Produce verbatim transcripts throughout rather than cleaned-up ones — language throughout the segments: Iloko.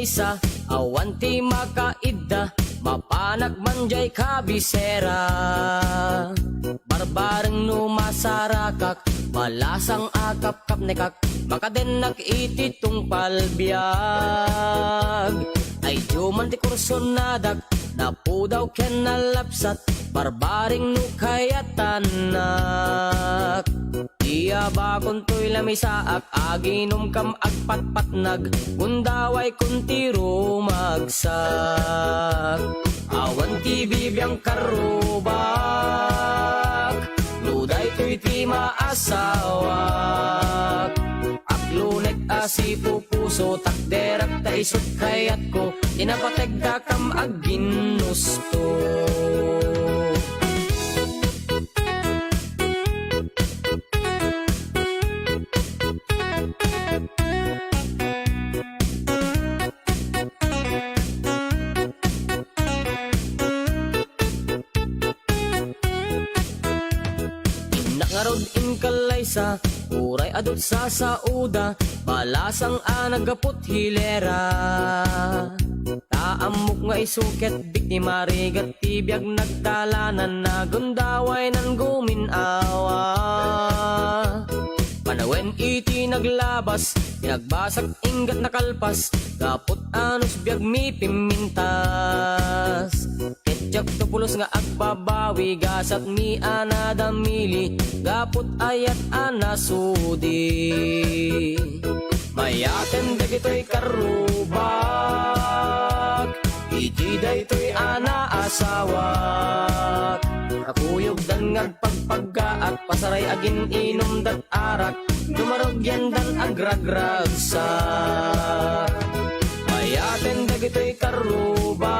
Sa awan ti makaidda, mapanak man jay kabisera. Barbareng no masarakak, malasang a kapkapnekak, makadennak iti tungpal biag. Ay, diyo man ti kursonadak, napudaw ken nalapsat, barbareng no kayatannak. Ti abakon toy lamisaak, aginumkam agpatpatnag, gundawayko ti rumagsak. Awan ti bibiang karrubak, no daytoy ti maasawak. Aklunek a sipupuso, takderak ta isut kayatko, ti napategdakam agginnusto. Innak ngarud inkallaysa, uray adut sa sauda, balasang a naggapu't hilera. Ta ammok nga isu ket biktima, rigat ti biag nagdalanan, nagundaway nan gumin-awa. Panawen iti naglabas, ti nagbasak inggat nakalpas, gapu't anus biag mi pimmintas. Ket diak to pulos nga agbabawi, gasat mi a nadamili, gapu't ayat a nasudi. Mayaten dagitoy karrubak iti daytoy a naasawak. Nakuyogdan nga agpagpaggaak, pasaray agin-inumdat arak, dumarugyandan agragragsak. Mayaten dagitoy karrubak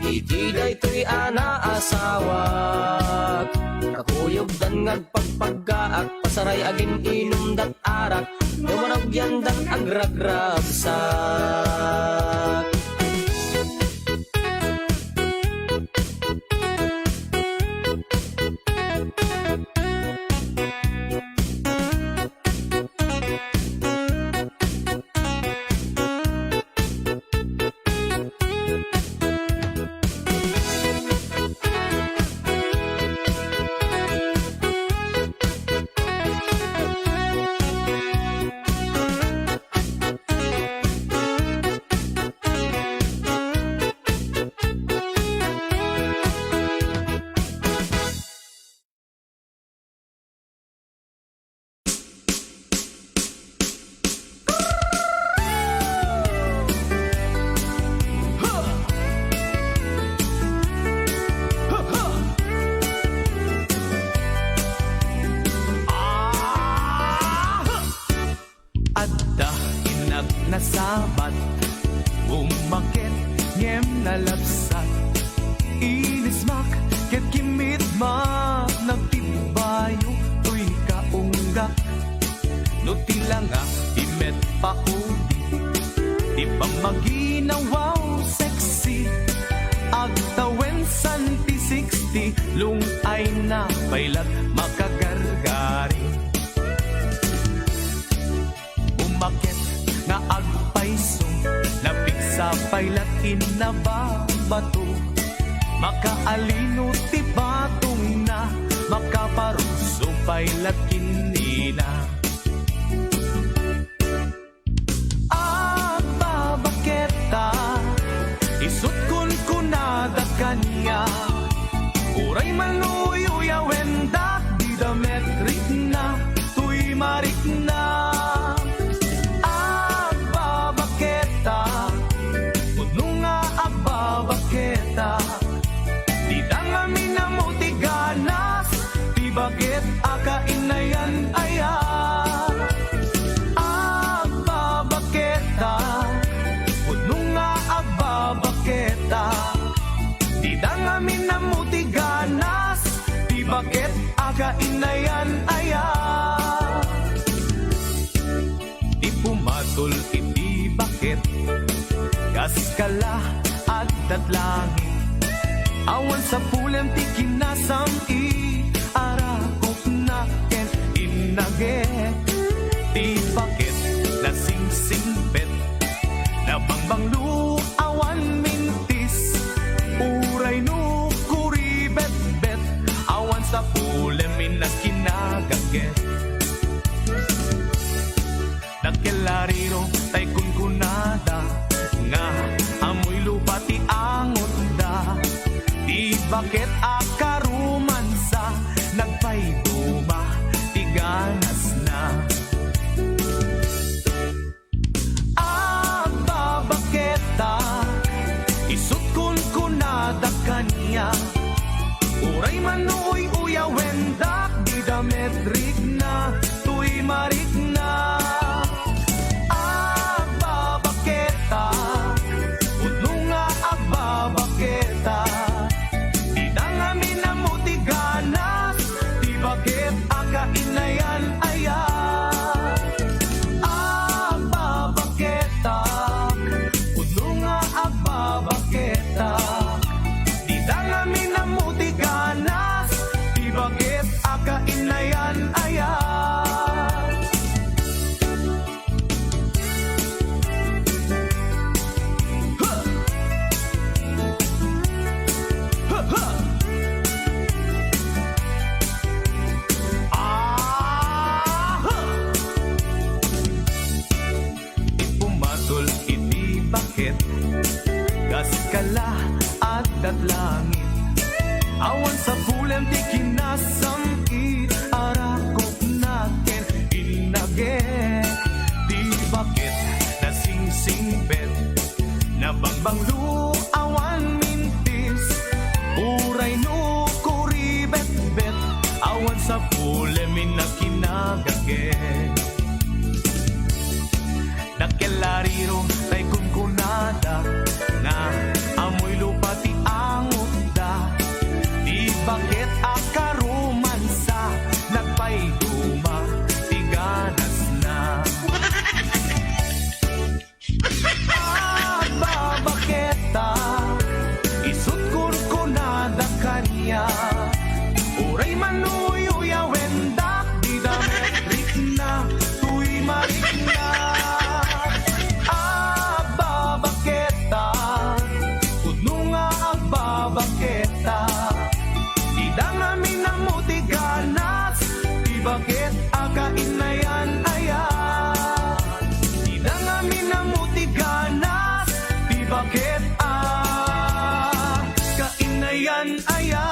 iti daytoy a naasawak. Nakuyogdan nga agpagpaggaak, pasaray agin-inumdat arak, dumarugyandan agragragsak. Adda innak nasabat, umaket ngem nalabsat. Inismak ket kimmit man nagtibayo toy kaunggak. No ti langa ti met paudi, ti pammaginawaw sexy. Agtawen santi sixty, lung-ayna paylat makagargari. Umaket nga agpayso, napigsa pay latin na babato. Makaalino ti batongna, makaparuso pay latin nina. Agbabaketa, isut kunkunada kaniak. Uray maluyuyawendak, dida met rikna, toy marikna. Agbabaketa, pudno nga agbabaketa. Dida ngamin ammo ti ganas, ti baket a kainayan aya. Agbabaketa, pudno nga agbabaketa. Dida ngamin ammo ti ganas, ti baket a kainayan aya. Ti pumatol iti baket, kas kala addat langit. Awan sapulem ti kinasam-i, arakupna ken innaget. Ti baket nasingsingpet, Bangbanglo awan mintis, uray no kuribetbet, awan sapulem innak kinagaget. Dakkel a riro tay kunkunada, nga amoy lupa ti angotda. Ti baket a karumansa, nagpayduma ti ganasna. Agbabaketak, isut' kunkunada kaniak. Uray man no uy-uyawendak, dida met rikna, toy marikna. Agbabaketak, pudno nga agbabaketak. Dida ngamin ammo ti ganas, ti baket a kainayan-ayan. Agbabaketak, pudno nga agbabaketak. Dida ngamin ammo ti ganas, ti baket a kainayan-ayan. Pumasol iti baket, kas kala addat langit. Awan sapulem ti kinasam-it, arakopna ken innaget. Ti baket nasingsingpet, nabangbanglo awan mintis. Uray no kuribetbet, awan sapulem innak kinagaget. Dakkel a riro tay kunkunada, nga amoy lupa ti angotda. Ti baket a karumansa, nagpayduma ti ganasna. Agbabaketak, isut' kunkunada kaniak. Uray man no uy-uyawendak, dida met rikna, toy marikna. Agbabaketak, pudno nga agbabaketak. Dida ngamin ammo ti ganas, ti baket a kainayan-ayan. Dida ngamin ammo ti ganas, ti baket a kainayan-ayan.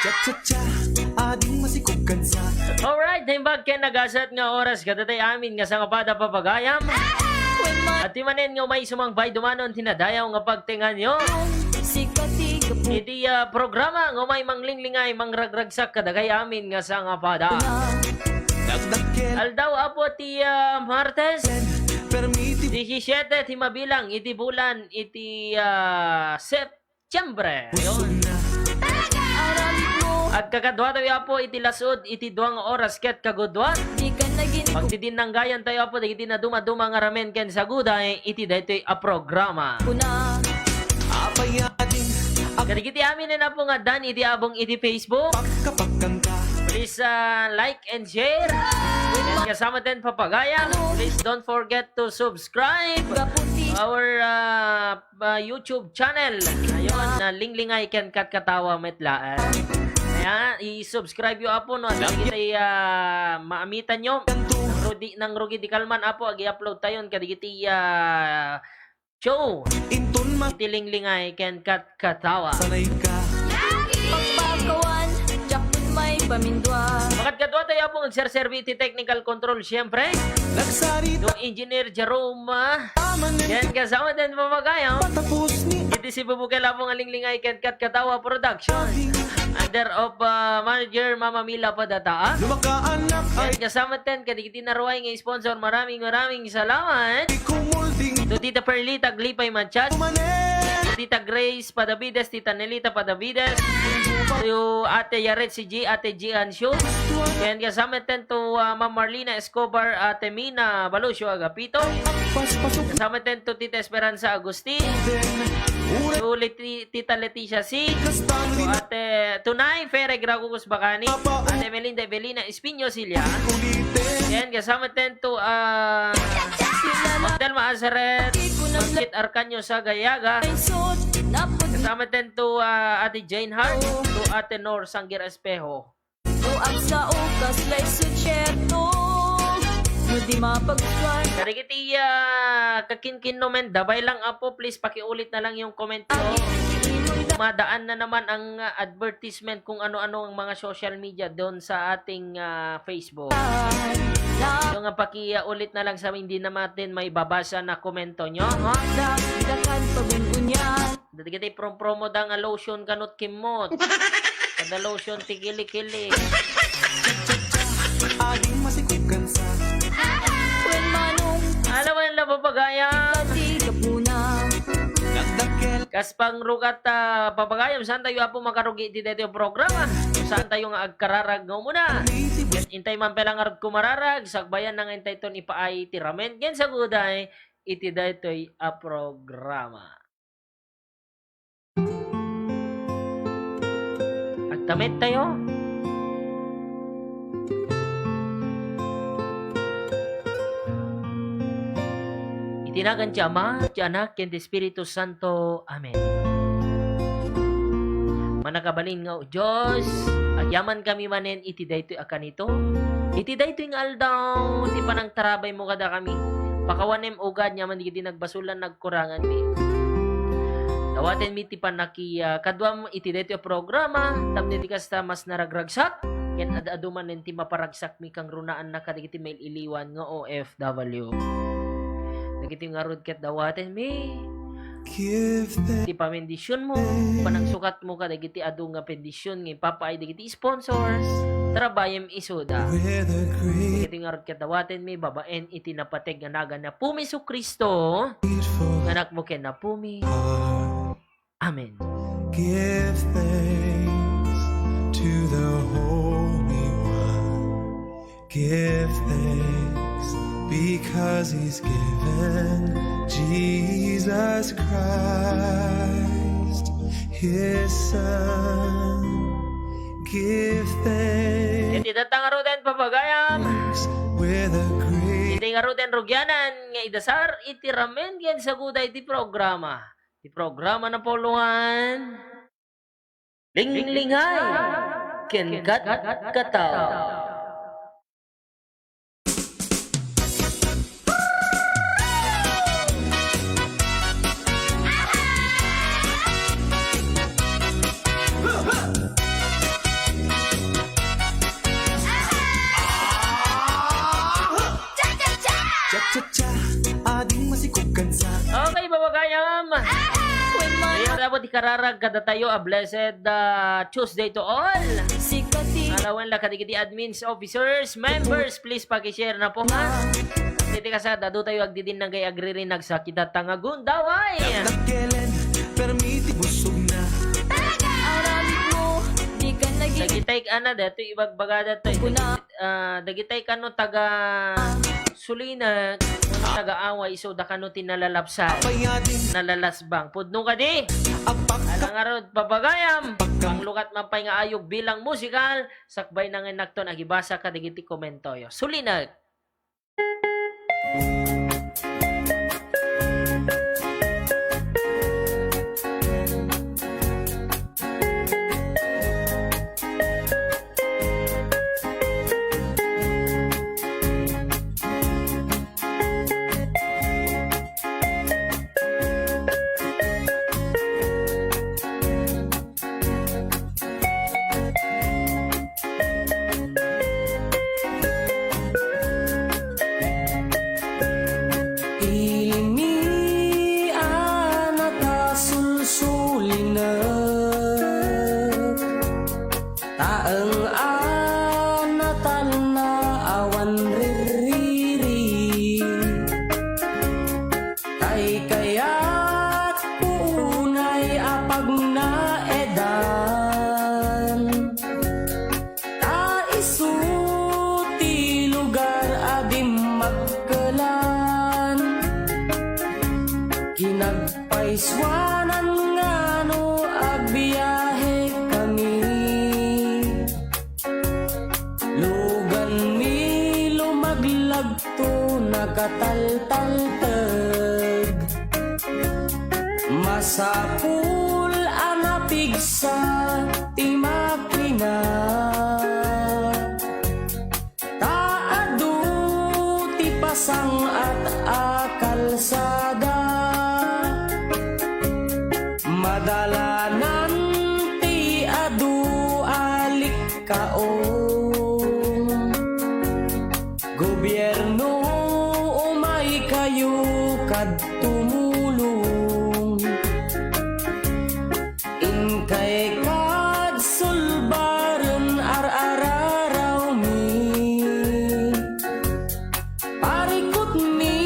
Cha-cha-cha! Ading masikog kansa. Alright, naimbag ken nagasat nga oras kadagiti amin nga sangapada, papagayam. Wen man. At ti manen nga umay sumangpay dumanon ti nadayaw nga pagtengnganyo. Sika ti gapu. Iti, ah, programa nga umay manglinglingay, mangragragsak kadagiti amin nga sangapada. Una. Nagdakkel. Aldaw, Apo, ti, ah, Martes. Permi ti. Disisyete ti mabilang iti bulan iti, ah, Sep-, Siyempre, ayun. Pusona. Agkakadua tayo, Apo, iti lasud, iti dua nga oras ket kagudua. Di ka naging. Pagdidinnanggayan tayo, Apo, dagiti nadumaduma nga ramen ken saguday iti daytoy a programa. Kuna. Apay ading ag- Kadagiti amin, Apo, nga addan iti abong iti Facebook. Pagkapagkanta. Please, ah, like and share. Ken kasama ten papagayam. Please don't forget to subscribe. Gaputi. Our, ah, ah, YouTube channel. Ayun, na Linglingay ken Katkatawa met laeng. Kaya, i-subscribe yo, Apo, no? Ano kita, ah, maamitan yo? Nang rudi-, nang rugi di kalman, Apo, agi-upload tayon kadagiti, ah, show. Intun ma- Iti Linglingay ken Katkatawa. Sanay ka. Pagpakawan, Jackpot may pamindua. Makadkadua tayo, Apo, agserserbi iti technical control, siyempre. Nagsarita. No Engineer Jerome, ah, Ken kasama ten papagayam. Patapos ni. Iti Cebu Bukal, Apo, nga Linglingay ken Katkatawa Production. Under of, ah, manager Mama Mila Padata, ah. Lumakaanak ay Yan, kasama ten, kadagiti naruay nga sponsor. Maraming, maraming salamat. Ikumulding To Tita Perlita Aglipay Matias. Umanen. To Tita Grace Padavides, Tita Nelita Padavides. To Ate Yaret C G, Ate G Ansyo. Yan, kasama ten to, ah, Ma'am Marlina Escobar, Ate Mina Balocio Agapito. Paspasok Kasama ten to Tita Esperanza Agustin. Ulit Ti-, Tita Leticia C. To Ate Tunay, Fere Gragugus Bacani. Ate Melinda Evelina Espino Silia. Yan, kasama ten to, ah, Magdalma Azaret, Magkit Arcanio Sagayaga. Kasama ten to, ah, Ate Jane Hart, to Ate Nor Sangir Espejo. O ang sao kaslay sutsierto, no di mapagkuan. Kadagiti, ah, kakinkinnomen, dabay lang, Apo, please pakiulit na lang yung comment ko. Madaan na naman ang, ah, advertisement kung ano-ano ang mga social media doon sa ating, ah, Facebook. So nga pakiulit na lang sa hindi naman din may babasa na komento nyo, ha? Dagdagan pagun-unyan. Dagiti prom-promo da nga lotion kanut kimmot. Kada lotion ti kili-kili. Ading masikukan sa Wen manong Alam mo yung napapagayam? Pati kapuna. Nagdakkel. Kas pangrugat, ah, papagayam, saan tayo, Apo, makarugi iti daytoy programa? Saan tayo nga agkararag nga umuna? Intay man pala nga kumararag, sagbayan na nga intay ton ipaay ti ramen. Ken sa guday, iti daytoy a programa. Agtamet tayo. Iti nagan ti Ama, ti Anak, ken ti Espiritu Santo. Amen. Manakabalin nga, O Dios, agyaman kami manen iti daytoy a kanito. Iti daytoy nga aldaw, ti panangtarabaymo kadakami. Pakawanem, O God, nyaman dagiti nagbasolan, nagkuranganmi. Dawatenmi ti pannaki-, ah, kaduam iti daytoy a programa, tapno iti kasta, mas naragragsak, ken ad-adu manen ti maparagsakmi kangrunaanna kadagiti mail-iliwan nga O F W. Dagiti ngarud ket dawatenmi, Give thanks. Ti pamendisionmo, panangsukat mo kadagiti adu nga bendision nga ipapaay dagiti sponsors, trabayem isuda. With a great Iti ngarud ket dawatenmi babaen iti napateg nga nagan ni Apomi Jesu-Cristo, grateful nga Anakmo ken Apomi. Heart. Amen. Give thanks to the Holy One. Give thanks because He's given Jesus Christ, His Son. Give thanks. Iti datang ngaruden, papagayam. With a great Iti ngaruden, rugianan nga idasar iti ramen ken saguda iti programa. Ti programa na puluhan, Linglingay ken Katkataw. Cha-cha-cha! Ading masikog kansa. Okay, babagayam. Wen man. Ayan, dapat ikararag kadatayo a blessed, ah, Tuesday to all. Sikati. Alawan la kadagiti admins, officers, members, please paki-share na po, ha? Iti kasta, adu tayo agdidinnagay, agririnag sa kita tangagundaway. Nagkelen, permiti busog na. Aramid mo, di ka naging Dagitay ka na, datoy ibagbaga datoy. Kuna. Ah, dagitay kano taga Sulina, taga Away, isu da kano ti nalalapsan. Nalalasbang. Pudno kadi? Apak. Alang arod, babagayam. Panglukat man pay nga ayog bilang musikal, sakbay na nga nakton agibasa kadagiti komentoyo. Sulina. Taeng a natalna awan rirriri. Kaykayat unay a pagnaedan. Ta isu ti lugar a dimmakkelan. Kinagpaisuanan ngano agbiahekami. Luganmi lumaglagto nakataltalteg. Masapul a napigsa ti makina. Ta adu ti pasangat a kalsada. Madalanan ti adu a likkaon. Gobierno, umaykayo kad tumulong. Inkay kad sulbaren ar-ararawmi. Parikutmi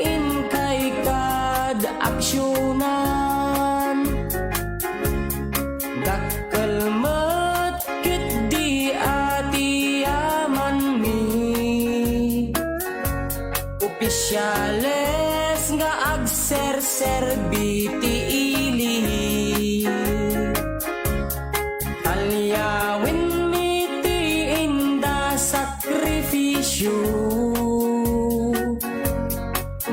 inkay kad aksionan. Dakkel met ketdi a ti yamanmi. Opisyales nga agserserbi ti ili. Talyawenmi ti inda sakrifisio.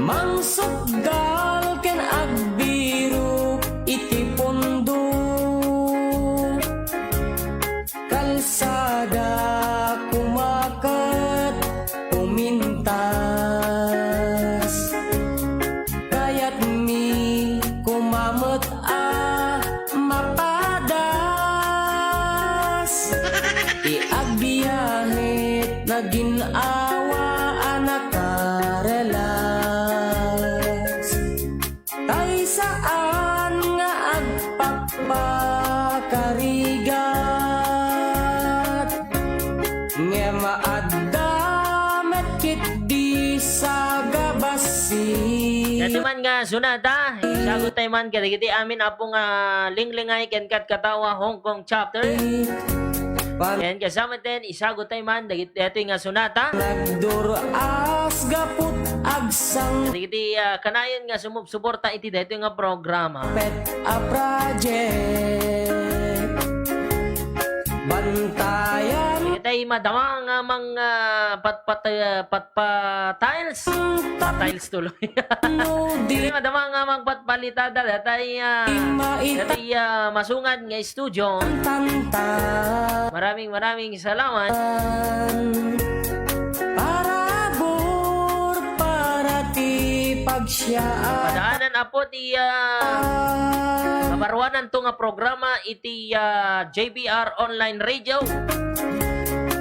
Mangsukgal ken agbiro iti pondo. Kalsada koma ket pumintas. Kayatmi koma met a mapadas. Ti agbiahe nagin-awa a nakarelax. Tay saan nga agpakpakarigat, ngem adda met ketdi sagabassit. Daytoy man nga sonata, isaguttay man kadagiti amin, Apo, nga linglingay ken katkatawa, Hong Kong chapter. Ken kasamaten, isaguttay man dagiti, daytoy nga sonata. Nagduras gaput agsang. Dagiti, ah, kanayon nga sumupsuporta iti daytoy nga programa. Pet a project. Bantayan. Dagiti madama nga mang, ah, pat-, pat-, ah, pat-, pa-tiles. Tiles tuloy. Dagiti madama nga mang patpalitada, daytoy, ah, daytoy, ah, masungad nga studio. Maraming, maraming salamat. Parabur para ti pagsiaat. Padaanan, Apo, ti, ah, kabaruananto nga programa iti, ah, J B R Online Radio.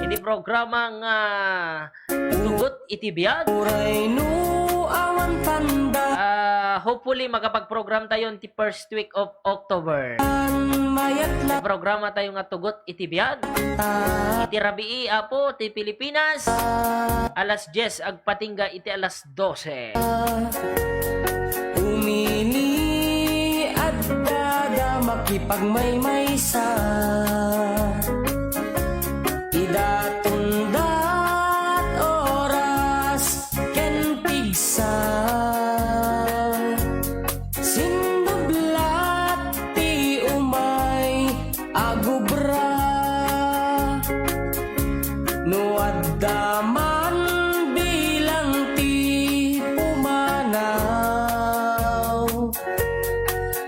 Iti programa nga Tugot iti biag. Uray no awan tanda. Ah, hopefully, makapagprogram tayo ti first week of October. Mayat la. Programa tayo nga Tugot iti biag. Ta. Iti rabii, Apo, ti Pilipinas. Alas dies agpatingga iti alas doce. Umili adda da makipagmaymaysa. Ida tundat oras ken pigsa. Sindublat ti umay agubra. No adda man bilang ti pumanaw,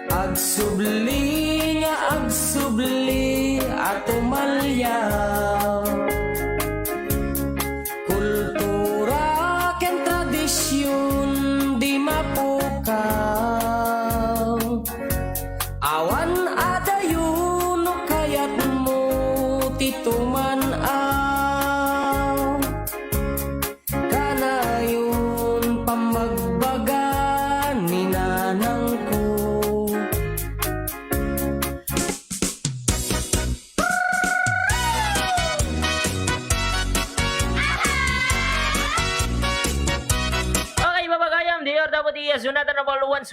agsubli nga agsubli a tumalyaw. Kultura ken tradision di mapukaw. Awan adayo no kayatmo ti tuman-aw. Kanayon pammagbaga ni nanangko.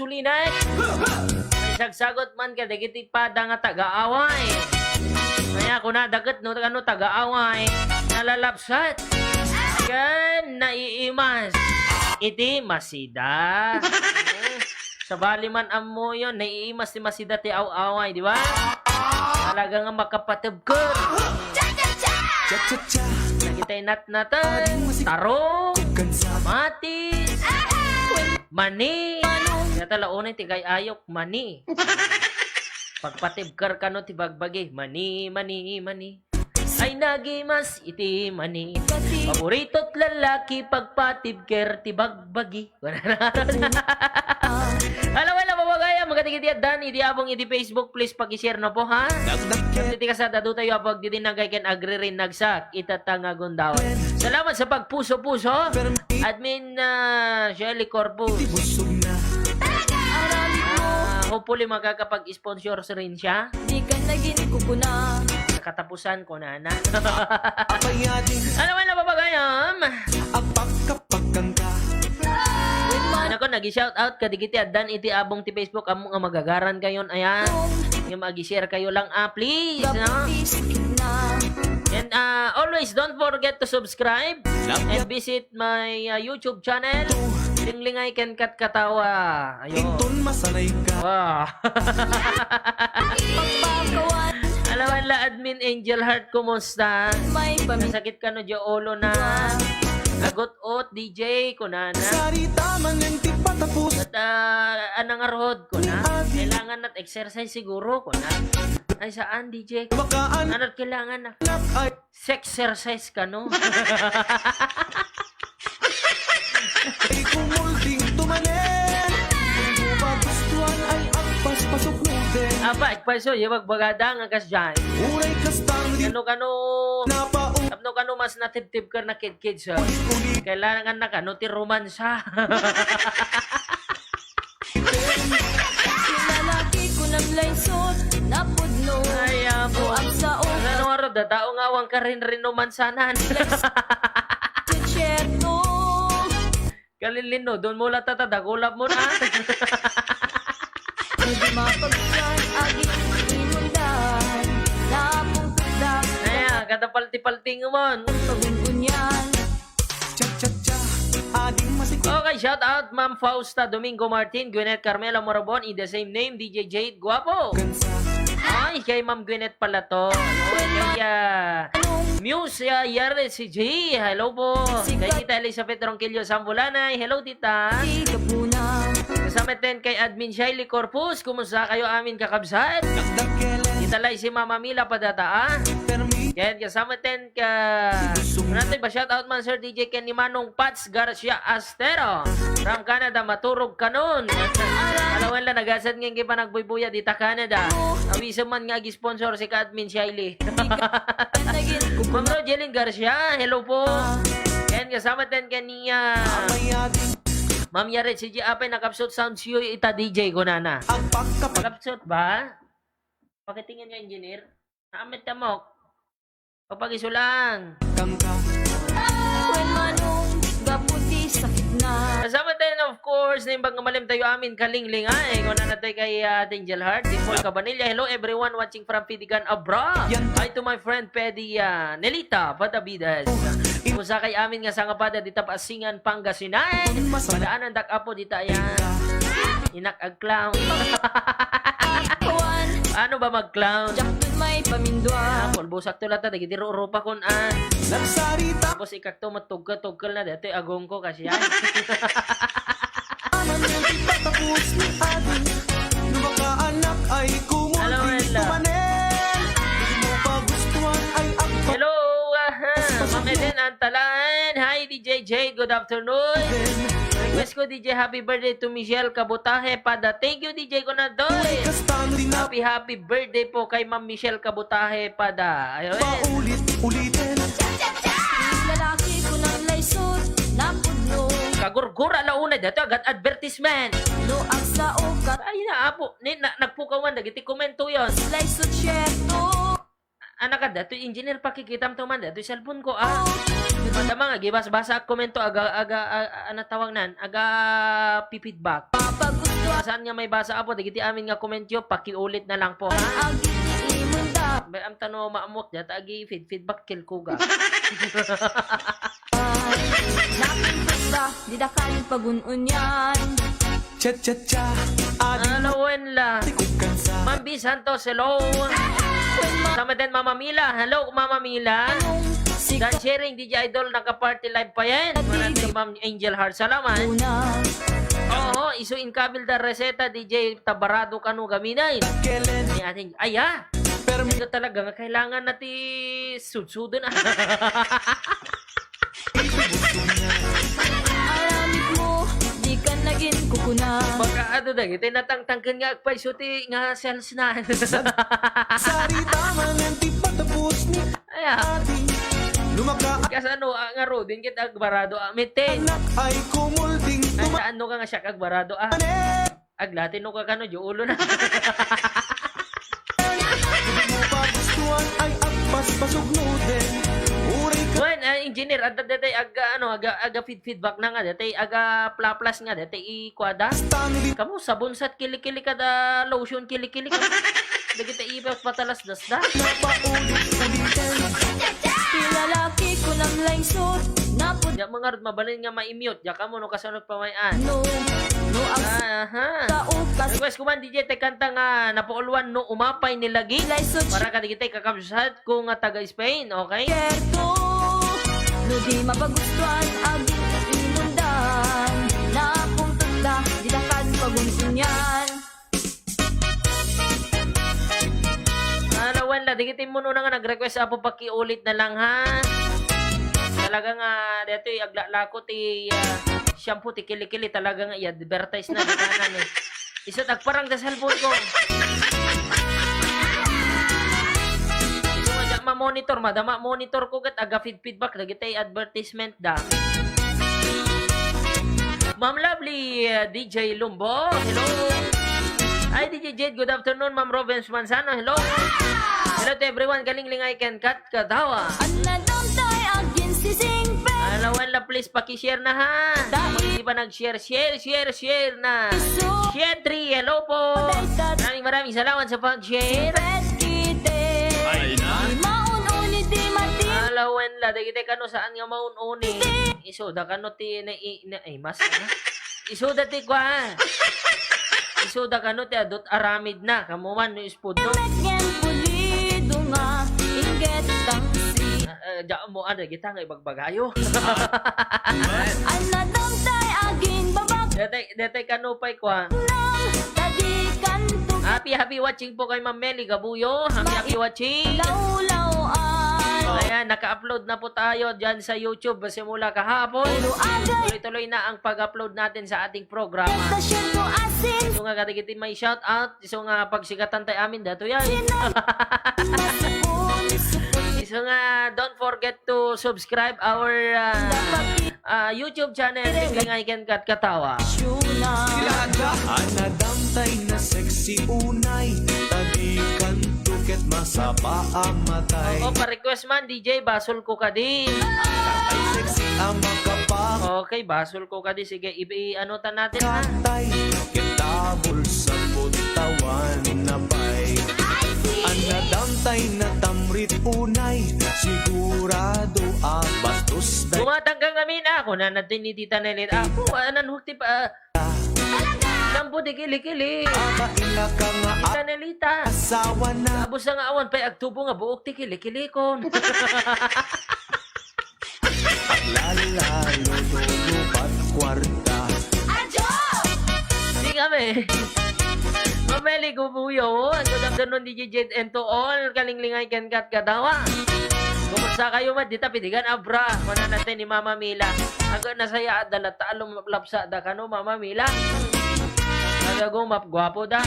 Linay. May sagsagot man kadagiti pada nga taga-away. Kaya kunada ket no, ano, taga-away, nalalapsat. Ken naiimas iti masida. Sabali man ammoyon, naiimas ti masida ti aw-away, di ba? Talaga nga makapatibker. Cha-cha-cha! Dagiti natnatan, taro, kamatis, mani. Kaya tala unay ti kay ayok, mani. Pagpatibker kano ti bagbagi, mani, mani, mani. Ay nagimas iti mani. Paborito't lalaki, pagpatibker ti bagbagi. Hello, hello, mga bagay. Magkadikit yan, Dan. Idi abong idi Facebook, please pag-share na po, ha? Dakdak yan. Iti kasada, do tayo, apag didi nagay ken agririn nagsak. Itata nga gundaw. Salamat sa pagpuso-puso. Admin, ah, Shelly Corpus. Busog na. Ah, hopefully, makakapag-sponsor rin siya. Di ka naging kukuna. Sa katapusan ko na na. Apay, ate. Ano man, napapagayam? Agpakapagkangka. Ano ko, nag-shout out kadagiti addan iti abong ti Facebook, ammo nga magagaran kayon, ayan. Yung mag-share kayo lang, ah, please, no? And, ah, always don't forget to subscribe and visit my, ah, YouTube channel, Linglingay ken Katkatawa. Ayun. Inton masanay ka. Wow. Pagpakawan. Alam mo la, Admin Angel Heart, kumusta? May pami- Nasakit ka no, di ulo na. Agot-ot, D J, kunana. Sarita man yung ti patapos. At, ah, anang arhod, kuna. Kailangan nat exercise siguro, kuna. Ay, saan, D J? Makaan. Ano't kailangan na? Nak ay. Sexercise ka, no? Ay, kumulding tumanen. Kung mo ba gustuhan ay agpas pasok mo din. Apa, agpaso, yung magbagada nga kas dyan. Uray kastang di Kano, kano, napau- Tapno kano mas natibtib ka na kid-kid, sir. Uli-uli. Kailangan na kano ti romansa. Lalaki ko naglaysot, napudno. Ay, amo. O agsaog. Ano nga ro, datao nga awang karin-rin no mansanan. Siyerto. Kalilin no, doon mo lang tatadakulap mo na. Hindi mapagsan, aging inundan. Napungkot lang. Ayan, kada palti-palting mo. Pagungunyan. Cha-cha-cha, ading masikip. Okay, shout out, Ma'am Fausta Domingo Martin, Gwyneth Carmela Morabon, in the same name, D J Jade Guapo. Gansa. Ay, kay Ma'am Gwyneth pala to. Kay, ah, Muse, ah, Yares G, hello po. Kay Tita Elizabeth Ronquillo Sambulanay, hello, Tita. Di ka po na. Kasama ten kay Admin Shiley Corpus, kumusta kayo amin kakabsat? Dakdakelen. Kita lay si Mama Mila padata, ah. Permi. Ken kasama ten ka. Ano natin ba? Shout out man, Sir D J, ken ni Manong Pats Garcia Astero. From Canada, maturog kanon. Alawan la, nagasat ngayon kay panagbuybuyat dita Canada. Awisan man nga agi-sponsor si ka-admin Shiley. Ma'am Rogelyn Garcia, hello po. Ken kasama ten kaniya. Ma'am Yaret, si G apay nakapsot sound siyo ita D J ko nana. Ang pagkap- Nakapsot ba? Pakitingin nga engineer. Naamit tamok. Pagpagisulang. Kangka. When manong gapu ti sakit na. Kasama tayo, of course, naimbag nga malim tayo amin, Kalingling. Ay, kung na tayo kay, ah, Angel Heart, Dimple Cabanilla. Hello, everyone watching from Pidigan abroad. Yan. Hi to my friend Pedi, ah, Nelita Patabidas. Usa kay amin nga sangapada dita Pasingan, Pangasinan. Madaanan dak apo dita, ayan. Inak ag-clown. Ano ba mag-clown? Jack dun may pamindua. Ah, pulbo sakto lang ta, dagiti rurupa kun, ah. Nagsarita. Tapos ikakto, matugka-tugkal na, dati agong ko, kasi yan. Aman yung ipatapos ni Adi. Lumakaanak ay kumulping tumanen. Di mo pa gustuhan ay agpa- Hello, ah, Ma'am Eden Antalan. Hi, D J J, good afternoon. Request ko, D J, happy birthday to Michelle Kabutahe Pada. Thank you, D J Kunadoy. Happy, happy birthday po kay Ma'am Michelle Kabutahe Pada. Ayun. Paulit-ulitin. Lalaki ko nang laysot, napudno. Kagurgura la una, dito agad advertisement. No, ang sao ka- Ay, na, apo, ni, na, nagpukawan, dagiti komento yon. Laysot, syerto. Anak ka, datoy engineer, pakikitam to man, datoy cellphone ko, ah. Madama nga, gibasbasa ak komento, aga, aga, a-, ano tawag nan? Aga pipidback. Papagusto Saan nga maibasa, Apo, dagiti amin nga comment yo, pakiulit na lang po, ha? Agimunda. Bay, amta no maamok dayta agi feed-, feedback kel kuga. Napuntos ka, di da ka nagpagun-unyan. Cha, cha, cha. Adi. Hello, Wenla. Tikod ka sa Ma'am B Santos, hello. Sa maten, Mama Mila. Hello, Mama Mila. Anong sikat? Dan sharing, D J Idol, naka-party live pa yan. Adi. Maraming Ma'am Angel Heart. Salamat. Una. Oo, isu inkabil da reseta, D J Tabarado kano gaminay. Kelen. Ni ating, ay, ah. Permi. Ito talaga nga kailangan na ti sudsudon, ah. Aramid mo, di ka nagin kukuna. Pagka ano na, iti natangtangken nga agpayso ti nga sales na. Sarita man ang di patapos ni Aya. Adi. Lumaka. Kasano, ah, nga Rodin, ket agbarado, ah, meeting. Anak ay kumulding. Ay, tuma- ano ka nga siya kagbarado, ah? Ane? Aglatin no ka kano, di ulo na. Di mo pa gustuhan ay agpasbasog no din. Uri ka. Wen, ah, engineer, adda detay aga, ano, aga, aga feed-, feedback na nga detay, aga plaplas nga detay, ikwada. Stanley. Kamo, sabon sat kilikili kada lotion kilikili kamo. Dagiti ipek patalasdasda. Napaulit-ulitan. Ti lalaki ko nang langsot, napud- Diak mangarod mabalin nga ma-mute, diak kamo no kasano pamayan. No, no, ang Aha. Tao kas- Request ko man, D J, ti kanta nga napauluan, No Umapay ni Lagi. Laysot. Para kadigiti kakabsat ko nga taga Spain, okay? Siyerto, no di mapagustuhan, aging imundan. Napungtot ka, di da ka pagunsunyan. Ano, Wenla, dagiti immun-una nga nag-request, Apo, pakiulit na lang, ha? Talaga nga, detoy, aglalako ti, ah, shampoo ti kilikili, talaga nga, i-advertise na, di ba, nani? Isu ti agparang da cellphone ko. Isu nga, diak ma-monitor, madama monitor ko ket aga feed-, feedback, dagiti advertisement da. Ma'am Lovely, uh, D J Lumbo, hello. Hi, D J Jade, good afternoon. Ma'am Robens Manzano, hello. Hello to everyone, Kalinglingay ken Kat Kadawa. Anna damtay agin sisingpet. Alawan la, please, paki-share na, ha. Dai. Di pa nag-share, share, share, share na. Isu. Share three, hello po. Dai tat. Maraming, maraming salamat sa pag-share. Singpet kite. Ay na. Di maun-uni, di mati. Alawan la, dagiti kano saan nga maun-uni. Isuda kano ti na, i-, na, ay, mas, ano? Isuda ti kua. Isuda kano ti adut aramid na. Kamuman no ispudno. Met ngen pulido nga, inggit tangsi. Ah, ah, diak mo, ano, kita nga ibagbagayo. Anna damtay aging babak. Detay, detay kano pa'y kua. Nang tadikan to. Happy, happy watching po kay Ma'am Meli Gabuyo. Happy, happy watching. Lawlawan. Ayan, naka-upload na po tayo dyan sa YouTube simula kahapon. Ulo agay. Tuloy-tuloy na ang pag-upload natin sa ating programa. Siyento asin. Isu nga kadagiti may shout out, isu nga pagsikatan tay amin, dato yan. Sinay. Masupon, supon. Isu nga, don't forget to subscribe our, uh, ah, YouTube channel, Kalinglingay ken Kat Kadawa. Siyuna. Anna damtay na sexy unay, tadikan to ket masapa a matay. Oo, pa-request man, D J, basol ko kadi. Ay, sexy a makapa. Okay, basol ko kadi. Sige, i-, i-, ano ta natin, ha? Katay, kita bulsa butawan na pay. Anna damtay na tamrit unay, sigurado a bastos da. Gumatanggang amin, ah, kuna na tinitita na ilit. Ah, po, anan hukti pa, ah. Tampo di kilikili. Aba, ina ka nga. Ita na ilita. Asawa na. Abos nga awan pa'y agtubo nga buok ti kilikilikon. Aglalalo, lulupat kwarta. Di kami. Mameli ko buyo. Good afternoon, D J Jed, and to all Kalinglingay ken Kat Kadawa. Kumusta kayo, Mad? Dita pidigan, abra. Mana natin ni Mama Mila. Agad na saya at dalat ta alum lapsa da kano, Mama Mila. Aga gumap, gwapo da.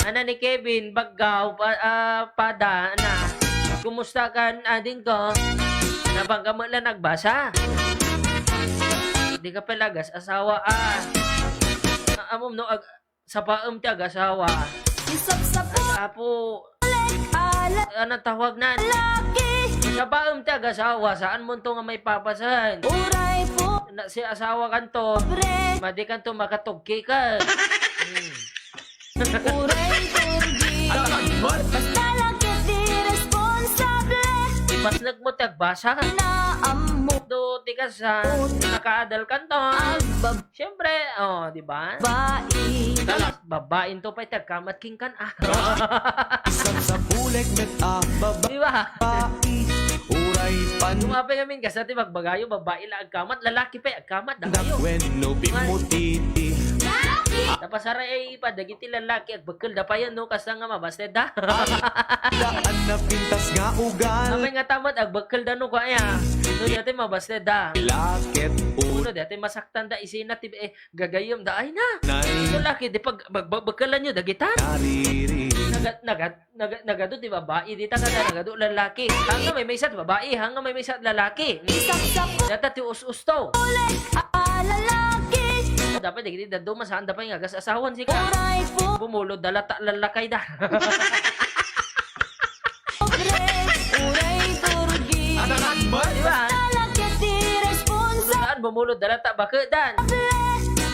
Ana ni Kevin, baggaw, pa, ah, pada, ana. Kumusta kan, ading ko? Nabangga mo lang nagbasa. Di ka palagas, asawa, ah. Ah, amom, no, ag-, sapaem ti agasawa. Isapsapot. Ay, apo. Alek, alek. Ano tawag na? Laki. Sapaem ti agasawa, saan mo to nga may papasan? Uray po. na si asawa kanto, madi kanto makatugki ka. Hmm. Uray turgi. Basta laki ti responsable. Ipasnek mo ti agbasa. Naammo. Do, ti kasa, nakaadal kanto. Agbab- Siyempre, oh, di ba? Bai. Talas, babain to pa'y ti agkamat king kan, ah. Isang sa bulek met a baba-, Di ba? Bai. Uray pan- Kung apay ngamin, kasta ti magbagayo, babai la agkamat, lalaki pa'y agkamat, da kayo. Dakwen no bimutiti. Tapasara ay pa, dagiti lalaki, agbekkel da pa yan, no? Kasta nga mabasted da. Daan na pintas nga ugal. Apay nga tamat, agbekkel da, no? Kaya, no, dati mabasted da. Laket. Uno, dati masaktan da, isina, ti, eh, gagayem da, ay na. Nay. Ito laki, di pag, bag-, bag-, bagkalan nyo, dagitan. Nariri. Nagat, nagat, nagat, nagado, di babae, di ta kada nagado, lalaki. Hanga may may isa, di babae, hanga may may isa, lalaki. Isaksapo. Data ti us-usto. Ulit, ah, lalaki. Dapat, dagiti daduma, saan dapat nga agas asawan, sika. Uray po. Bumulod, dala ta, lalakay da. Uray turgi. Adakan ba? Di ba? Talagyan ti responsable. Saan bumulod, dala ta, bakedan.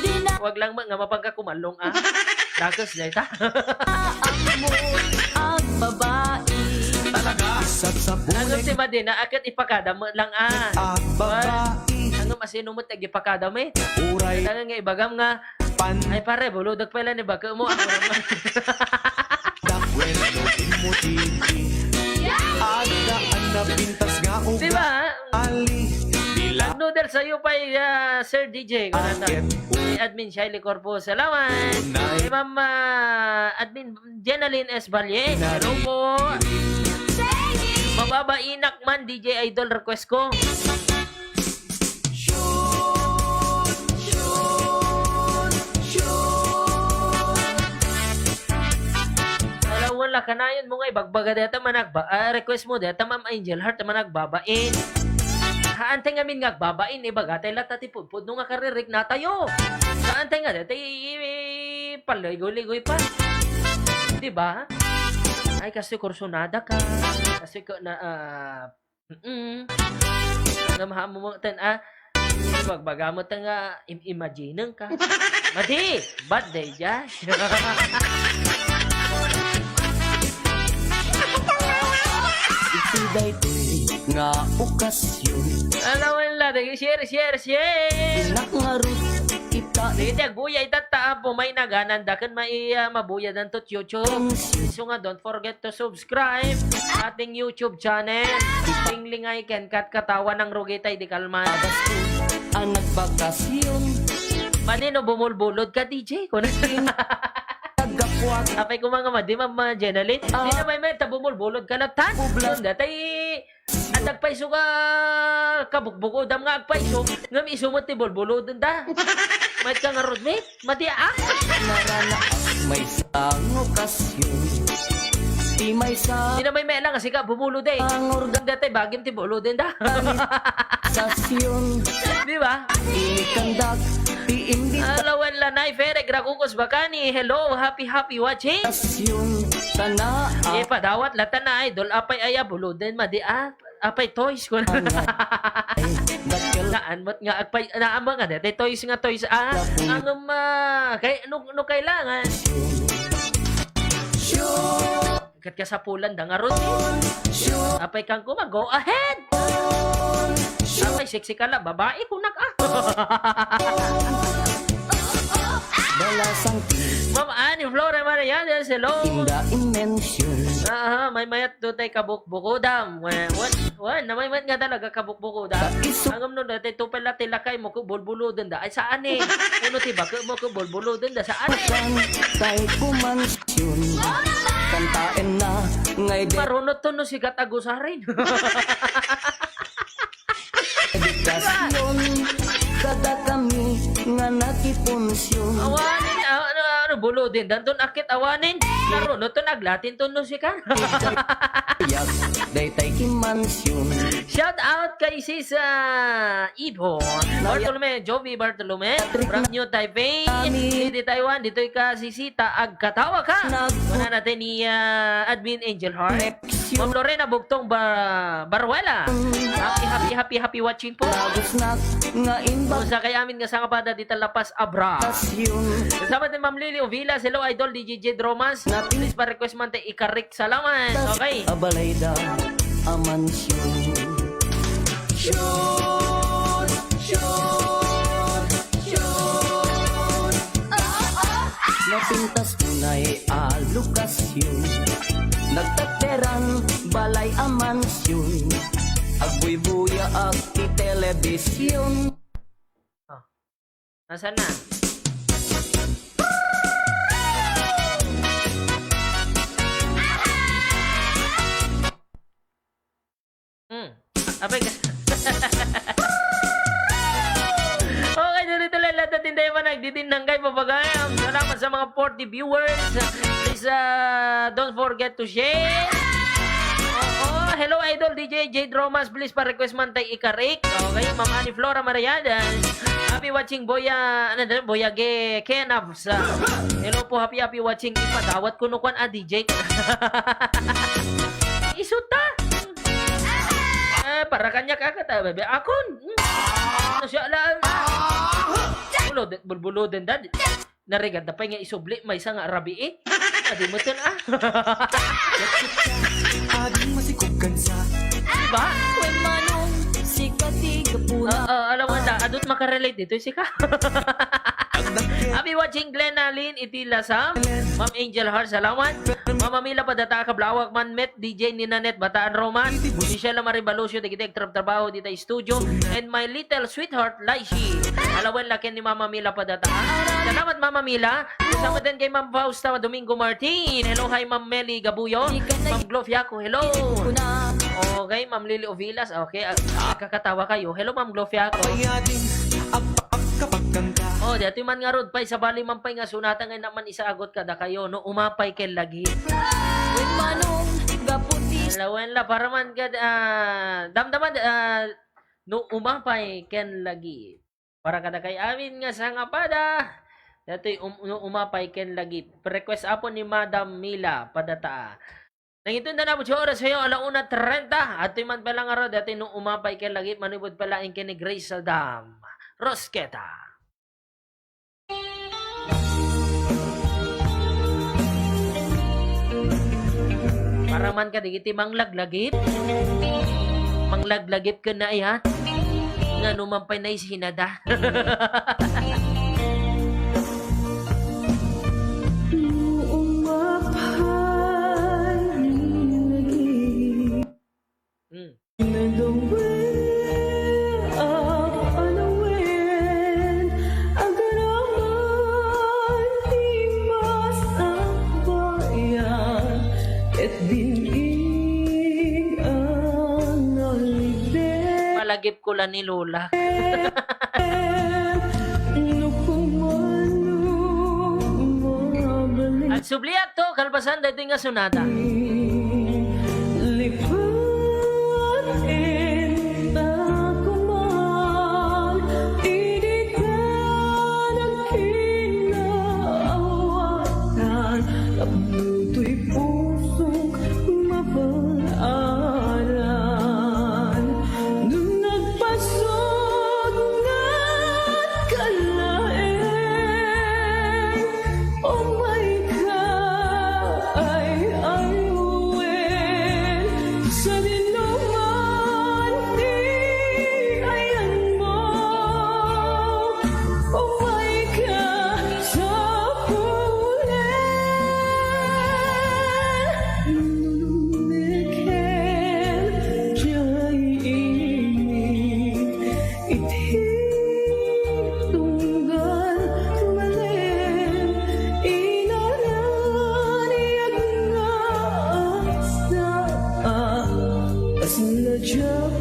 Di na. Wag lang ma-, nga mapagka kumallong, ah. Dakes, dahil ta. Ang mo, ang babae. Talaga? Sa sabon. Ano si Madina? Akat ipakada mo lang, ah. Ang babae. Ano masino mo, tag ipakada mo, eh? Uray. Talaga nga ibagam nga, Pan. Ay, pare, buludek pala ni baka mo. Ako naman. Dakwen no bimutiti. Adda an napintas nga ugali. Di ba? Bila. Ang noodle sa'yo pa, ah, Sir D J. Kunata. Akit. Kay Admin Shyly Corpo. Salamat. Unay. Kay Ma'am, ah, Admin Jenaline S. Valle. Nari. Hello po. Mababainak man, D J Idol, request ko. Shoot! Shoot! Shoot! Alawan la, kanayon mo nga ibagbaga deta managba-, ah, request mo deta, Ma'am Angel Heart, managbabain. Haantay ngamin nga agbabain, ibaga tay latta ti pudpudno nga karirik natayo. Haantay nga deta i-, i-, paligoy-ligoy pa. Di ba? Ay, kasi kursunada ka. Kasi ka na, ah, Mm. Namahamo mo ten, ah. Magbaga mo ten nga im-, imagine ka. Madi! Bad day, Josh. Iti daytoy nga okasyon. Alam mo lang, share, share, share! Inak nga rut, ita, Sige, ti agbuya, itatta, apo, may naganan, daken maiya, mabuyadan to YouTube. Isu nga, don't forget to subscribe ating YouTube channel. Linglingay ken kat katawa nang rugi tay di kalman. Abasko a nagbakasyon. Mani no bumulbulod ka, D J, kuno. Naggapuak. Apay ko mga madi, Ma'am, ah, Jenaline. Ah. Di na may may ta bumulbulod ka na tan. Ubla. Sunda tay At agpayso ka, kabukbukodam nga agpayso, ngem isu met ti bulbuloden da. Mayat ka ngarud, met? Madi, ah? Naranaak maysa nga okasyon. Ti maysa Di na may mela nga sika bumulod, eh. Ang organ Dati bagim ti buloden da. Sasyon. Di ba? Inikandak ti imbita Alawan lanay, Ferek, Rakukos, Bakani. Hello, happy, happy watching. Sasyon. Tana, ah. Eh, padawat la tana, idol. Apay aya buloden, madi, ah. Apay toys ko na. Ay, dakkel. Naan mo't nga agpay, naan mo nga dati toys nga toys, ah. Dakkel. Ano ma, kay, no, no kailangan. Sure. Kat kasapulan da nga routine. Sure. Apay kang kuma, go ahead. Sure. Apay sexy ka la, babae ko nag, ah. Balasang Ma'am Annie Flora Marianes, hello. Inda in mention. Aha, may mayat do tay kabukbukodam. Wen, wen, wen, na may mayat nga talaga kabukbukodam. Sa isu- Angam no, dati to pala ti lakay mo ko bulbuluden da. Ay, saan eh? Uno ti baka mo ko bulbuluden da. Saan eh? Kan, tay kumansyon. Kantaen na, ngay de- Marunot to no sigat agusarin. Edukasyon, kadakami nga nakipunsyon. Awanen, ah, ano, ano, buluden. Danton akit awanen. Karon, no, to naglatin to, no, sika. Yak, daytay kimansyon. Shout out kay Sis, ah, Ibo. Naya- Bartolome, Jovi Bartolome, Patrick from na- New Taipei. Kami. Didi Taiwan, ditoy ka sisita, agkatawa ka. Nag- Muna natin ni, ah, Admin Angel Heart. Next. Ma'am Lorena Bugtong Ba-, Baruela. Happy, happy, happy, happy watching po. Nagusnak nga imbag Sa kay amin nga sangapada dita La Paz, Abra. Tasyon. Kasama ni Ma'am Lily Ovilas. Hello, Idol, D J Jade Romas. Napin- Please, pa-request man tayo ikarik. Salamat. Okay. Abalayda a mansyon. Shoot! Shoot! Shoot! Napintas tunay a lokasyon. Nagtatteran balay a mansyon. Agbuybuyaak ti telebisyon. Ah. Nasaan na? Hmm. Apay ka. Okay, tuloy-tuloy lang natin tayo pa nagdidinang kay papagayam. Salamat sa mga forty viewers. Please, ah, don't forget to share. Oo, hello, Idol D J Jade Romas. Please, pa-request man tayo ikarik. Okay, Ma'am Ani Flora Mariadan. Happy watching, Boya, ano to? Boyage Kenabs. Hello po, happy, happy watching. Ipadawat ko no kwan, ah, D J. Isuta. Ah, para kanya ka, kata, bebe. Akon. Ano siya lang? Bulbuluden, bulbuluden, dad. Narigad na pay nga isubli, maysa nga rabii. Adi mo tun, ah. Ading masikog kansa. Diba? Wen Manong, sika ti gapuna. Oo, alam mo na, adut makarelate dito, sika. Happy watching, Glenna Lynn Itilasam. Ma'am Angel Har, salamat. Mama Mila Padata, Kablawak, Manmet, D J ni Nanette, Bataan Roman. Michelle Marie Balucio, dagiti agtrabtrabaho dita studio. And my little sweetheart, Laishi. Alawen la ken ni Mama Mila Padata. Salamat, Mama Mila. Kasama din kay Ma'am Fausta Domingo Martin. Hello, hi, Ma'am Meli Gabuyo. Ma'am Glo Fiaco, hello. Okay, Ma'am Lily Ovilas. Okay, ah, nagkakatawa kayo. Hello, Ma'am Glo Fiaco. Oh, dati man nga rod pay, sabali man pay nga sunata nga naman isaagot kada kayo. No, umapay ken lagi. Wen Manong, gapu ti Alawen la, para man kad, ah, damdama, ah, no, umapay ken lagi. Para kada kay amin nga sangapada. Datoy um-, no, umapay ken lagi. Request apo ni Madam Mila Padata. Nangitun da na po oras sayo, ala una trenta. Atoy man pala nga ro, datoy no, umapay ken lagi, manipud pala in ken ni Grace Aldam Rosqueta. Para man kadagiti manglaglagip. Manglaglagip ken naayat. Ngano man pay naisinada. Umapay lagi. Hmm. In the way of an wind, agaraman ti mas ang bayan, ket din-ing ang nalibet. Malagip ko la ni Lola. No kumano mabalik. Agsubliak to, kalpasan daytoy nga sunata. Lipat inta kuman, idi ka nagkinaawatan, tapno toy pusok mabal-aran. No nagpasudngat ka laeng, umay ka, ay, ay, wen, sadinoman ti ayanmo, umay ka sa pulen. Nunumeken jay ini iti tunggal malen, inaraniag nga agsaak, kasla diak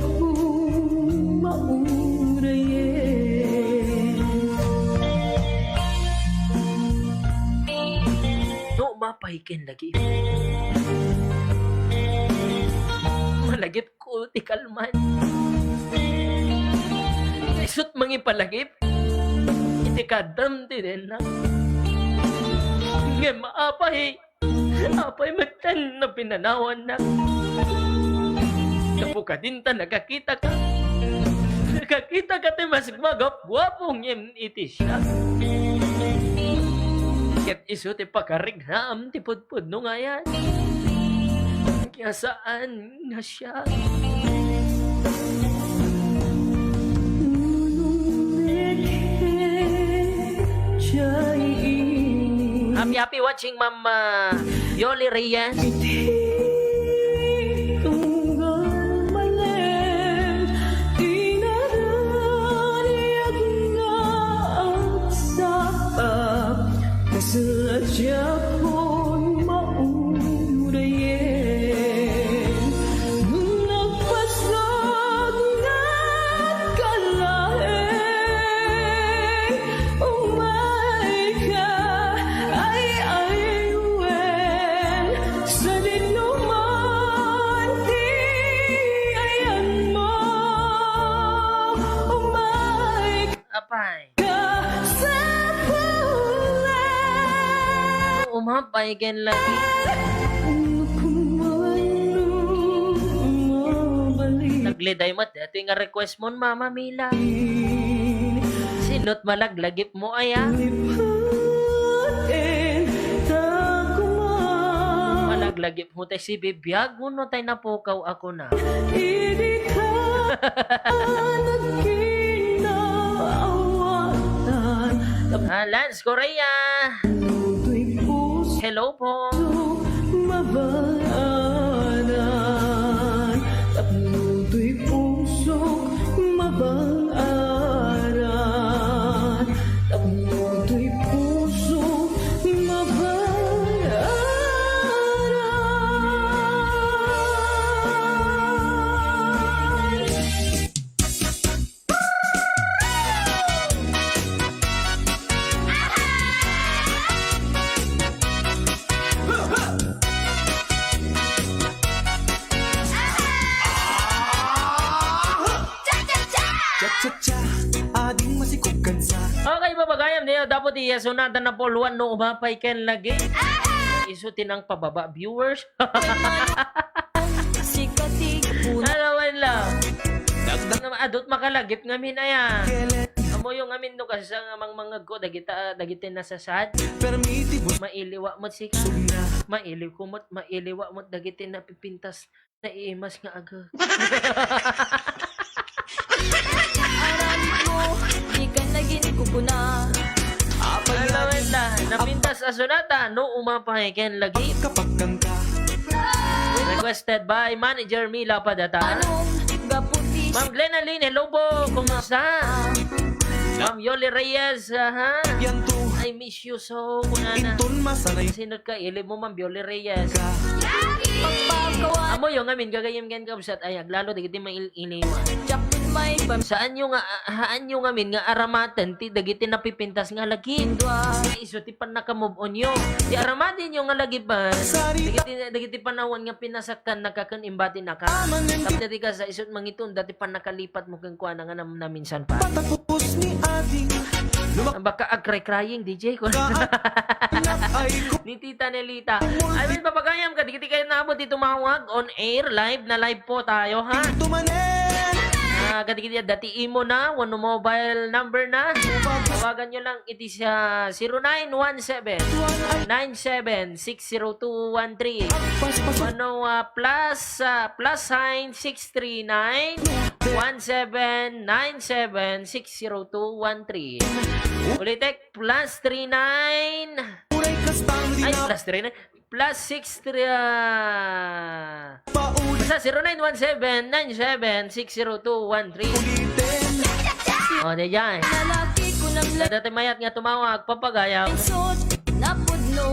maurayen. No, umapay ken lagi. Malagip ko ti kalman. Isut' mangipalagip iti kaddam ti denna. Ngem apay, apay metten no pinanawannak. Gapu kadin ta nakakita ka. Nakakita ka ti mas magapguapo ngem iti siak. Ket isu ti pakarignaam ti pudpudno nga ayan. Kaya saan nga siak. Happy, happy watching, Ma'am, ah, Yoli Reyes. Tunggal manen, inarayag nga agsapa, kasla diakon maurayen. Nagpasnag nga kalaeng, umay ka, ay, ay, wen, sadino man ti ayanmo, umay ka. Apay. Ka sa pulan. Umapay ken lagi. Nagleday met, daytoy nga request mon, Mama Mila. Sino't malaglagip mo, aya? Malaglagip mo tay sibibiag, wenno tay napukaw a kuna? Idi ka nagkinaawatan. Ah, Lance Correa. Hello po. Mabaanan. Tapno to'y pusok mabaanan. Tapno to'y pusok mabaanan. Cha-cha-cha, ading masikog kansa. Okay, papagayam niya, dapat iya sunatan na puluan no umapay ken lagi. Isu ti nangpababa, viewers. Sikati puna. Alawan lang. Dagdag. Adut makalagip ngamin aya. Amoyo ngamin no kasi sa nga mangmangag ko, dagita, dagiti nasasad. Permiti bus. Mailiwa mo't sika. Sugna. Mailiw ko mo't, mailiwa mo't dagiti napipintas. Naiimas nga aga. Aramid mo, di ka na ginikukuna. Apay. Alawen na, napintas a sunata, no umapay ken lagi. Kapagkanta. Requested by Manager Mila Padata. Anong gaputi? Ma'am Glenn Aline, hello po. Kumusta? Ma'am Yoli Reyes, aha. Yan to. I miss you so, kunana. Inton masanay. Sino ka? Ilib mo, Ma'am Yoli Reyes. Ka. Pagpagawa. Amoyo ngamin, gagayem ken kabsat, ay, aglalo, dagiti mail-, iliwan. Jackpot may pam- Saan nyo nga, a-, haan nyo ngamin nga aramaten ti dagiti napipintas nga lagip? Dua. Isu ti pannaka-move on nyo. Ti aramaten nyo nga lagipan, dagiti, dagiti panawan nga pinasaktan naka ken imbati naka. Tapno di ka sa isut mangitunda ti pannakalipat mo kenkuana nga nam-, naminsan pa. Patapos ni Adi. Baka agkray-crying, D J, ko. Ni Tita Nelita. I will papagayam, kadagiti kayo naabot ti tumawag on air, live na live po tayo, ha? Tumanen. Ah, kadagiti dati imo na, wano mobile number na. Tawagan nyo lang iti sa zero nine one seven, nine seven six zero two one three. Wano, ah, plus, ah, plus sign six three nine, one seven nine seven six zero two one three. Ulitek, plus three nine. Ay, plus three nine. Plus six three, ah, basta zero nine one seven nine seven six zero two one three. O, di dyan. Lalaki ko nang la- Dati mayat nga tumawag, papagayam. Sot, napudno,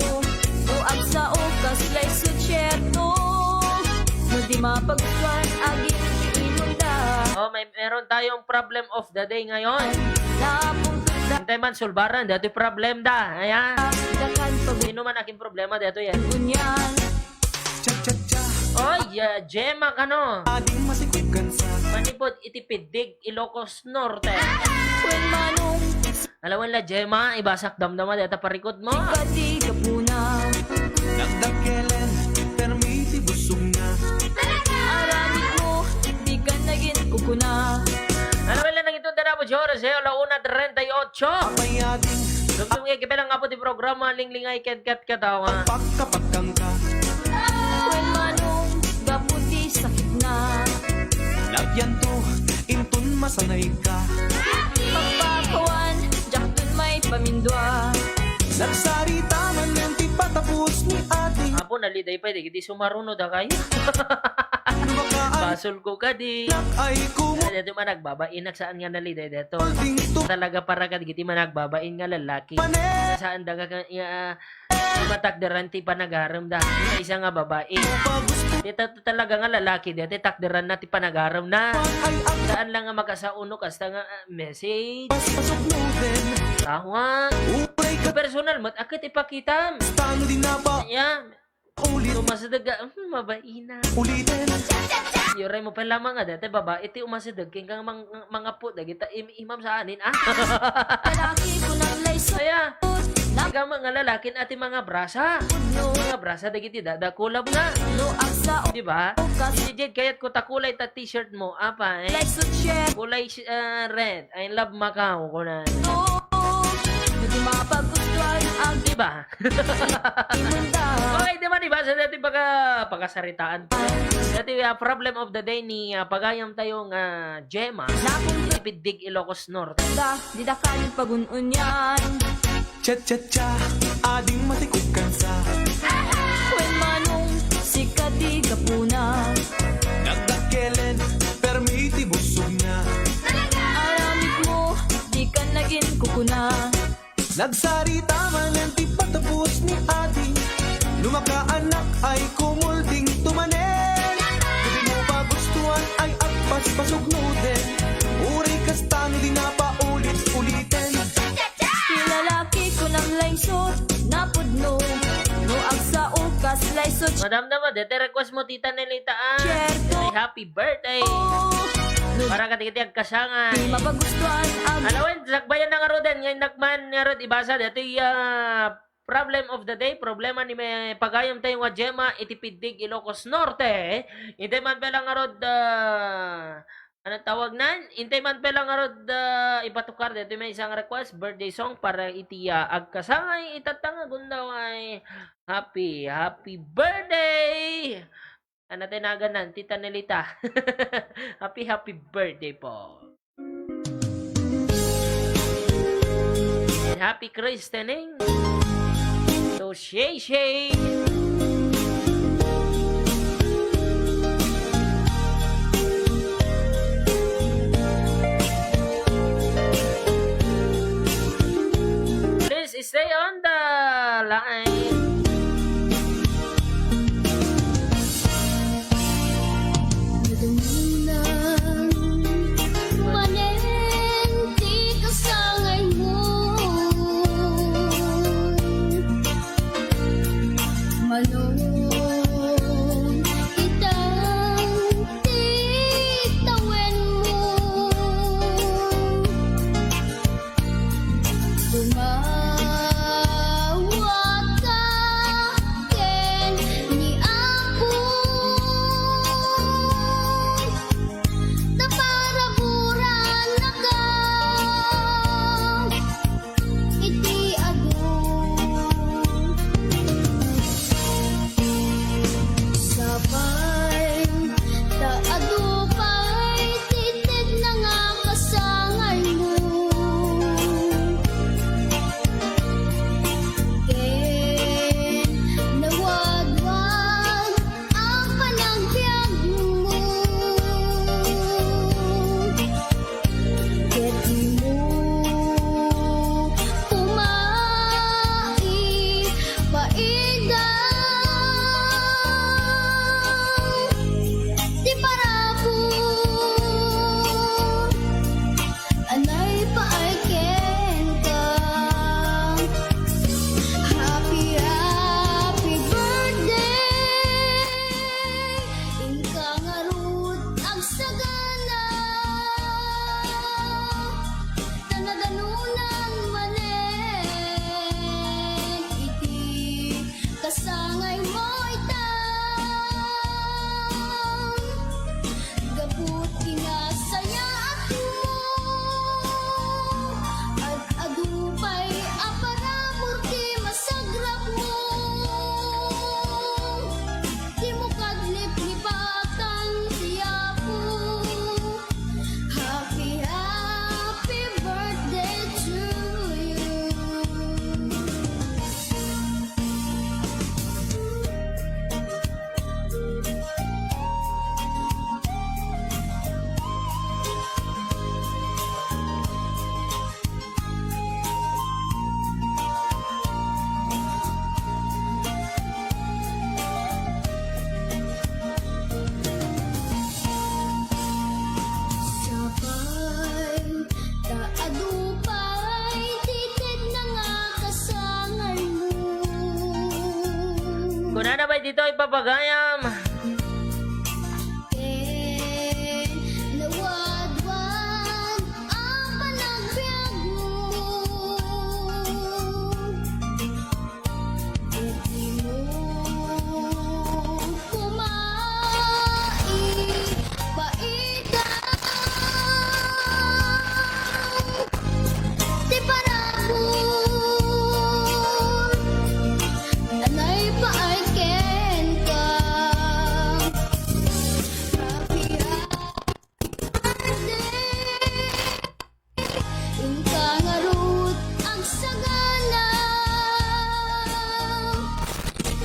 o agsao, kaslay sutsierto. No di mapagkuan, aging imunda. O, may, meron tayong problem of the day ngayon. Napungtot da- Hintay man, sulbaran, dati problem da. Ayan. Dakan pag- Sino man aking problema, dati yan. Unyan. Cha-cha-cha. Oy, ah, Gemma kano. Ading masikog kansa. Manipod iti Pidig, Ilocos Norte. Wen manong. Alawan la, Gemma, ibasak damdama deta parikot mo. Kadi kapuna. Nagdakelen, permiti busog na. Kuna. Ano ba lang itong tanapo, Joros, eh? Ala una, treinta y ocho. Mayading Tugtong nga, kibilang nga po di programa, Linglingay, Ket, Ket, Katawa. Pagkapagkang ka. Wen manong gapu ti sakit na. Lagyan to, inton masanay ka. Pagpakawan, diakton maipamindua. Nagsarita man ti patapos ni adi. Apo, naliday pay, di, di sumaruno da kayo. Lumakaan Basol ko kadi. Nak ay kumo. Ay, dito man nagbabain, nagsaan nga naliday dito. Holding to. Talaga para kadagiti managbabain nga lalaki. Mane. Saan da ka, ya, matakderan ti panagarem da. Isa nga babae. Pagusto. Dito talaga nga lalaki, dito takderan na ti panagarem na. Ay, ang Saan lang nga makasauno, kasta nga, ah, message. Pasok mo din. Tawag. Uray ka. Personal, mat, akit ipakitam. Tano din na ba? Ya. Ulit. Tumasadeg ka, hmm, mabaina. Ulitin. Yuray mo pa lamang nga, dati babae, ti umasadeg, keng kang mang-, mangapo, dagita im-, imam sa anin, ah. Lalaki ko nang layso. Aya, ikaw nga lalakin, ati mga brasa. Mga brasa, dagiti dadakulab na. No, agsa, Di ba? Ukas. Jed, kayat ko takulay ta t-shirt mo, apa, eh? Layso, share. Kulay, ah, red. I love Macau, kunan. No, no, di mapagustuhan, ag- Di ba? Imunda. Okay, di ba, di ba? Sa dati pagka-, pagkasaritaan to. Dati, ah, problem of the day ni, ah, pagayam tayo nga Gemma. Nakong Ipiddig, Ilocos Norte. Da, di da kanin pagun-unyan. Cha-cha-cha, ading matikog kansa. Wen manong sika di gapuna. Nagdakkelen, permi ti busog na. Aramid mo, di ka nagin kukuna. Nagsarita manen ti patapos ni adi. No makaanak ay kumulding tumanen. Di mo pagustuhan ay agpaspasugnoden. Uray kastano di napaulit-uliten. Ti lalaki ko nang laysot, napudno. No agsao kas laysot. Madam naman, dete request mo, Tita Nelita, ah. Cierto. Ay, happy birthday. Oh. Para kadagiti agkasangay. Di mapagustuhan ang Alawen, sakbayan na nga rod, nga inakman nga rod, ibasa, detoy, ah, problem of the day, problema ni may pagayam tayo nga Gemma, iti Piddig, Ilocos Norte. Intay man pala nga rod, ah, ano tawag nan? Intay man pala nga rod, ah, ipatukar, detoy may isang request, birthday song para iti, ah, agkasangay, itatta nga gundaway. Happy, happy birthday! Ano tinagan nan? Tita Nelita. Happy, happy birthday po. And happy christening to Shay Shay. Please stay on the line. Nadungunan manen ti kasangay mo. Manon itang ti tawen mo. Tumawag ka ken ni Apo, ta paraburanaka iti adu. Kunana pay ditoy, ipapagayam. Ken nawadwad a panagbiagmo. Iti mo koma ipaitan ti parabur, anay paay kenka. Happy, happy birthday. Inka ngarud agsagana,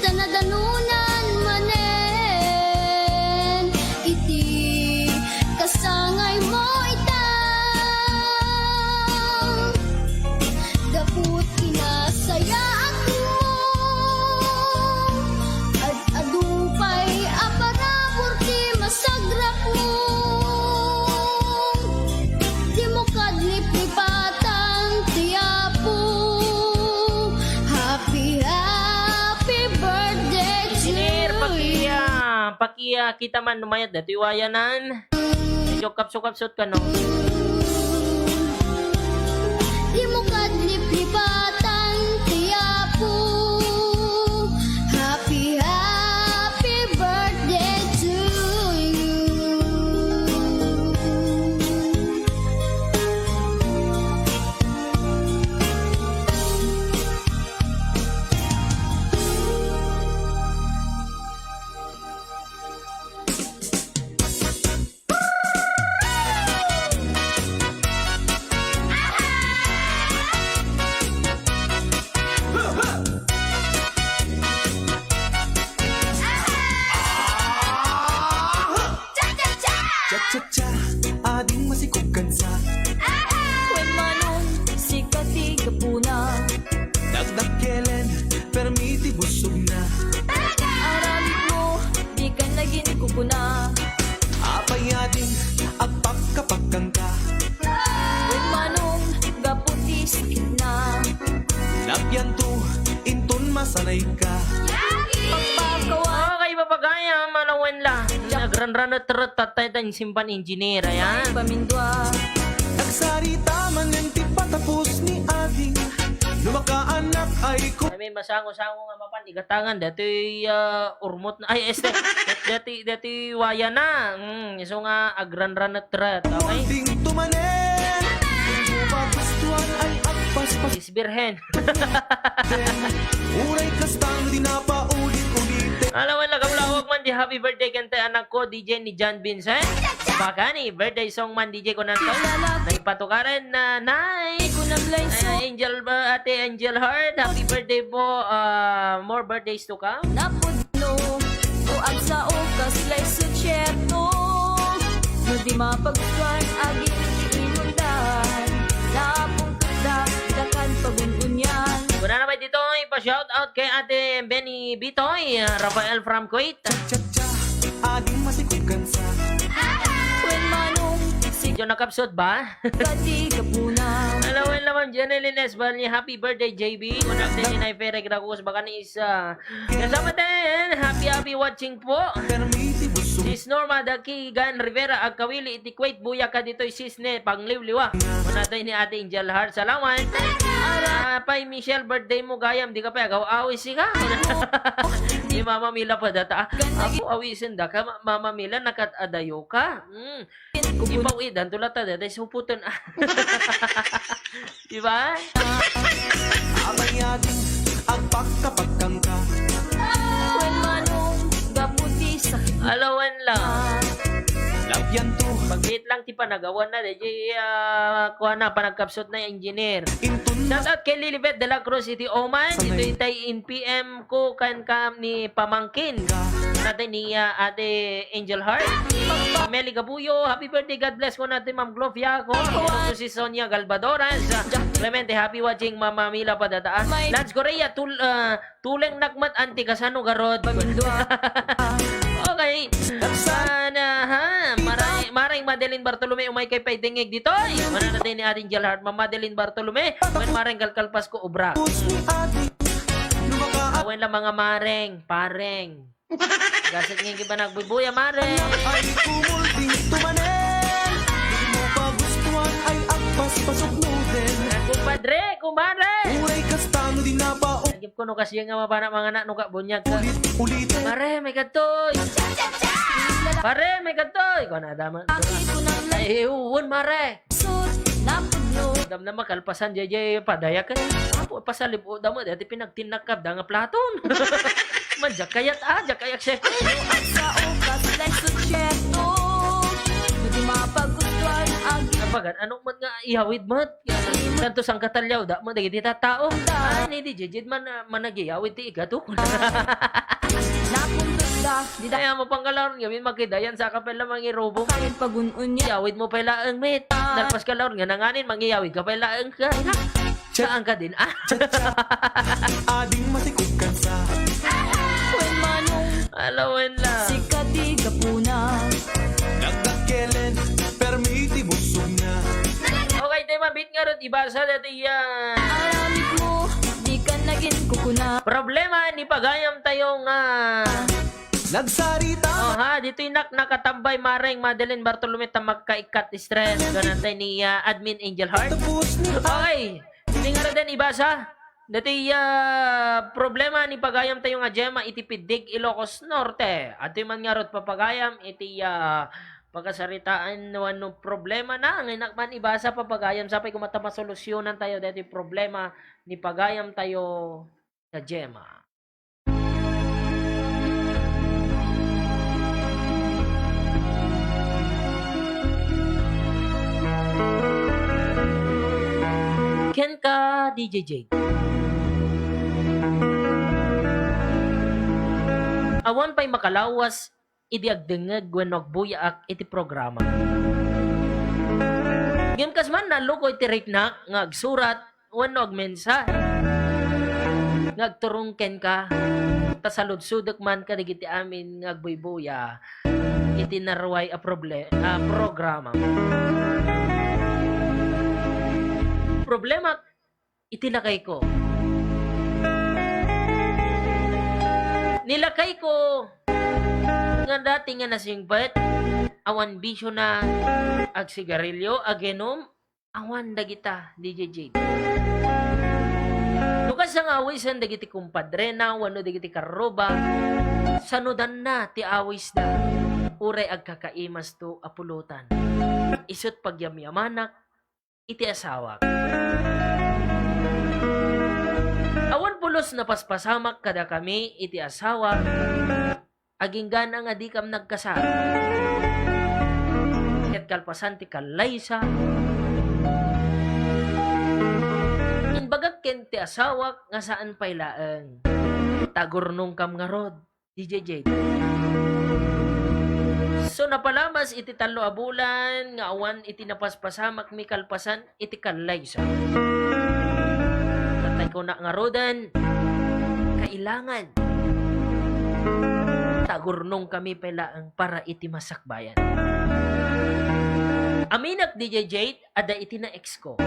ta nadanunan manen iti kasangaymo ita. Gapu ti nasayaatmo, ad-adu pay a parabur ti masagrapmo. Dimo kadliplipatan ti Apo. Happy, happy birthday to Engineer, you. Pakiya, pakiya, kita man lumayat dati wayanan. Medyo kapso-kapsot ka, no? Dimo kadliplipatan ti Apo. Happy, happy birthday to you. Cha-cha-cha! Ading masikog kansa. Wen manong sika ti gapuna. Dakdakkelen, permi ti busogna. Aramidmo, dika nagin kukuna. Apay ading agpakkapakkanka. Wen manong gapu ti sakitna. Napianto, inton masanayka. Pagpakawan. Okay, papagayam, alawen la. Nagranranetret tattay ta insimpan engineer, ayan. Pamindua. Nagsarita manen ti patapos ni ading. No makaanak ay ko- Ay, may masango-sango nga mapan igatangan datoy, ah, urmot na, ay, este, dati, dati waya na. Mm, isu nga agranranetret, okay? Ding tumanen, ding magustuhan ay agpaspas. Is Birhen. Uray kasta no di napaulit-ulit. Alawen la, kablawag man di happy birthday ken tay anakko, D J ni John Vincent. Pakani, birthday song man, D J, kunanto. Nagpatukaren na, nice. Ah, Angel, ah, Ate Angel Heart, happy birthday po. Ah, more birthdays to come. Napudno, o agsao, kaslay sutsierto. No di mapagtuan, aging imundan. Napungkatda, dakan pagungunyan. Kunana pay ditoy, ipa-shout out kay Ate Benny Bitoy, ah, Rafael from Kuwait. Cha-cha-cha, ading masikog kansa. Wen manong si Medyo nakapsot ba? Kadi kapuna. Hello, hello, Ma'am Jenny Lines Balni. Happy birthday, J B. Unang din ni Nay Ferre Gragus, baka ni isa. Kasama din, happy, happy watching po. Permi ti busog. Sis Norma Dakigan Rivera, agkawili iti Kuwait, buya ka ditoy, sis ne, pangliwliwa. Unatay ni Ate Angel Heart, salamat. Ah, pay Michelle, birthday mo gayam, di ka pay agaw-awis, sika. Ni Mama Mila pa data, ah. Apo, awisen da ka, Ma-, Mama Mila, nakat adayo ka. Mm. Ipawidan to lata, data, suputon, ah. Di ba? Abayading agpakapagkangka. Wen manong gapu ti sakit. Alawan lang. Labian to. Pagkit lang ti panagawan na, di, ah, kuha na, panagkapsot na, engineer. Intun Shout out kay Lilibet de la Cruz iti Oman. Sanay. Dito itay in P M ko kan kam ni pamangkin. Ka. Natin ni, ah, Ate Angel Heart. Meli Gabuyo, happy birthday, God bless ko natin, Ma'am Glofia ko. Ito si Sonia Galbadoras. Clemente, happy watching, Mama Mila Padataas. Lance Correa, tul-, ah, Tuleng nakmat anti kasano garod. Pamindua. Okay. Sana, ha? Maray, maray Madeline Bartolome, umay kay pay dengeg ditoy. Mana na din ni Ading Jalhart, Ma Madeline Bartolome. Wen maray kalkalpas ko obra. Wen la, mga mareng, pareng. Gasat nga iba nagbuybuya, mare. Ay kumulting tumanen. Di mo pa gustuhan ay agpas pasok mo din. Kumpadre, kumare. Uray kastano di na pa Agip ko no kasi nga mabana mga anak, no ka, bunyag ka. Ulit, ulit. Pare, may kadtoy. Pare, may kadtoy. Kuan na, dama. Ay, uwan, mare. Sud, napudno. Dam na makalpasan, J J, padayak, eh. Apo, pasalib, o, damo, dati pinagtinakab, da nga platon. Manjak kayat, ah, jak kayak siya. Sa oras, lay sutsyeto. Di mapagustuhan, agi. Apagan, ano man nga, ihawid mo? Tanto sang katalyaw, da mo, dagiti tattao. Ani, di, jejed man, ah, managiyawid ti igato. Napundot da, di da. Ay, amo pang kalaon, ngamin, makidayan, sa kapela, mangirubo. Kain pagun-un niya. Iyawid mo pela, ang met. Nalpas kalaon, nga nanganin, mangiyawid ka pela, ang ka. Saan ka din? Ah. Cha-cha. Ading matikod kan sa. Wen Manong. Ala, wen la. Sika ti gapuna. Nagdakkelen, permi ti busog na. Okay, tema, bit nga rod, ibasa dati yan. Aramid mo, di ka naging kukuna. Problema ni pagayam tayo nga. Nagsarita. Oh, ha, dito'y nak-, nakatambay, Mareng Madeline Bartolome, ta magkaikat stress. Ganun tayo ni, ah, Admin Angel Heart. Tapos ni Okay. Tingnan natin, ibasa. Dati, ah, problema ni pagayam tayo nga Gemma iti Piddig, Ilocos Norte. Adtoy man ngarud papagayam iti, ah, pagkasaritaan wenno problema na. Ngayon man ibasa papagayam sapay kumata masolusyonan tayo dati problema ni pagayam tayo nga Gemma. Kenka, D J Jade. Awan pay makalawas idi agdengngeg wenno agbuyaak iti programa. Ngem kas man nalluko iti riknak nga agsurat wenno agmensahe nga agturong kenka, ta saludsodek man kadagiti amin nga agbuybuya iti naruay a proble-, a programa. Problema iti lakayko. Ni lakayko nga dati nga nasingpet, awan bisio na, agsigarilyo, aginum, awan dagita, D J Jade. No kasla nga awisen dagiti kumpadrena wenno dagiti karruba, sanudanna ti awisda, uray agkakaimasto a pulotan. Isut' pagyamyamanak, iti asawak. Awan pulos napaspasamak kadakami iti asawak, agingga nga dikam nagkasar. Ket kalpasan ti kallaysa, imbagak ken ti asawak nga saan pay laeng. Tagurnongkam ngarud. D J Jade. So, napalabas iti tallo a bulan nga awan iti napaspasamakmi kalpasan iti kallaysa. Tatay ko na ngaruden, kailangan tagurnongkami pay laeng para iti masakbayan. Aminak, D J Jade, adda iti na-ex ko.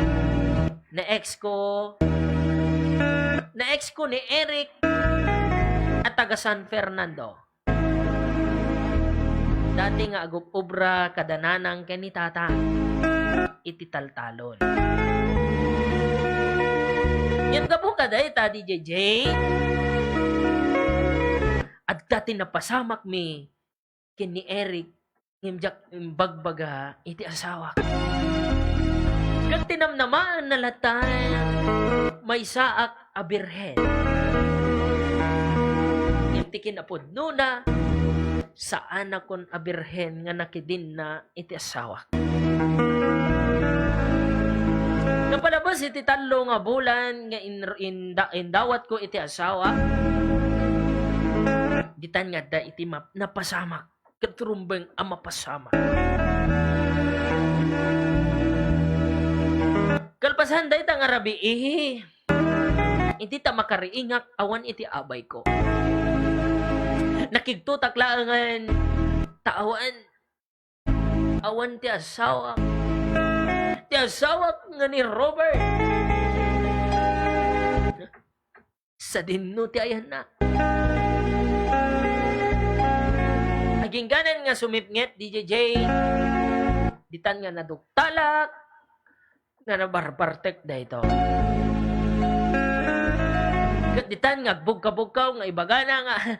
Na-ex ko, na-ex ko ni Eric a taga San Fernando. Dati nga agub-obra kada nanang ken ni tata iti taltalon. Ngem gapu kadayta, D J Jade, adda ti napasamakmi ken ni Eric, ngem diak imbagbaga iti asawak. Ket tinamnamaanna latta, maysaak a birhen. Ngem ti kinapudnona, saanakon a birhen nga nakidinna iti asawak. Napalabas iti tallo nga bulan nga in-, inda-, indawatko iti asawak, ditan nga adda iti map-, napasamak ket rumbeng a mapasamak. Kalpasan dayta nga rabii, idi ta makariingak awan iti abayko. Nakigtotak laengen ta awan, awan ti asawak. Ti asawak nga ni Robert. sadinno ti ayanna. Agingganan nga sumipnget, D J Jade, ditan nga naduktalak, nga nabarbartek daytoy. Ket ditan nga agbugkabugkaw nga ibagana nga,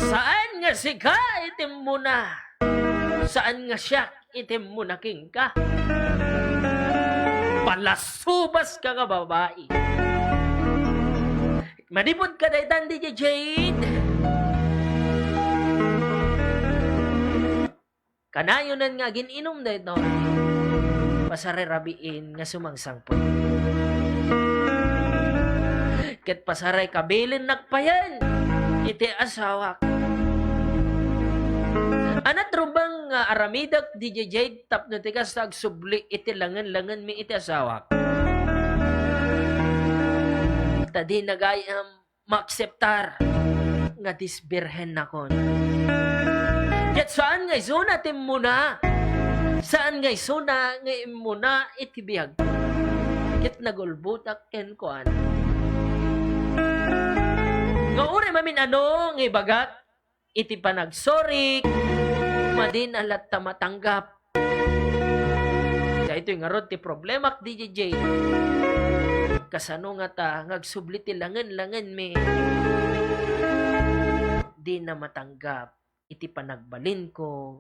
"Saan nga sika iti immuna? Saan nga siak iti immuna kenka? Palasubas ka nga babai." Manipud ka daytan, D J Jade. Kanayonan nga agin-inum daytoy. Pasaray rabiin nga sumangsangpet. Ket pasaray kabilinnak payen iti asawak. Ania ti rubeng nga aramidek, D J Jade, tapno ti kasta agsubli iti langen-langenmi iti asawak? Ta di nagayam maakseptar nga disbirhennakon. Ket saan nga isuna ti immuna. Saan nga isuna nga immuna iti biag. Ket nagulbotak kenkuana. Nga uray mamin-ano nga ibagak iti panagsorik, madin a latta matanggap. Daytoy ngarud ti problemak, D J Jade. Kasano ngata nga agsubli ti langen-langenmi? Dina matanggap iti panagbalinko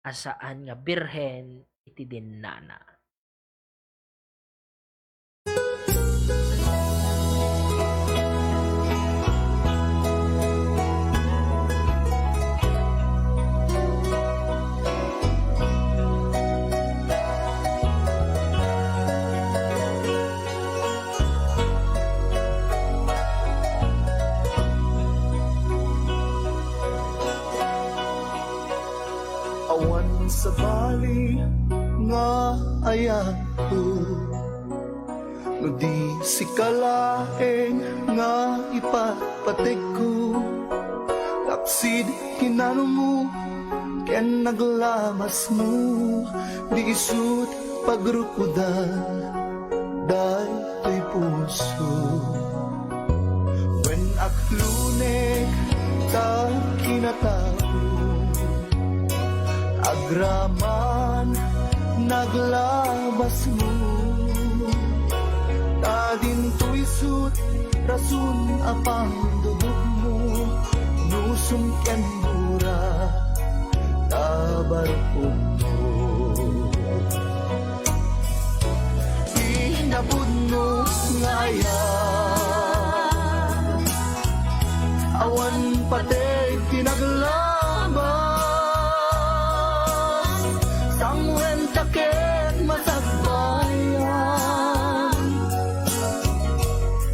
a saan nga birhen iti dinnana. Awan sabali nga ayatko, no di sika laeng nga ipatpategko. Lapsid kinanmo ken naglabasmo, di isut pagrukodan daytoy puso. Wen, aklunek ta kinatao, agraman naglabasmo. Ta dinto isut rason a pandudugmo, no sumkem gura ta barukmo. Inapudno nga ayat, awan pateg ti naglabas, sanguen ta ket masagbayan.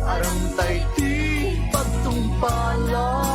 Aramtay ti pagtungpalan.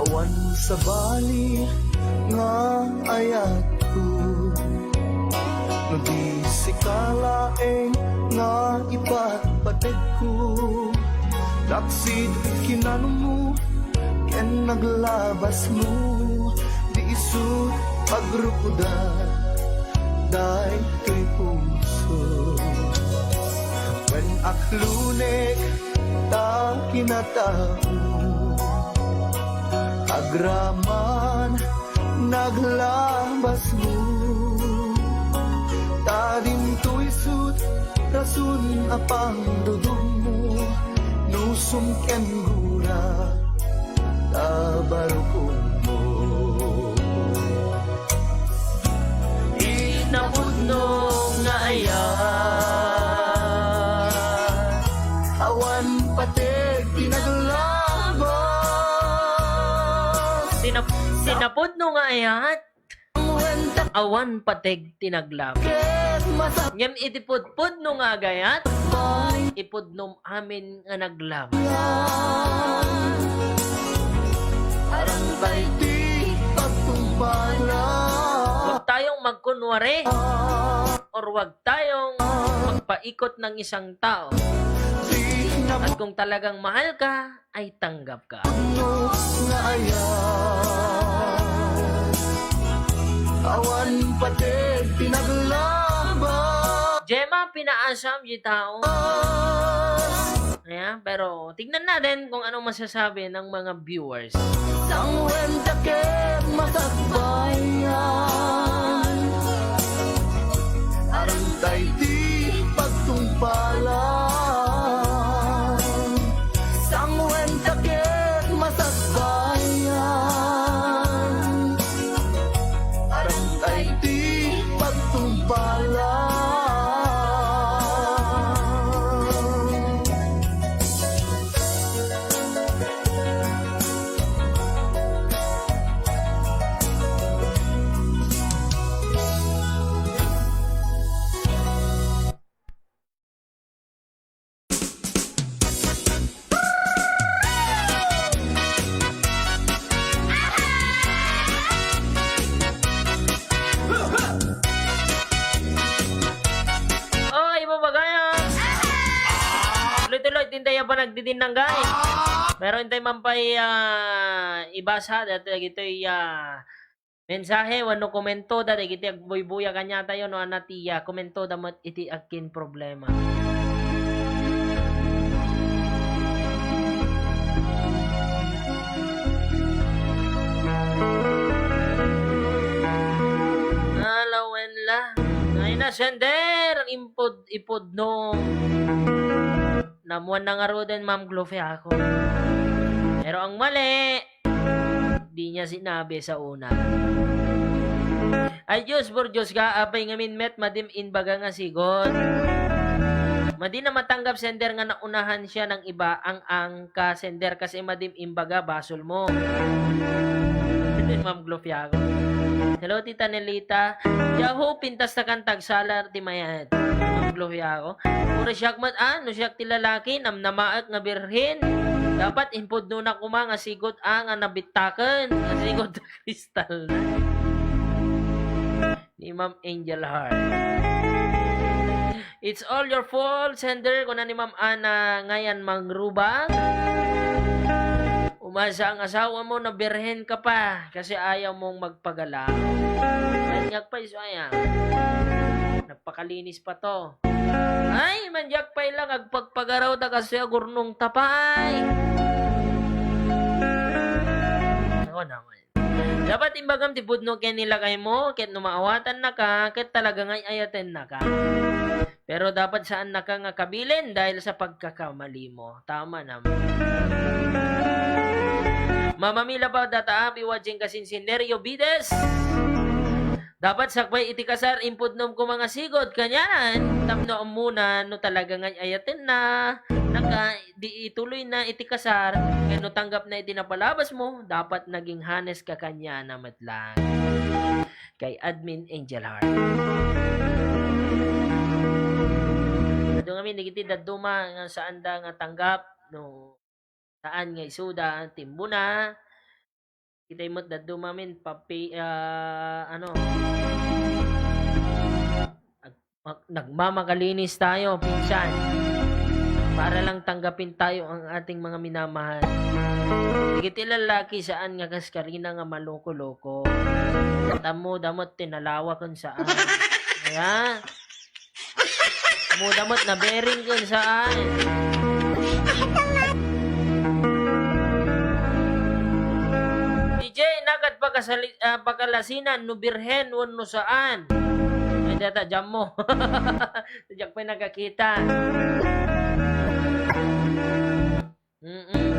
Awan sabali nga ayatko, no di sika laeng nga ipatpategko. Lapsid kinanmo ken naglabasmo, di isut pagrukodan daytoy puso. Wen, aklunek ta kinatao, agraman naglabasmo. Ta dinto isut rason a pandudugmo, no sumkem gura ta barukmo. Inapudno nga ayat, awan pateg ti naglabas. Sinap-, sinapudno nga ayat, awan pateg ti naglabas. Ngem iti pudpudno nga agayat, ipudnom amin nga naglabas. magkunwari or wag tayong magpaikot ng isang tao. At kung talagang mahal ka, ay tanggap ka. Nga ayat, awan pati pinaglaba. Gemma, pinaasam di tao. Ayan, pero tignan natin kung ano masasabi ng mga viewers. Sangwen takep masakbayan, arantay ti pagtungpalan. Sangwen takep masakbayan, arantay ti pagtungpalan. Oy, ibabagayam! Tuloy-tuloy, tintay a panagdidinanggay. Pero intay man pay, ah, ibasa, dati dagitoy, ah, mensahe wenno komento dagiti agbuybuya kaniatayo no ania ti, ah, komentoda met iti agkin problema. Alawen la. Ay na, sender! Impod-, ipodno. Namuan na ngaruden, Ma'am Glofiaco. Pero ang mali, di niya sinabi sa una. Ay Diyos, por Diyos ka, apay ngamin met, madim imbaga nga sigod. Madi na matanggap, sender, nga naunahan siya ng iba, ang, ang ka, sender, kasi madim imbaga, basol mo. Ma'am Glofiaco. Hello, Tita Nelita. Yahoo, pintas ta kan tagsala ti mayat. Ma'am Glofiaco. Puro siak met, ah, no siak ti lalaki, namnamaek nga birhen. Dapat impudno na kuma nga sigod, ah, nga nabittaken. Nga sigod. Kristal na. Ni Ma'am Angel Heart. It's all your fault, sender, kuna ni Ma'am Ana, ngayan mangrubang. Umasa ang asawa mo na birhen ka pa kasi ayaw mong magpagala. Manyak pa iso aya. Nagpakalinis pa to. Ay, manyak pa ilang agpagpagaraw ta kasi agurnong tapay. Ako naman. Dapat imbagam ti pudno ken ni lakaymo, ket no maawatannaka, ket talaga nga ay-ayatennaka. Pero dapat saannaka nga kabilin dahil sa pagkakamali mo. Tama naman. Mama Mila pa data abi watching kasin si Nerio Bides. Dapat sakbay iti kasar, impudnom ko mga sigod, kanyanan, tapno ammona no talaga nga ay-ayatenna, naka, di ituloy na iti kasar, ken no tanggap na iti napalabas mo, dapat naging honest ka kanya na met lang. Kay Admin Angel Heart. Adu ngamin, dagiti dadduma nga saanda nga tanggap, no, saan nga isuda, timbuna, Kita met dadduma min, papi-, ah, ano, ag-, mag-, nagmamakalinis tayo, pinsan. Para lang tanggapin tayo ang ating mga minamahal. Dagiti lalaki saan nga kas karina nga maloko-loko. Tammo damot tinalawa kun saan. Kaya, Mudamot na bearing kun saan. D J, nakat pakasali-, ah, pakalasinan no birhen wenno saan. Ay, data, jam mo. Diak pay nakakita. Mm-mm.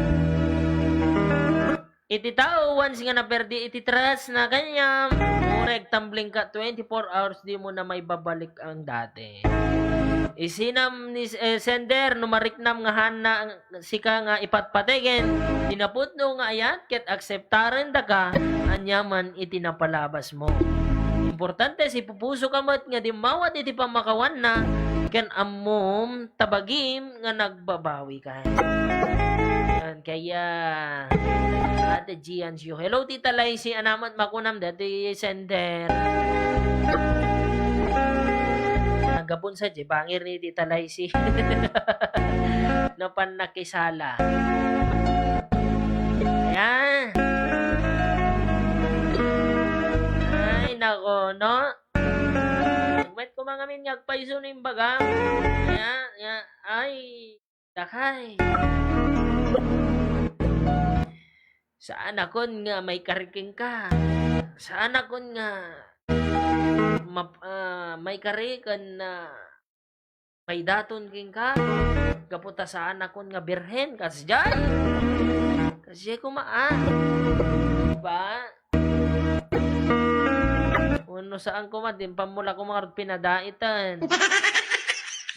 Iti tao, once nga naperdi iti trust na kaniam, murag tumbling ka, twenty-four hours di mo na maibabalik ang dati. Isinam ni, eh, sender, no mariknam nga hana ang sika nga ipatpategen, dinaputno nga ayat ket akseptaren daka, aniaman iti napalabas mo. Importante, sipupuso ka met nga dimmawat iti pammakawanna, ken ammom, tabagim nga nagbabawi ka. Yan. Kaya, Ate Gian Sio. Hello, Tita Laisy. Anaman makunam dati sender. Nagabon sa di bangir ni Tita Laisy. No pan nakisala. Ayan. Ay, nako, no? Met ko mangamin nga agpayso ni bagam. Ayan, ayan. Ay. Dakay. Saanakon nga maikari kenka. Saanakon nga map-, ah, maikari ken, ah, maidaton kenka. Gapu ta saanakon nga birhen. Kasdiay. Kasdiay koma, ah. Diba? Wenno saan koma, di pammula koma ngarud pinadaiten.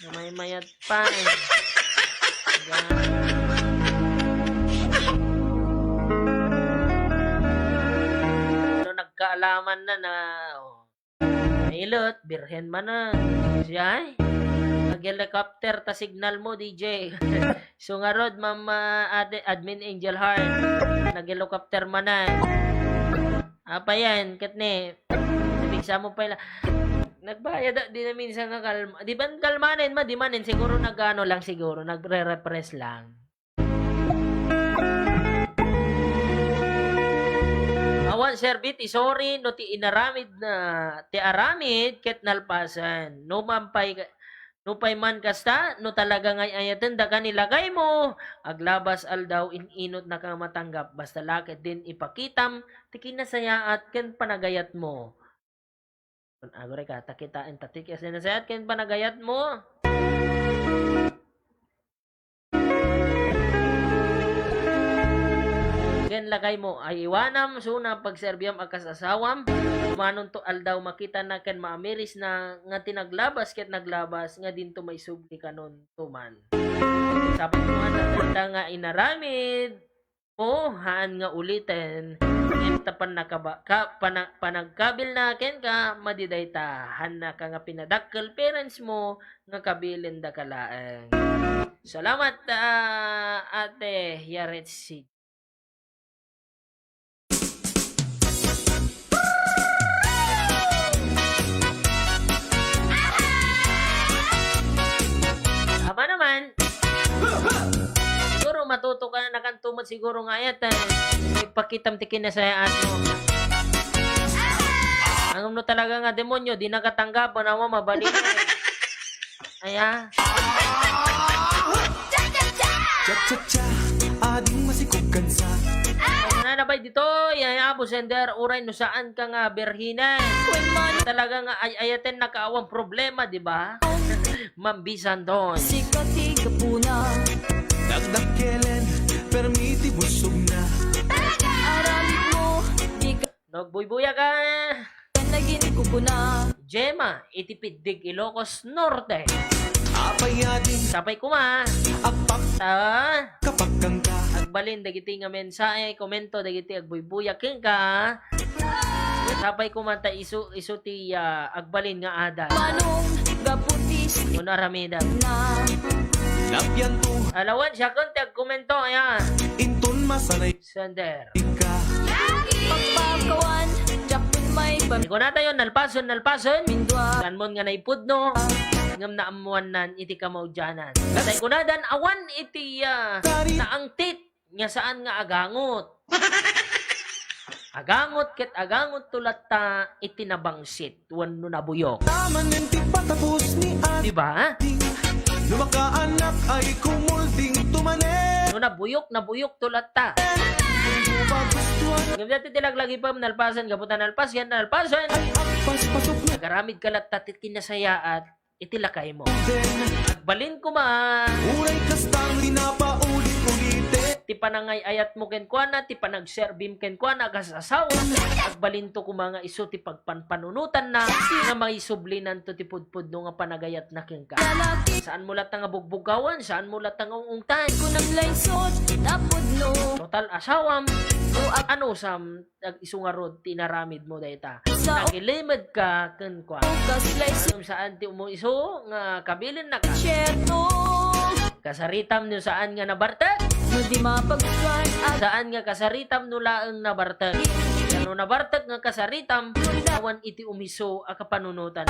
Namaymayat pa. Yan. Ano, nagkaalaman na na, oh. Mailot, birhen man na. Siya, ay. Nag-helicopter ta signal mo, D J. So ngarud, Ma'am, ah, Ate, Admin Angel Heart. Nag-helicopter man na. Apa yan? Ket ni, napigsa mo pa ila. Nagbayad, ah, di na minsan nga kalma. Di ba kalmanen ma? Di manen. Siguro nag-ano lang siguro. Nagre-repress lang. Awan serbi ti sorry no ti inaramid na, ti aramid ket nalpasen. No man pay, no pay man kasta, no talaga nga ay-ayaten daka ni lakay mo, aglabas aldaw in-inot na ka matanggap, basta la ket din ipakitam ti kinasayaat ken panagayat mo. Aguray ka, ta kitaen ta ti kinasayaat ken panagayat mo. Ken lakay mo, ay iwanam, suna pagserbiam a kas asawam, manunto aldaw makita na ken maamiris na nga ti naglabas ket naglabas nga dinto maisubli kanon tuman. Sapay mo nga nakita nga inaramid, o, haan nga uliten, ket ta pannakaba-, ka-, pana-, panagkabilna kenka, madi dayta, haannaka nga pinadakkel parents mo, nga kabilin daka laeng. Salamat, ah, Ate Yaretsi. Aba naman. Siguro matuto ka na kan tumod siguro nga ayat, eh. Ipakitam ti kinasayaat mo. Ang no talaga nga demonyo, di nakatanggapan, awa, mabali na, eh. Aya. Cha-cha-cha! Ading masikog kansa. Ano na bay dito? Yaya, Abu Sender, uray no saan ka nga birhinen. Talaga nga ay-ayaten na kaawan problema, di ba? Mambisan doon. Sikati kapuna. Dagdakelen, permiti busog na. Aramid mo, di ka Nagbuybuya ka. Naging kukuna. Gemma, iti Piddig, Ilocos Norte. Apay ading. Sapay kuma. Agpak. Ta. Kapagkangka. Agbalin dagiti nga mensahe, komento dagiti agbuybuya kenka. Sapay kuma ta isu, isu ti, ah, agbalin nga adal. Manong gaputis. Uno aramida. Na. Lapian to. Alawan siya kun ti agkomento, ayan. Inton masanay. Sender. Pagpakawan, diak pun may pam- Kunatayon, nalpasen, nalpasen. Mindua. Saan mo nga naipudno? Ngem naammuannan iti kamaudianan. Tay kunadan, awan iti, ah, naangtit nga saan nga agangot. Agangot ket agangot to latta iti nabangsit. Wenno nabuyok. Taman ti patapos ni Di ba? Ading. No makaanak ay kumulding tumanen. No nabuyok, nabuyok to latta. Pagustuhan. Ngem dati ti laglagipem, nalpasen, gapu ta nalpas, yan nalpasen. Ay, agpas, pasok na. Agaramid ka latta ti kinasayaat. Iti lakay mo. Agbalin kuma. Uray kastang di na paulit-uliten. Ti panangay-ayat mo kenkuana, ti panagserbim kenkuana, agas asawa. Agbalinto kuma nga isu ti pagpanpanunutan na, nga maisublinanto ti pudpudno nga panagayat na kenka. Saan mo latta nga bugbugawan, saan mo latta nga ungungtan. Kunam laysot, napudno. Total asawam, anusam, nag-isu ngarud ti inaramid mo dayta. Sa Nakilimedka kenkuana. Kas lay Ngem saan ti umu-isu nga kabilinnaka. Siyerto. Kasaritam no saan nga nabartek. Di mapagkuan. Saan nga kasaritam no laeng nabartek. No nabartek nga kasaritam, awan iti umiso a kapanunotan.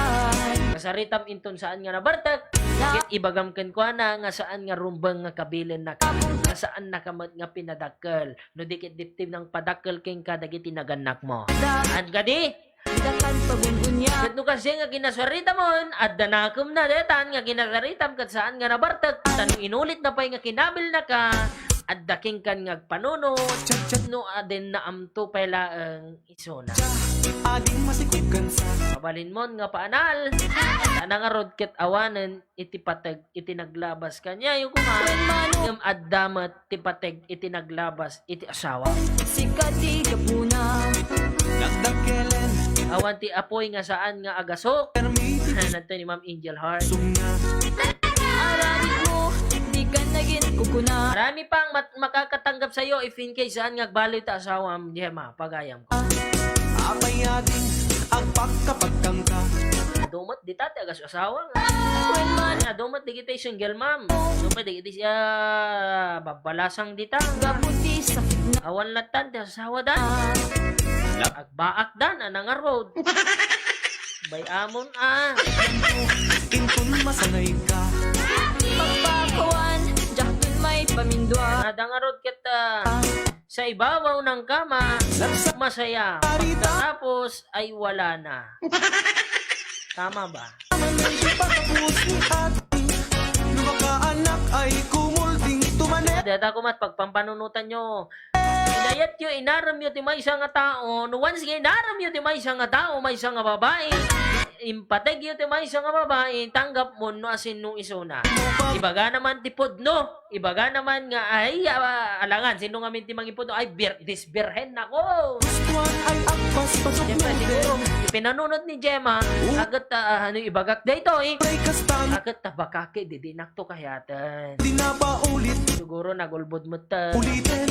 Kasaritam inton saan nga nabartek, ket ibagam kenkuana nga saan nga rumbeng nga kabilennak, nga saannaka met nga pinadakkel. No di ket dipti nang padakkel kenka dagiti nagannakmo. Saan kadi? Ket no kasdiay nga kinasaritamon, adda nakemna detan nga kinasaritam ket saan nga nabartek. Ta no inulitna pay nga kinabilnaka, adda kenkan nga agpanunot, no adda naamto pay laeng isuna. Mabalinmon nga paanal, ta nangarud ket awanen iti pateg iti naglabas kaniayo koma, ngem adda met ti pateg iti naglabas iti asawa. Sika ti gapuna. Nagdakkelen. Awan ti apoy nga saan nga agasok. Permi. Adto ni Ma'am Angel Heart. Sumna. Aramid mo, di ka nagin kukuna. Marami pang mat-, makakatanggap sa'yo if in case saan nga agbaliw ta asawam, Gemma, pagayam. Apay ading agpakapagkangka. Dumot dita ti agas-asawa. Wen man. Ania, dumot digiti single mom. Dumot digiti siya babbalasang dita. Gapu ti sakit na. Awan lattan ti asawa dan. Agbaak dan, anang a road. Bay-amon, ah. Intun masangay ka. Pagpakawan, diak dun may pamindua. Adda ngarud ket, ah, sa ibabaw ng kama, masaya. Pagkatapos ay wala na. Tama ba? Pagkatapos ni ate, lumakaanak ay kumulding tumane. Data ko mat pagpampanunutan nyo. Inayatyo, inaremyo ti maysa nga tao. No once nga inaremyo ti maysa nga tao, maysa nga babae, impategyo ti maysa nga babae, tanggapmon no asinno isuna. Ibagana man ti pudno, ibagana man nga, ay, ah, alangan, sino ngamin ti mangipudno? Ay, bir-, disbirhen ako. Gustuan ay agpas pasok. Siyempre, siguro, ipinanunot ni Gemma, agat, ah, ano ibagak daytoy? Agat tabakaki, didi nakto kayaten. Di na paulit. Siguro nagulbod met ta. Ulitin.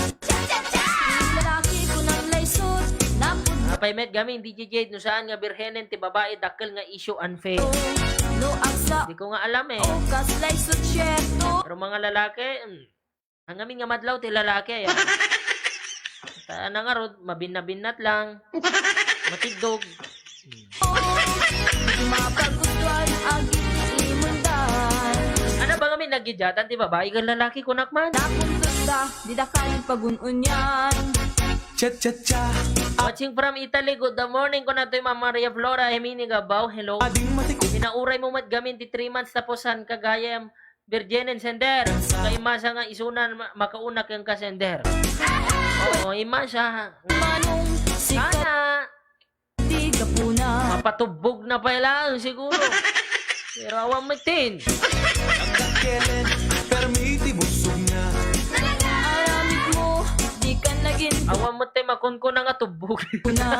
Lalaki ko nang laysot, napun- Apay met gamin, D J Jade, no saan nga birhenen ti babae, dakkel nga issue, unfair. No agsa. Di ko nga alam eh. O kas laysot, syerto. Pero mga lalaki, hmm, ang amin nga madlaw ti lalaki, ay, ah. Ta, nangarod, mabinnabinnat lang. Matiddog. Mapagustuhan aging imundan. Ano ba kami nagijatan ti babae ken lalaki kunak man? Napuntos ka, di da ka nagpagun-unyan. Cha, cha, cha. Watching from Italy, good morning, kuna toy Ma'am Maria Flora Hemini Gabao, hello. Ading matikop. Pinauray mo met gamin ti three months tapos saan ka gayam? Virgin and sender. Kay masa nga isunan ma-, makauna ken ka sender. Oo, imasa. Manong sikat. Sana. Di ka puna. Mapatubbog na pay laeng siguro. Pero awan met tin. Nagdakelen, permi ti busog na. Aramid mo, di ka nagin. Awan met tay makunkuna nga tubbog. Puna.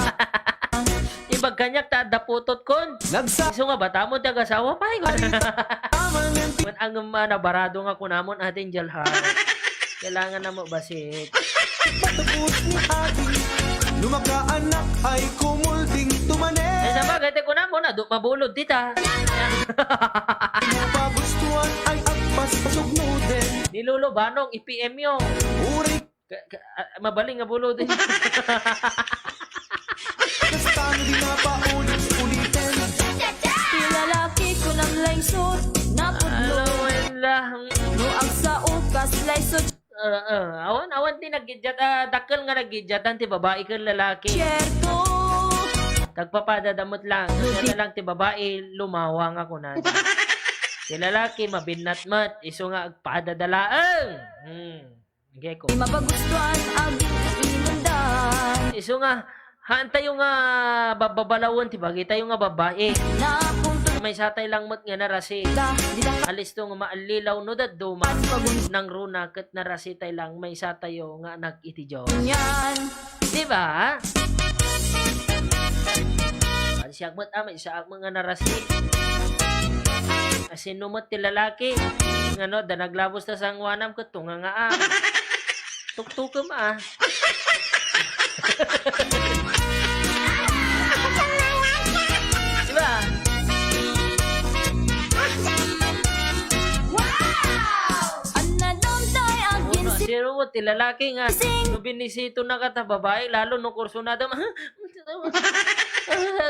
Ibag kaniak ta adda putot kon. Nagsa- Isu nga batamon ti agasawa pay. Arita. Amangan ti- Wen angem a nabarado nga kunamon, Ate Angel, ha? Kailangan na mo basik. Patapos ni adi. Lumakaanak ay kumulding tumane. Ay, sabagay, te kunamon, adu, mabulod dita. Pagustuhan ay agpas pasugnoden. Ni Lolo Banong, i-P M yo. Uri Ka, ka, ah, mabaling nga bulod eh. Kastano di na paulit-ulitin. Ti lalaki ko nang laysot, napudlo. Alam mo yun lang. No, ang sa ukas, laysot. Ah, ah, awan, awan ti naggidyat, ah, dakkel nga naggidyatan ti babae ken lalaki. Siyerto. Tagpapadadamot lang. Kaya na lang ti babae, lumawa nga kunan. Ti lalaki, mabinnatmat. Isu nga agpadadalaeng. Hmm. Geko. Di mapagustuhan aging imundan. Isu nga, haan tayo nga bababalawen ti bagay tayo nga babae. Napunto. Maysa tay lang met nga narasi. Da, di da. Alisto nga maallilaw no dadduma. At pagun- Nangruna ket narasi tay lang maysa tayo nga anak iti Dios. Yan. Di ba? Siak met, ah, maysaak met nga narasi. Asino met ti lalaki? Ngano, da naglabos ta sangoanam ket tunga nga, ah. Tuktukem, ah. Di ba? Wow! Anna dom tay agin si- Sino mo ti lalaki nga no binisito na ka ta babae, lalo no kursunada, "Ah,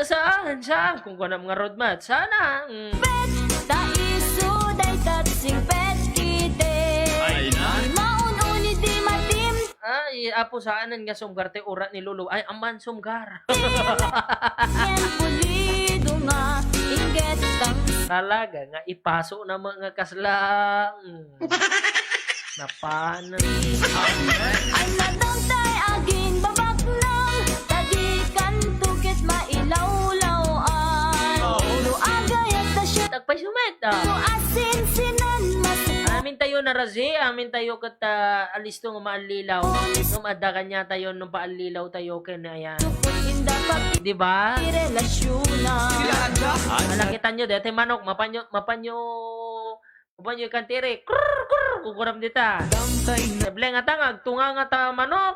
saan? Saan?" Kung kunam nga road mat, sana. Mm. Pet, ta isu, dayta singpet kite. Ay na. Di maun-uni, di matim. Ay, apo, saanen nga sumgar ti urat ni Lolo? Ay, amman sumgar. Ken pulido nga inggit kang Talaga nga ipaso na nga kasla. Mm. Napan. Ay, nadamtay aging babaknang, tadikan tuket mailawlawan. No agayat ta siya. Tagpay sumet, ah. No asinsinan mas Amin tayo na razi, amin tayo ket, ah, alisto nga maallilaw. Nung adda kanya tayo, nung paallilaw tayo, ken ayan. Tupot inda pag Di ba? Relasyon na. Ala, kita nyo, dete manok, mapanyo, mapanyo, mapanyo ikan tiri. Krrr, krrr, kukuram dita. Damtay na. Sable nga ta, nga agtunga nga ta manok.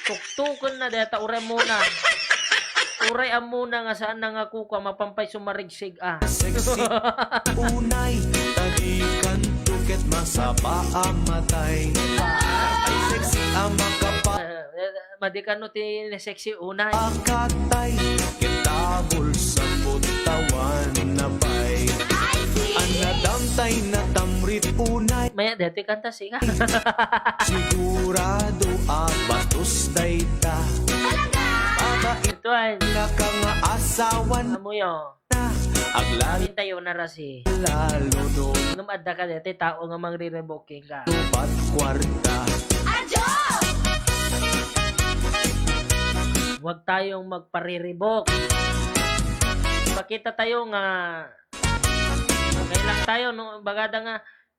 Tuktuken na deta, uray muna. Uray a muna nga saan na nga kukua, mapampay sumarigsig, ah. Sexy. Unay, tadikan tuket masapa a matay. Ay, sexy a makapa- Eh, eh, Madi kano ti sexy unay. Akatay, kita bulsa put awan na pay. Anadamtay na tamrit unay. Maya, deti kanta siya. Sigurado a batos dayta. Talaga? Ito ay. Nakangaasawan Amuyo. Aglal- Amin tayo na rasi. Lalo no. Nung adda ka deti tao nga mangre-revoking ka. Lupat kwarta. Adyo! Huwag tayong magpariribok. Pakita tayo nga okay lang tayo, no? Bagada nga,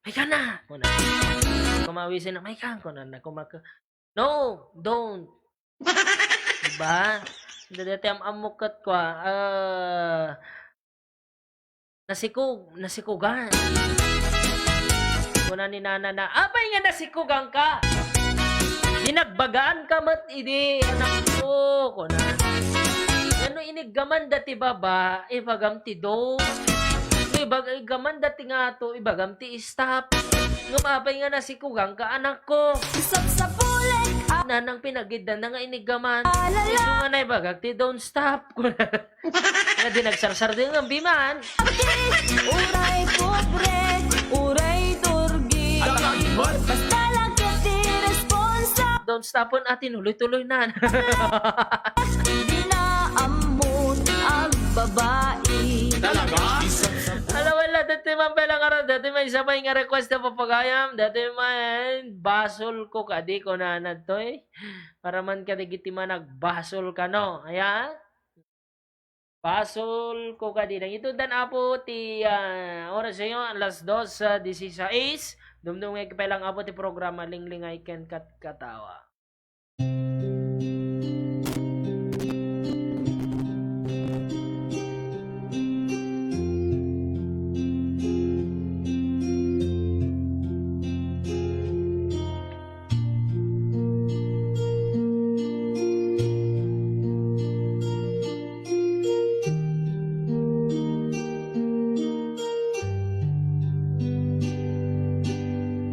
"May ka na!" Kuna. Kumawisin na, "May ka!" Kuna na, kumaka-, No, don't. Diba? Dati am-amok ket kua, ah, nasikog, nasikugan. Kuna ni nana na, "Apay nga nasikugan ka? Binagbagaan ka met idi, anak ko," kuna. Ano iniggaman dati baba, ibagam ti do. Ibag-, iggaman dati nga to, ibagam ti stop. Ngem apay nga nasikugan ka, anak ko? Sapsapulik a- Nanang pinagiddan na nga iniggaman. Alala. Isu nga naibagak ti don't stop. Nga di nagsarsar din nga biman. Uray pobre, uray turgi. Basta lang ket ti responsa. Don't stop on atin, tuloy-tuloy na. Di na ammot ang babae. Talaga? Ala, wala, dati man pala nga ron, dati may sabay nga request na papagayam, dati man, basol ko kadi, kunana toy. Para man kadagiti managbasol kano, aya? Basol ko kadi. Nangituddan, Apo, ti, ah, oras tayo, alas dos, ah, disisais. Dumdumngeg pay lang, Apo, ti programa Linglingay ken Katkatawa.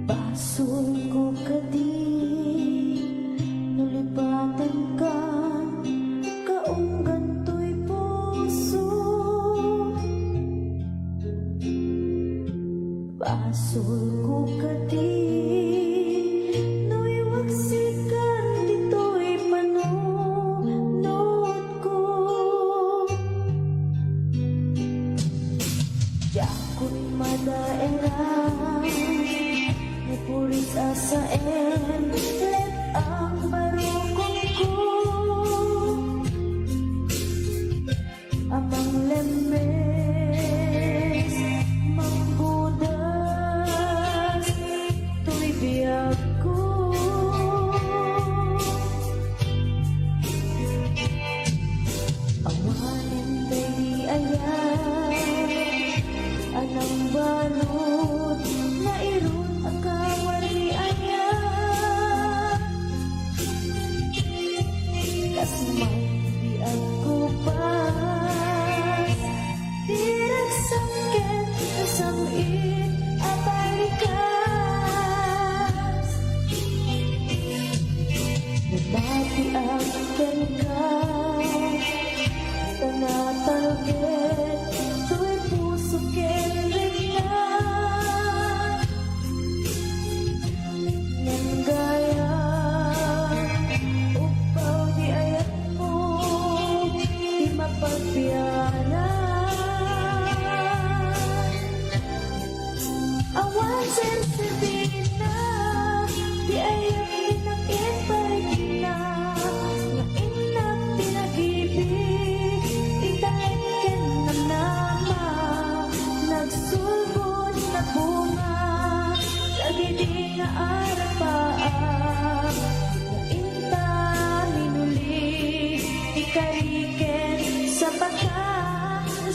Basol ko kadi no lipatanka, kaunggan toy puso. Basol ko kadi no iwaksikan ditoy panunotko. Diakon madaeran, napuris a saen, let ang barukonko. Amang lembes, mangguda.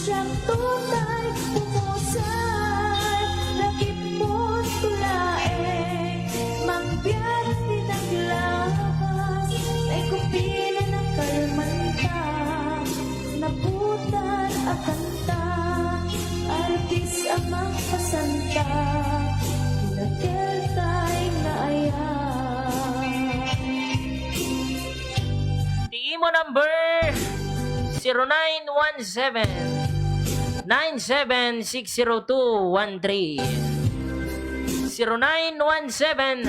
Siak tutay pumusay, lagipon to laeng, mangbiag ti naglabas, ay kupina na kalmanta, naputar a kanta, artis a mangpasanta, kinakeltay nga ayat. Ti imo number, zero nine one seven, nine seven six zero two one three. Zero nine one seven,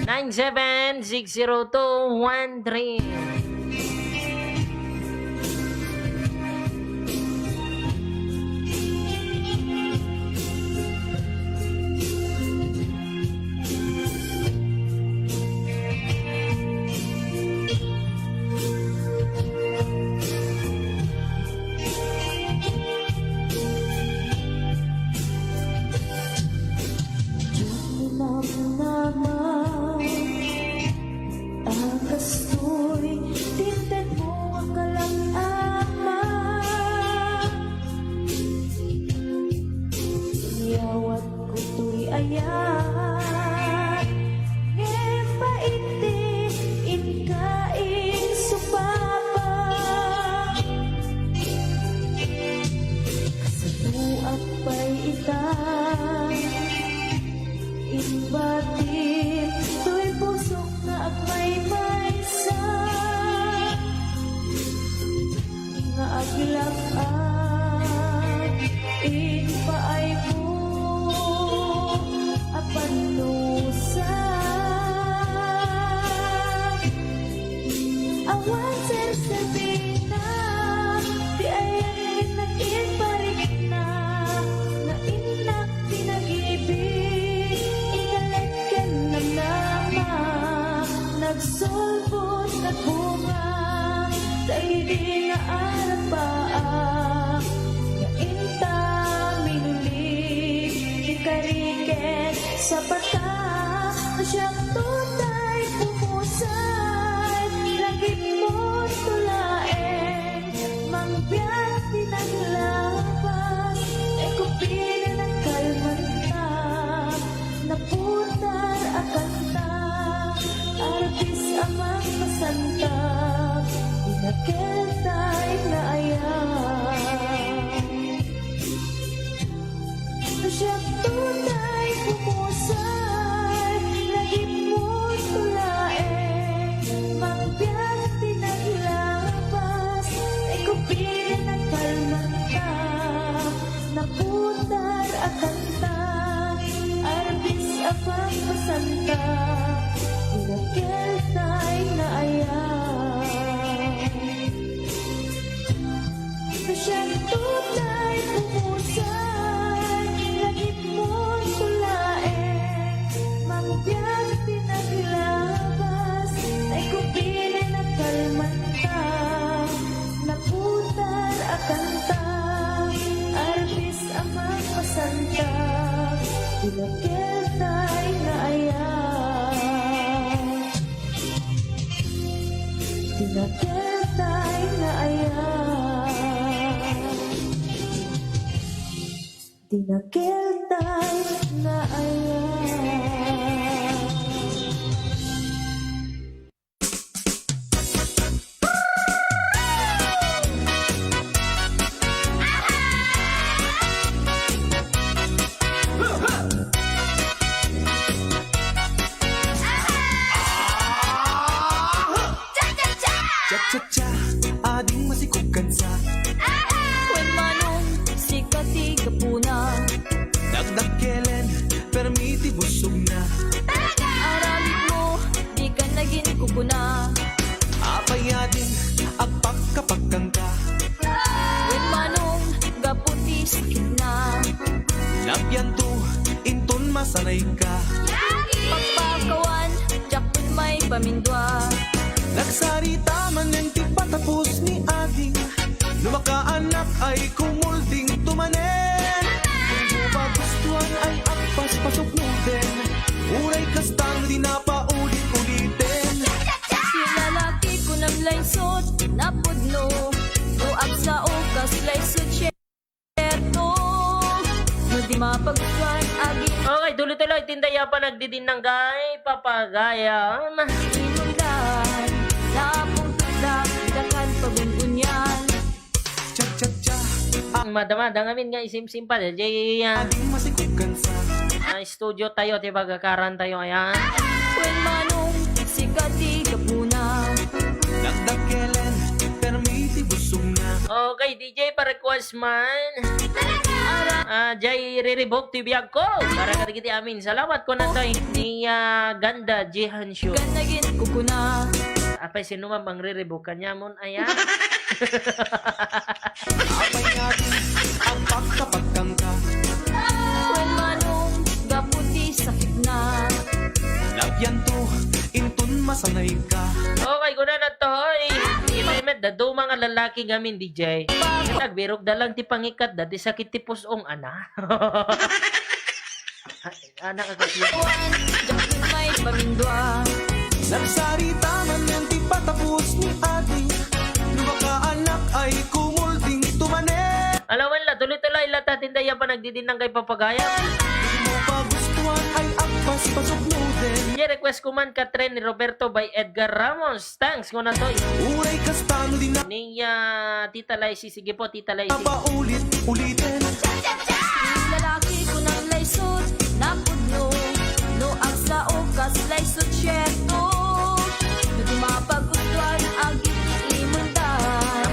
nine seven six zero two one three. Diak namnama a kastoy ti intedmo a kalang-ama. Iyawatko toy ayat, ngem pait ti inka insupapa. Kasapuak pay ita, imbatim toy pusok nga agmaymaysa, nga aglak-ak impaaymo a pannusa. Awan serserbina ti ayanna ken parikna, nga innak ti nag-ibig, inalek ken namnama, nagsulbod, nagbunga dagidi nga arapaak, nga inta minuli ti kari ken sapata. Siak tutay pumusay, lagipon to laeng, mangbiag ti naglabas, ay kupina na kalmanta, naputar a kanta, artis a mangpasanta, ti nakeltay nga ayat. Siak tutay pumusay, lagipon to laeng, mangbiag ti naglabas, ay kupina na kalmanta, naputar a kanta, artis a pagpasanta, ti nakeltay nga ayat. Siak tutay pumusay, lagipon to laeng, mangbiag ti naglabas, ay kupina na kalmanta, naputar a kanta, artis a mangpasanta, ti nakeltay nga ayat. Ti nakeltay nga ayat. Ti nakeltay nga ayat. Cha-cha-cha! Ading masikog kansa. Wen manong sika ti gapuna. Dakdakkelen, permi ti busogna. Aramidmo, dika nagin kukuna. Apay ading agpakkapakkanka. Wen manong gapu ti sakitna. Napianto, inton masanayka. Pagpakawan, diak pay maipamindua. Nagsarita manen ti patapos ni ading. No makaanak ay kumulding to manen. Kung gustuan ay agpaspasok no den. Uray kasta no di napaulit-uliten. Ti lalaki kunam laysot, napudno. No agsao kas laysot, Ay, tindayapan nagdidinnang kay papagayan. Imundan, napungtutda, dakan pagun-unyan. Cha-cha-cha. Madama, dangamin nga isimsim pa, jay, ah, ading masikog kansa. Ah, studio tayo, ti bagakaran tayo, ayan. Wen Manong, sika ti gapuna. Nagdakelen, permi ti busogna. Okay, D J, pa-request man. Ah, jay riribuk ti biag ko. Para kadagiti amin. Salamat ko na tayo ni, ah, Ganda Jihan Show. Ganda gin kukuna. Apay, sino man bang riribuk kanya mon, ayan? Apay nga di, ang pagkapagkanta. Wen Manong, gapu ti sakitna. Nagyanto, inton masanay ka. Okay, kuna na to, hoy. Imaymet, daduma nga lalaki ngamin, D J. Nagbirok da lang ti pangikkat da, ti sakit ti pus-ong, ana. Anak, agad yun. Wen, diak may pamindua. Nagsarita man yan ti patapos ni adi. No makaanak ay kumulding tumanen. Alawan la, tuloy-tuloy la, tatin dayan pa nagdidinnang kay papagayam. Di mo pa gustuhan ay agpas pasok mo din. Request ko man, Katrin ni Roberto by Edgar Ramos. Thanks, kuna to. Uray kasta no di na. Ni, ah, Tita Laisi, sige po, Tita Laisi. Paulit-ulitin. Lalaki ko nang laysot, napudno. No agsao kas laysot, siyerto. No di mapag-utuan, agiti imunda.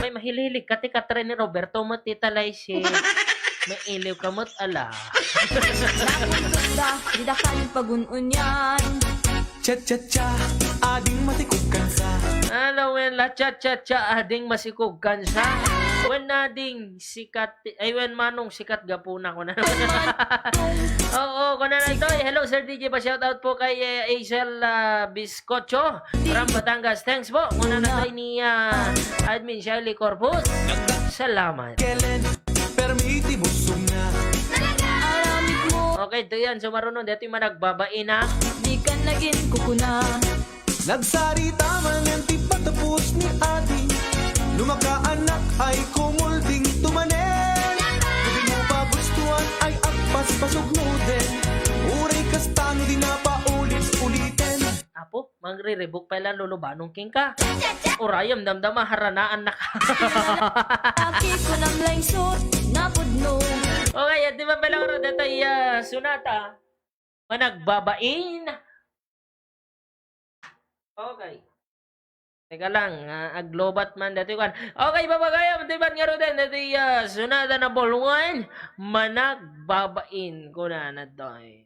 May mahililig ka, ti Katrin ni Roberto mo, Tita Laisi. May iliw ka mo't ala. Napuntot da, di da kan pagun-unyan. Cha-cha-cha, ading masikog kansa. Ala, wen la, cha-cha-cha, ading masikog kansa. Wen ading sikat, ay, wen Manong sikat gapuna ko na. Oo, ko na na ito. Hello, Sir D J, pa-shout out po kay, eh, Aisel, ah, Biscocho from Batangas. Thanks po. Ko na na ito ni, ah, Admin Shirley Corpus. Salamat. Kelen, permi ti busogna. Aramid mo. Okay, ito yan. So, marunong. Dito yung managbabain, ha? Di ka naging kukuna. Nagsarita man yan ti patapos ni adi. No makaanak ay kumulding tumanen. Di mo pa gustuhan ay agpas pasugnoden. Uray kasta no di na paulit-uliten. Apo, mangriribuk pay la lulubanong kenka. Urayam damdama, haranaan na ka. Aki ko nang langsot, napudno. Okay, at di ba pala oras dito, iya, Sonata? Managbabain. Okay. Teka lang, ah, aglobat man dati kan. Okay, papagayam, di ba nga ro din? Dati, ah, Sonata na bolwan, managbabain. Kuna na to, eh.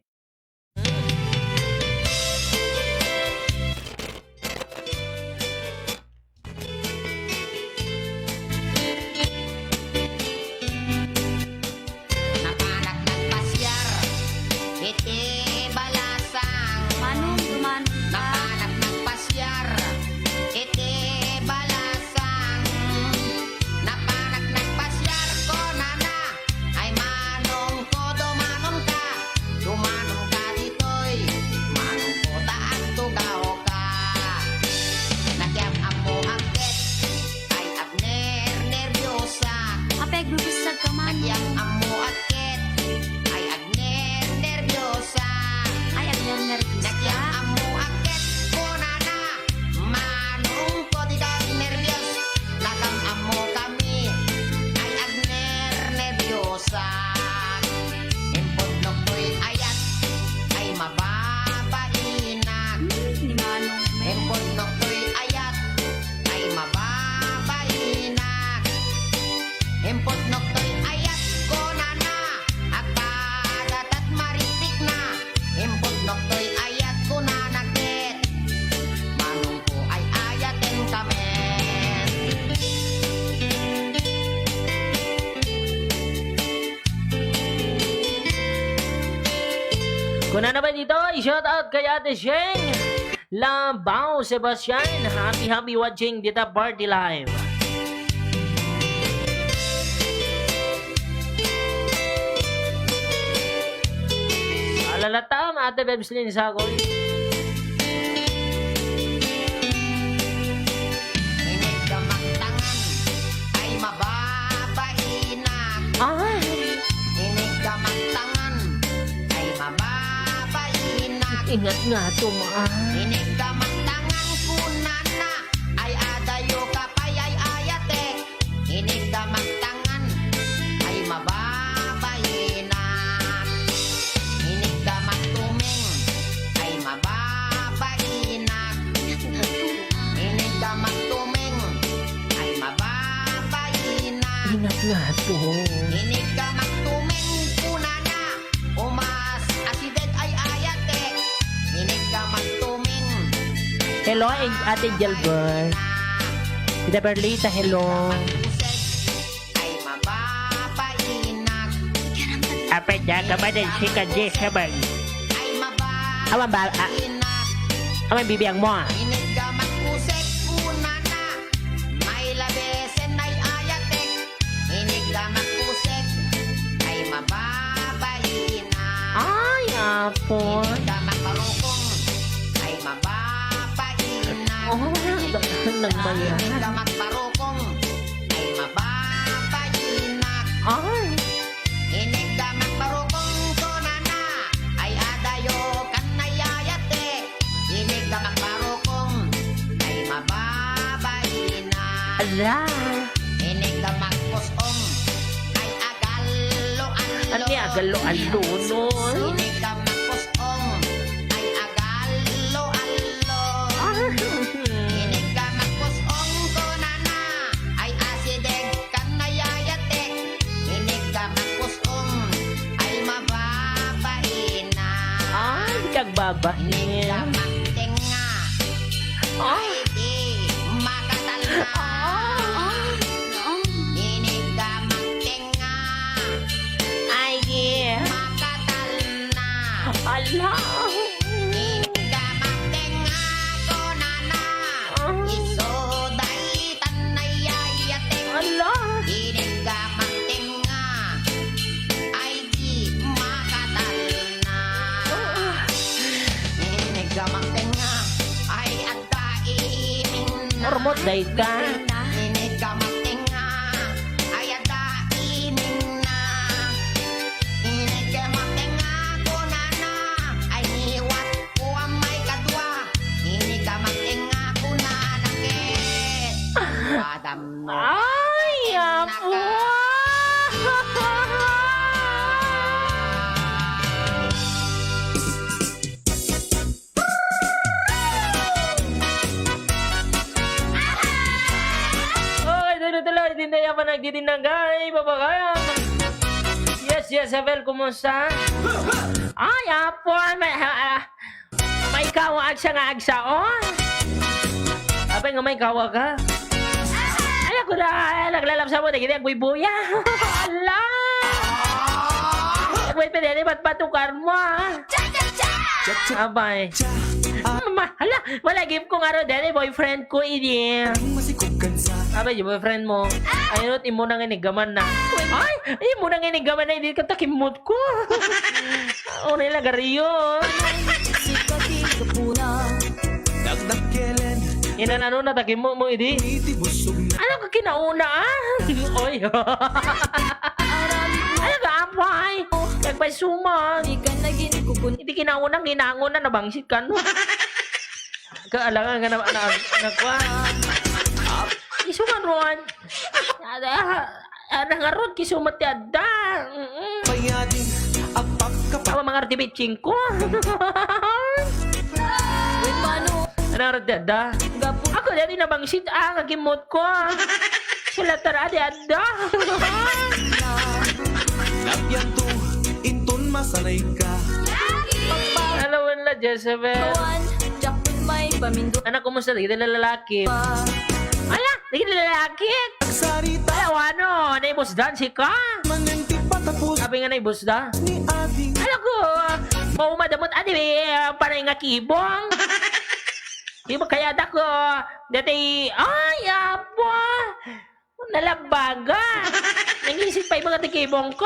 Napanak nagpasiar iti balasang. Manong duman. Napanak nagpasiar iti balasang. Napanak nagpasiar, kunana, ay manongko, dumanonka, dumanonka ditoy, manongko ta agtugawka. Nakiam-ammoak ket ay agnernerbiosa. Apay, agdudusak ka man. Nakiam-ammoak ket ay agnernerbiosa. Ay, agnernerbiosa. Nakiam-ammoak ket kunana, manongko ti agnerbios. Nakiam-ammokami ay agnernerbiosa. Impudnok toy ayat ay mababainak. Hmm, ni Manong. Impudnok toy ayat ay mababainak. Impudnok toy ayat, kunana, agpadatat mariktikna. Impudnok toy ayat, kunana ket, manongko ay ayaten kamen. Kunana ba dito, i-shout out kay Ate Sheng Labao Sebastian. Happy, happy watching dita Party Live. Alalatam, Ate Bebs Lynn Sagoy. Inig ka magtangan ay mababainak. Ay. Inig ka magtangan ay mababainak. Ingat nga to, ma. Iniggamak tangan kunana, ay adayo ka pay ay ayatek. Iniggamak tangan, ay mababainak. Iniggamak tumeng, ay mababainak. Iniggamak tumeng, ay mababainak. Ingat nga to. Iniggamak tumeng kunana, umas asideg ay ayatek. Iniggamak tumeng. Hello, Ate Jelbert. Ida Berlita, hello. Ay mababainak. Apay, da ka ba din si ka Jezebel? Ay mababainak. Awan ba, ah, awan bibiang mo, ah? Iniggamak kusek kunana. May labesen ay ayatek. Iniggamak kusek ay mababainak. Ay, apo. Iniggamak barukong ay mababainak. Oh, nang maya. Iniggamak barukong ay mababainak. Ay. Iniggamak barukong kunana, ay adayo kan ay ayatek. Iniggamak barukong, ay mababainak. Ala. Iniggamak kus-ong, ay agallo-allo. Ano ni agallo-allo, no? Iniggamak kus-ong, ay agallo-allo. Ah. Iniggamak kus-ong kunana, ay asideg kan ay ayatek. Iniggamak kus-ong, ay mababainak. Ay, di ka agbabain. Iniggamak tenga. Ah. Ay, di makatalna. Ah. Iniggamak tenga. Ay, di makatalna. Ala. Iniggamak tenga, kunana. Ah. Isu daytan ay ayatek. Ala. Iniggamak tenga. Ay, di makatalna. Iniggamak tenga. Ay, adda imingna. Iniggamak tenga. Ay, adda imingna. Iniggamak tenga, kunana. Ay, ngiwat ko a maikadua. Iniggamak tenga, kunana ket. Wadam Ay, apo! Oy, tuloy-tuloy, tindayan pa nagtitinagay, babagayan. Yes, yes, Abel, kumusta? Ay, apo, may, ah, ah, May kawa agsa nga agsaon. Apay nga may kawa ka? Ay, ako na, naglalabsa mo, dagiti agbuybuya. Ala! Wait, pwede, di ba't patukar mo, ah? Abay. Ma-, hala, malagip ko nga ro, dali, boyfriend ko, ini. Abay, yung boyfriend mo. Ay, imo nang inigaman na. Ay, imo nang inigaman na, hindi ka takimot ko. Unay lagariyo. Inanano na tagimo mo idi? Ano ka kinauna, ah? Oy. Ano ka, apay? Nagpaisuman. Iti kinauna, ginangon na, nabangsit ka, no? Kaalangan nga na, na, na, kuwan. Isu nga ruan. Ada, ada nga ruan, kisumat ti adda. Mm-mm. Awa, mga artibitsing ko. Ano nga ruan ti adda? Ako, dati nabangsit, ah, nga kimot ko. Sila tara, di adda. Nabianto, inton masanay ka. Hello, Wenla Jezebel. Anak, kumusta? Dagiti lalaki. Ala, dagiti lalaki. Ala, ano? Naibusdan sika? Sabi nga naibusda. Ala ko, maumadamot, adi, eh, panay nga kibong. Di ba kaya dako? Dati, ay, apo. Nalabaga. Nangisit pa yung mga tikibong ko.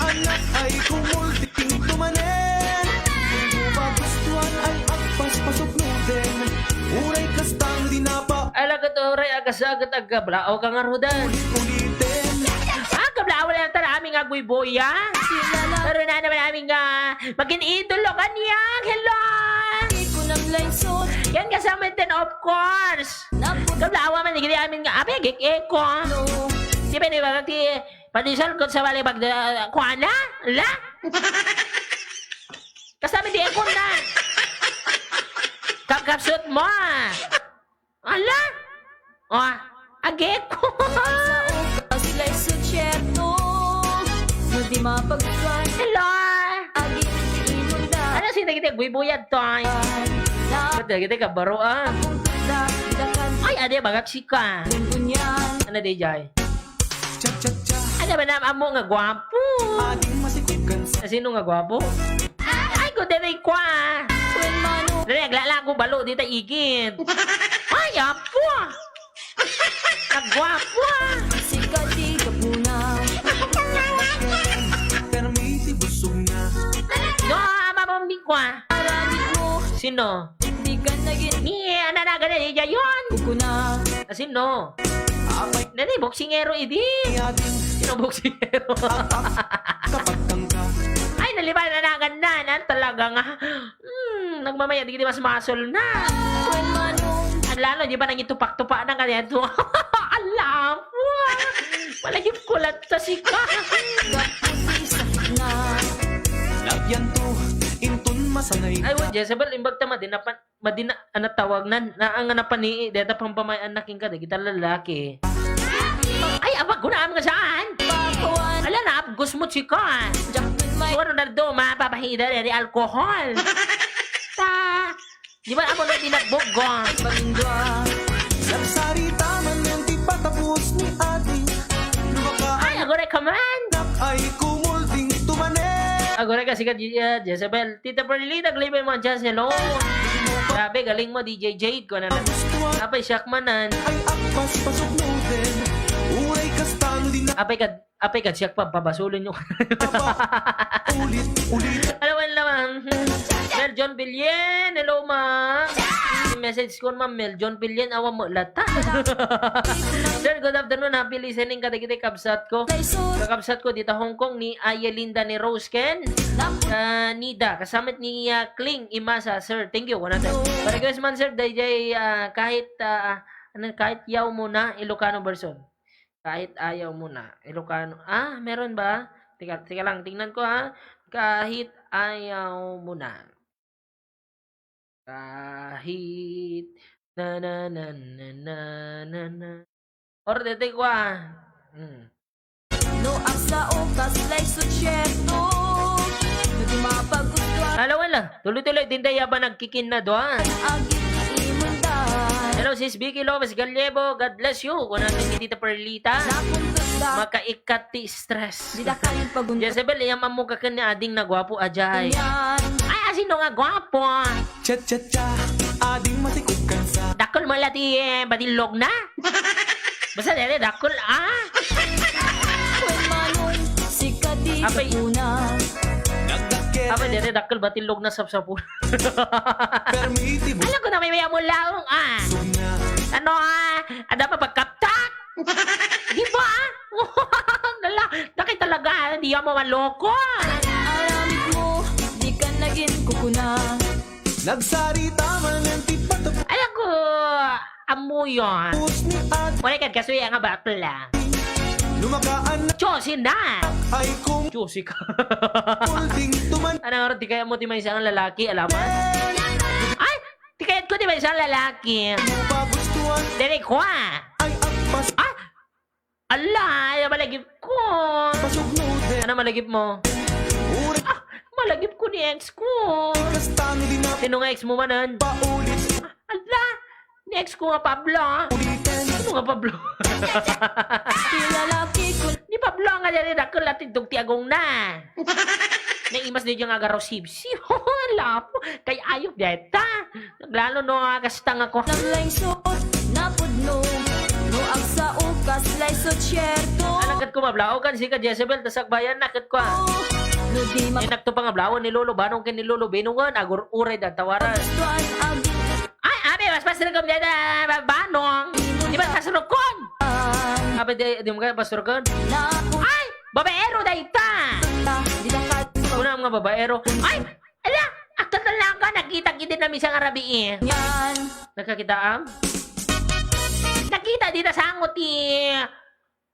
Anak ay kumulting tumanen. Pagustuhan ay agpaspasok nuden. Uray kastang dinapa. Ala, ket uray agasaget agkablaw ka nga rudan. Ulit-ulitin. Ah, kablaw lang tara, nga guybuya. Pero na naman amin nga maging idolo kaniak. Hello! Yan kasama din, of course. Kabla awa man, digdi amin nga, abi, agik-eko. Di ba, di ba, ti, padisal ko sa bali pag, ah, kuana? La? Kasama di eko na. Kapkapsut mo, ah. Ala? Oh, agik. Sa ukas lay sutsierto, no di mapagkuan. Hello? Agik ti imunda. Ano, sino kita guybuyad to, ay? Na Ba't kita kabaro, ah? Akong tanda, dakan. Ay, adi, bagat sika. Dunyan. Ano, di, jay? Cha-cha-cha. Ano ba na, amo nga gwapo? Ading masikog kansa. Ah, sino nga gwapo? Ay, ko, diri kwa. Wen mano. Diri, aglala ko balo, di ta igit. Ay, apo. Nagwapo, ah. Sika ti gapuna. Permi ti busog na. No, ama mo, mi kwa. Aramid mo. Sino? Di ka nagin- Ni, ananagan na, di, Jayon. Kukuna. Ah, sino? Apay. Nani, boksingero idi. Sino boksingero? Kapag kangka. Ay, nalipay na nagan na, na talaga nga. Hmm, nagmamaya, di, di mas muscle na. Wen mano. Aglalo, di ba nang itupak-tupak na kanya to? Ala po. Malagip ko lang ta sika. Gapu ti sakit na. Nagyanto, inton masanay. Ay, wa, Jezebel, imbag ta madinapan. Madina, ano tawag nan? Na, ang napanii, deta pampamayan na king ka, dagita lalaki. Ay, abag ko na, nga saan? Ala, naabgos mo, chika. Siguro na do, mapapahida, deri alcohol. Ta, di ba, amo na dinagbog, go? Nagsarita man yan, ti patapos ni adi. Lumaka Ay, agore ka man. Nak ay kumulding tumane. Agore ka, sikat, Jezebel. Tita Perlita, Glebe mo, Jazz, hello. Grabe, galing mo, D J Jade, ko na lang. Apay, siak manan. Ay, akpas, pasok mo din. Uray, kastano din na. Apay ka, apay ka, siak pa, pabasulin nyo. Ulit, ulit. Alam mo naman. Mel John Bilyen, hello, ma. Message ko, ma'am, Mel John Bilyen, awa mo, lata. Sir, good afternoon, happy listening, kadagiti kabsat ko. Kakabsat ko, dita Hong Kong, ni Ayelinda, ni Rose Ken. Ah, Nida, kasamat ni, ah, Kling Imasa, sir. Thank you. One hundred. Pa-request man, sir, dayjay, ah, kahit, ah, ano, kahit yaw mo na, Ilocano version. Kahit ayaw mo na, Ilocano. Ah, meron ba? Teka, teka lang, tingnan ko, ha. Kahit ayaw mo na. Kahit na, na, na. Or, dede ko, ah. Hmm. No, ang sao, kaslay sutsierto. No, di mapagustuhan. Ala, wala. Tuloy-tuloy, dinday, yaba nagkikin na doon. Ang giniimundan. Hello, sis Vicky Lopez Gallego. God bless you. Kung natin ni Tita Perlita. Napuntos na. Makaikat ti stress. Di da kanin pagun- Jezebel, iyam ammo ka ken ni ading na gwapo, ajay. Yan. Ay, asino nga gwapo? Cha-cha-cha, ading masikog kansa. Dakkel mo la ti, eh, batillog na? Basta dere dakkel, ah? Wen manong sika ti Apay. Sapuna. Nagdakkel. Apay, dere dakkel batillog na sapsapul. Permi ti bu- Alam ko na may mayamon laong, ah. Sugna. Ano, ah? Ada pa pagkaptak? Di ba? Nala, laki talaga, ah. Di mo maloko. Aramid mo, di ka naging kukuna. Nagsarita man ng tipatapos Alam ko, amuyon. Ni Ad- Wala ka kasuya nga bakla. Lumakaan na Chosen na. Ay kung Chosen ka. Holding tuman Ano nga ron, di kaya mo ti may isang lalaki, alam mo? Ay! Ti kayat ko, di ba, isang lalaki? Pagustuhan. Dere ko, ah. Ay, agpas. Ah! Ala, ay, malagip ko. Pasugno din. Ano malagip mo? Uri. Ah, malagip ko ni ex ko. Kastano din na. Sino nga ex mo manan? Paulit. Ah, ala, ni ex ko nga Pablo, ah. Ulitin. Sino nga Pablo? Ti lalaki ko. Ni Pablo nga dere dakkel a tindog ti agong na. Naimas di nga agarosibsi. Lapo. Kay ayop deta. Naglalo no, ah, kastang ako. Naglaysot, napudno. No, agsao, kaslay sutsierto. Anaket ko mablaokan, sika Jezebel, ta sakbayan, naket ko, ah. No, di ma- Inakto pa nga blawan ni Lolo Banong ken ni Lolo Binungan, agur-uray da tawaran. Gustuan, agi- Ay, abi, mas pasrukon deta, Banong. Di ba pasrukon? Abi, di, di mo kaya pasrukon? Na- Ay! Babaero dayta! Kunam nga babaero. Ay! Ala! Agtatalaga, nagkita iti namisa nga rabii. Yan. Nagkakitaam? Nagkita dita sango ti,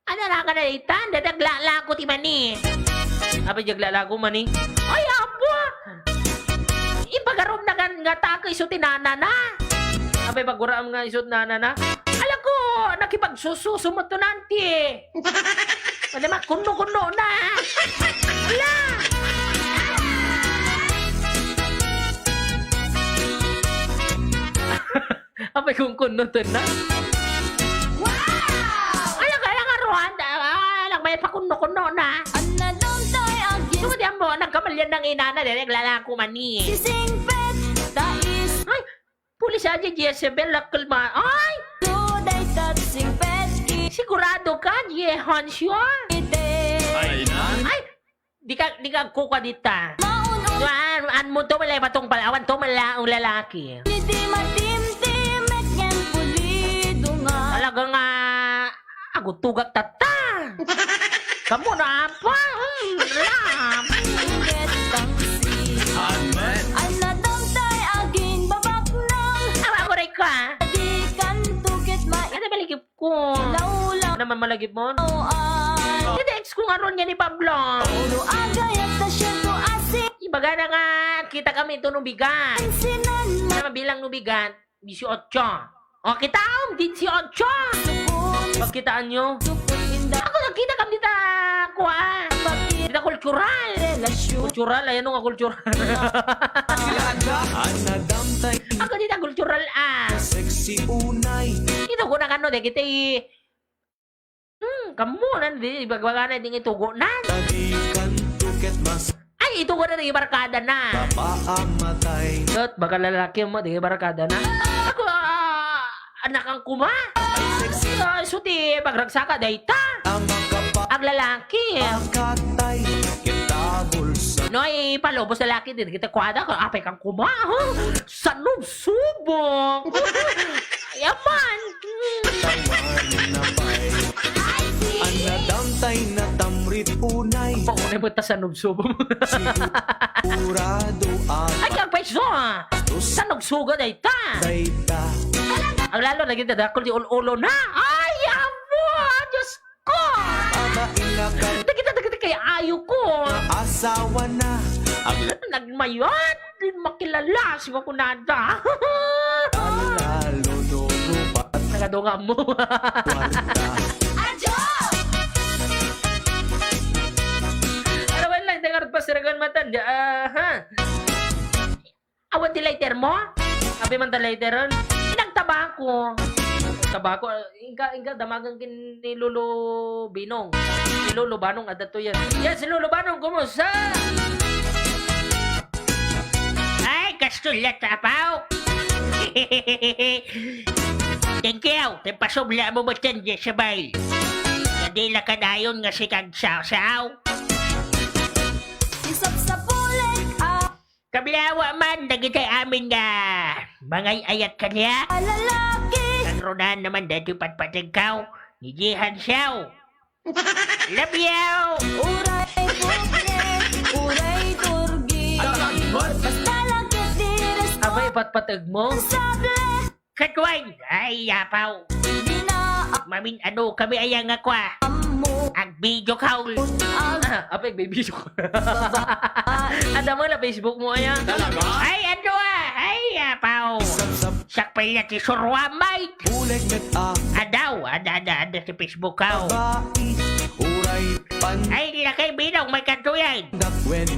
ano na ka na dayta? Daglalako ti mani. Apay, daglalako mani? Ay, apo! Ipagarum na kan nga tako iso ti nanana. Apay, paguraam nga iso ti nanana. Ala ko, nakipagsususo mo to nanti. Ano, makunno-kunno na. Ala! Apay, kunkunno to na. Wow! Ala, kaya nga, Ruan, ah, anak, may pakunno-kunno na. Anna dong toy agin. Sumati mo, nagkamalian ng inana, dahil naglalako mani. Sisingpet, tais. Ay, pulis aja, Jezebel, lakkel ma-, ay! Today, tatsing pet, i- Sigurado ka, Jehan, sure? Ite. Ay, na? Ay, Di ka, di ka agkuka dita. Maun-un. An, an mo to, malay patong palawan to, mala-, ang lalaki. Iti matimtimek ken pulido nga. Talaga nga, agutugak tatta. Kamu na apa? Hmm, lap. Inggit tangsi. Amen. Anna dong toy aging babaknang. Awa ko, Rika. Di kanto ket ma- Ano, balik ko. Laula. Naman malagip mo? Oh, ah. Dita ex ko nga ron yan ni Pablo. Ulo agayat ta siya to asi. Ibaga na nga, kita kami ito no bigat. Sinan ma- Ano mabilang no bigat? Disiotso. O, kita ang disiotso. Sukun. Pagkitaan nyo. Sukun inda. Ako nagkita kami dita, kuha. Bakit? Dita kultural. Relasyon. Kultural, ayan nga kultural. Anadamtay. Ako dita kultural, ah. Sexy unay. Ito ko na kano, dagiti. Hmm, kamu, nandi, ibagbaga na ding itugo na. Tadikan tuket mas. Ay, itugo na, dagiti barkada na. Papaamatay. Ket, baka lalaki mo, dagiti barkada na. Ako, ah, anakan kuma. Ay, sexy. Ah, isu ti pagragsaka, dayta. Ang makapa- Aglalaki. Pakatay, kita bulsa. No, ipalubos lalaki, dagiti kuada, ko, apay kan kuma, ha? Sanubsubok. Yaman. Tawan na pay. Anadamtay na tamrit unay. Paunay mo ta sanubsubok. Sigurado ako. Ay, agpayso, ah. Sanubsugo, dayta. Dayta. Aglalo, naging dadakol di ul-ulo na. Ay, amo, Diyos ko! Dagita, dagita kay ayo ko. Asawa na. Ag- Nagmayat, di makilala, siya kunada. Lalo no rupat. Nagadunga mo. Kwarta. Adyo! Ano ba lang, dengar pa siragan matanda, aha. Awan ti lighter mo? Abi man ta lighter ron. Nagtabako. Tabako, ah, ingka, ingka, damagan kin ni Lolo Binong. Ni Lolo Banong, adda to yan. Yan, si Lolo Banong, kumusta? Ay, kastulat, apaw. Thank you. Tipasubla mo mo dyan, Jezebel. Nadila ka dayon nga si Kagsasaw. Isapsapulek, ah. Kablawa man dagiti amin nga mangay-ayat kaniak. A lalaki. Kangrunaan naman daytoy patpategkaw ni Jihan Siaw. Love you! Uray pobre, uray turgi. Basta lang ket di responsible. Abay, patpateg mo? Katuan, ay, yapaw. Mamin-ano kami aya nga kwa? Ag-video call. Ah, apay, ag-video call. Ada mo na Facebook mo aya? Ay, ano ah? Ay, yapaw. Siak pay la ti surwamay. Adaw, ada, ada, ada ti Facebook ko. Ay, lakay, binong, may kantuyan.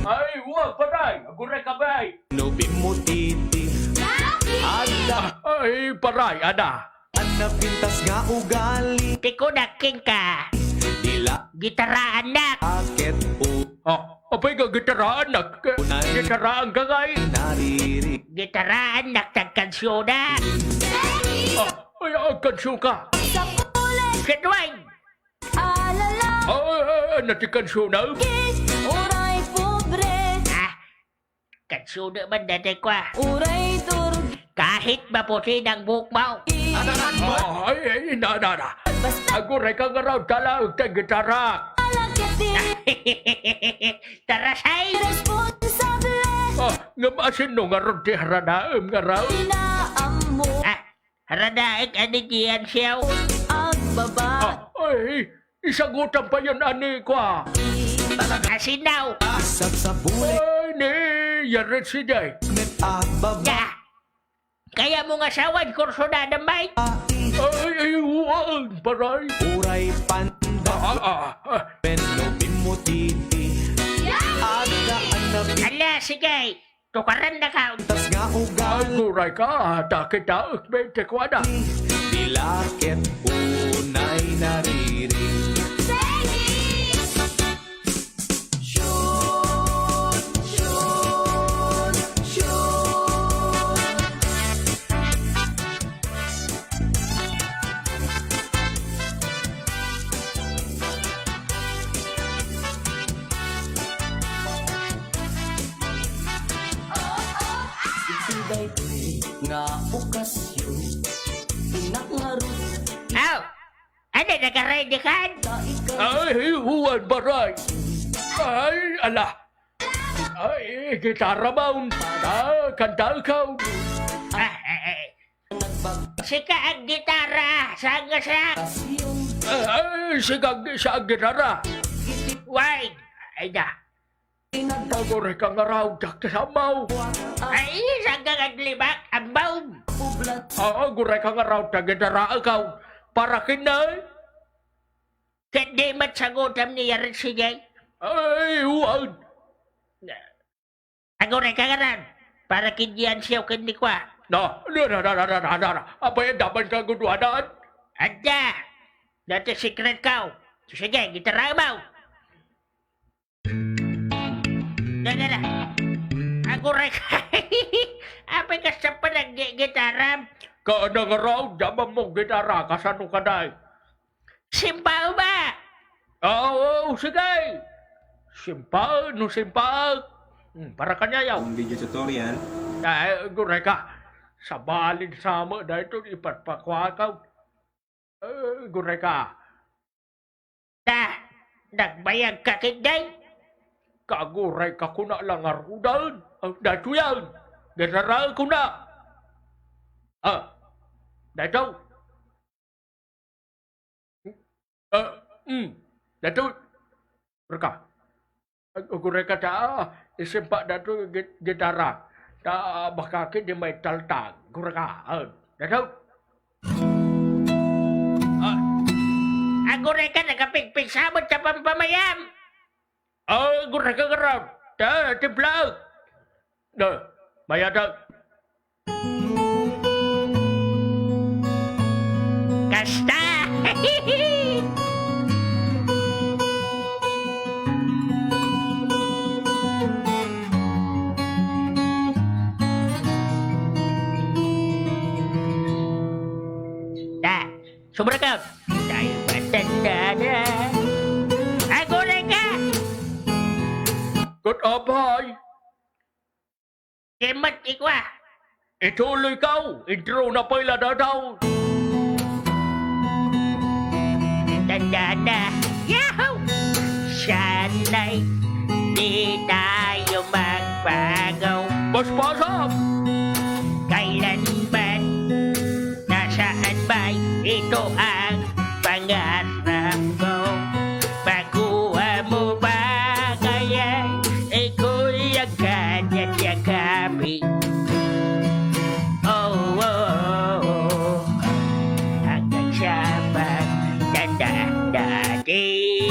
Ay, wa, patay. Aguray ka, bay. No bimutiti. Ada. Ay, paray, ada. An napintas nga ugali. Ti kunak kenka. Dila. Gitaraanak. Aket u. Ah, apay nga gitaraanak? Unay. Gitaraan ka, kay? Nariri. Gitaraanak, tagkansyona. Ah, ay, ah, kansyon ka. Sa kulay. Kedway. Alala. Ah, ah, ah, nati kansyon na. Uray pobre. Ah, Kansuna man dati kwa. Uray turgi. Kahit maputi ng buhok mo. Ah, ay, ay, na, na, na. Basta. Aguray ka nga raw, dala, kay gitara. Alakit Tarasay! Responsable! Ah, ngem asinno ngarud ti haranaem ngarud? Inaammo. Ah, haranaek ani diyan siyaw? Agbaba. Ah, ay, isagutan pa yan, ani, kwa. Asinnaw. Sagsabuli. Ay, ni, yarit si Jay. Met agbaba. Ya. Kayatmo nga asawan, kursunada met? Ay, ay, wan, paray. Uray panda. Ah, ah, ah, ah. Penlo bimutiti. Adda annabi. Ala, sige. Tukaran na ka. Tas nga ugal. Aguray ka, ta kitaek met ti kuana. Dila ket unay nariri. Shoot! Shoot! Shoot! Iti daytoy nga okasyon, inak ngarud. Aw! Ania, nagaready kan? Ay, wan, paray. Ay, ala. Ay, gitara maun. Ah, kanta ikaw. Ah, eh, eh. Sika aggitara, saan nga siak? Ay, sika ag-, siak aggitara. Why? Ay, da. Aguray ka nga raw, dak ti sammaw. Ay, saan nga aglibak, ambaw? Ah, aguray ka nga raw, ta gitara ikaw. Para kinay? Ket di met sagutam ni yarit si Jay? Ay, wan. Aguray ka ngaran, para ken diyan siyaw ken ni kwa. Na, na, na. Apay, adda man kaguduanan? Adda. Dati secret kaw. Sige, gitara maw. Na, na, na. Aguray ka. Apay, kasta pa nag-, gi-, gitara? Kaana nga raw, daman mo gitara, kasano ka, day? Simpaw ba? Ah, oo, sige. Simpaw, no simpaw. Hmm, para kaniayaw. Ang video tutorial. Ay, aguray ka. Sabalin sama daytoy ipatpakuakaw. Ay, aguray ka. Ta, nagbayag ka ketdi? Kaguray ka kuna la ngaruden. Ah, daytoy yan. Gitara kuna. Ah, daytoy. Ah, mm. Daytoy. Aguray ka. Ag-, aguray ka ta, ah, isimpa daytoy git-, gitara. Ta, ah, baka ketdi maitaltag. Aguray ka. Ah, daytoy. Ah. Aguray ka, nagapigpigsa met ta pampamayam. Ah, aguray ka ngarud. Ta, timplaek. Da, mayada. Kasta! Da, subrakaw. Tayo matanda na. Aguray ka! Ket apay? Di met ikwa. Ituloy kaw, intro na pay la dadaw. Tanda na. Yahoo! Sana'y di tayo magbago. Paspasam! Kailanman, nasaan ba'y ito ang pangarap ko? Makuha mo ba kaya ikuyag kanyang yakapin? Oh, oh, oh, oh. Hanggang sa pagtanda natin.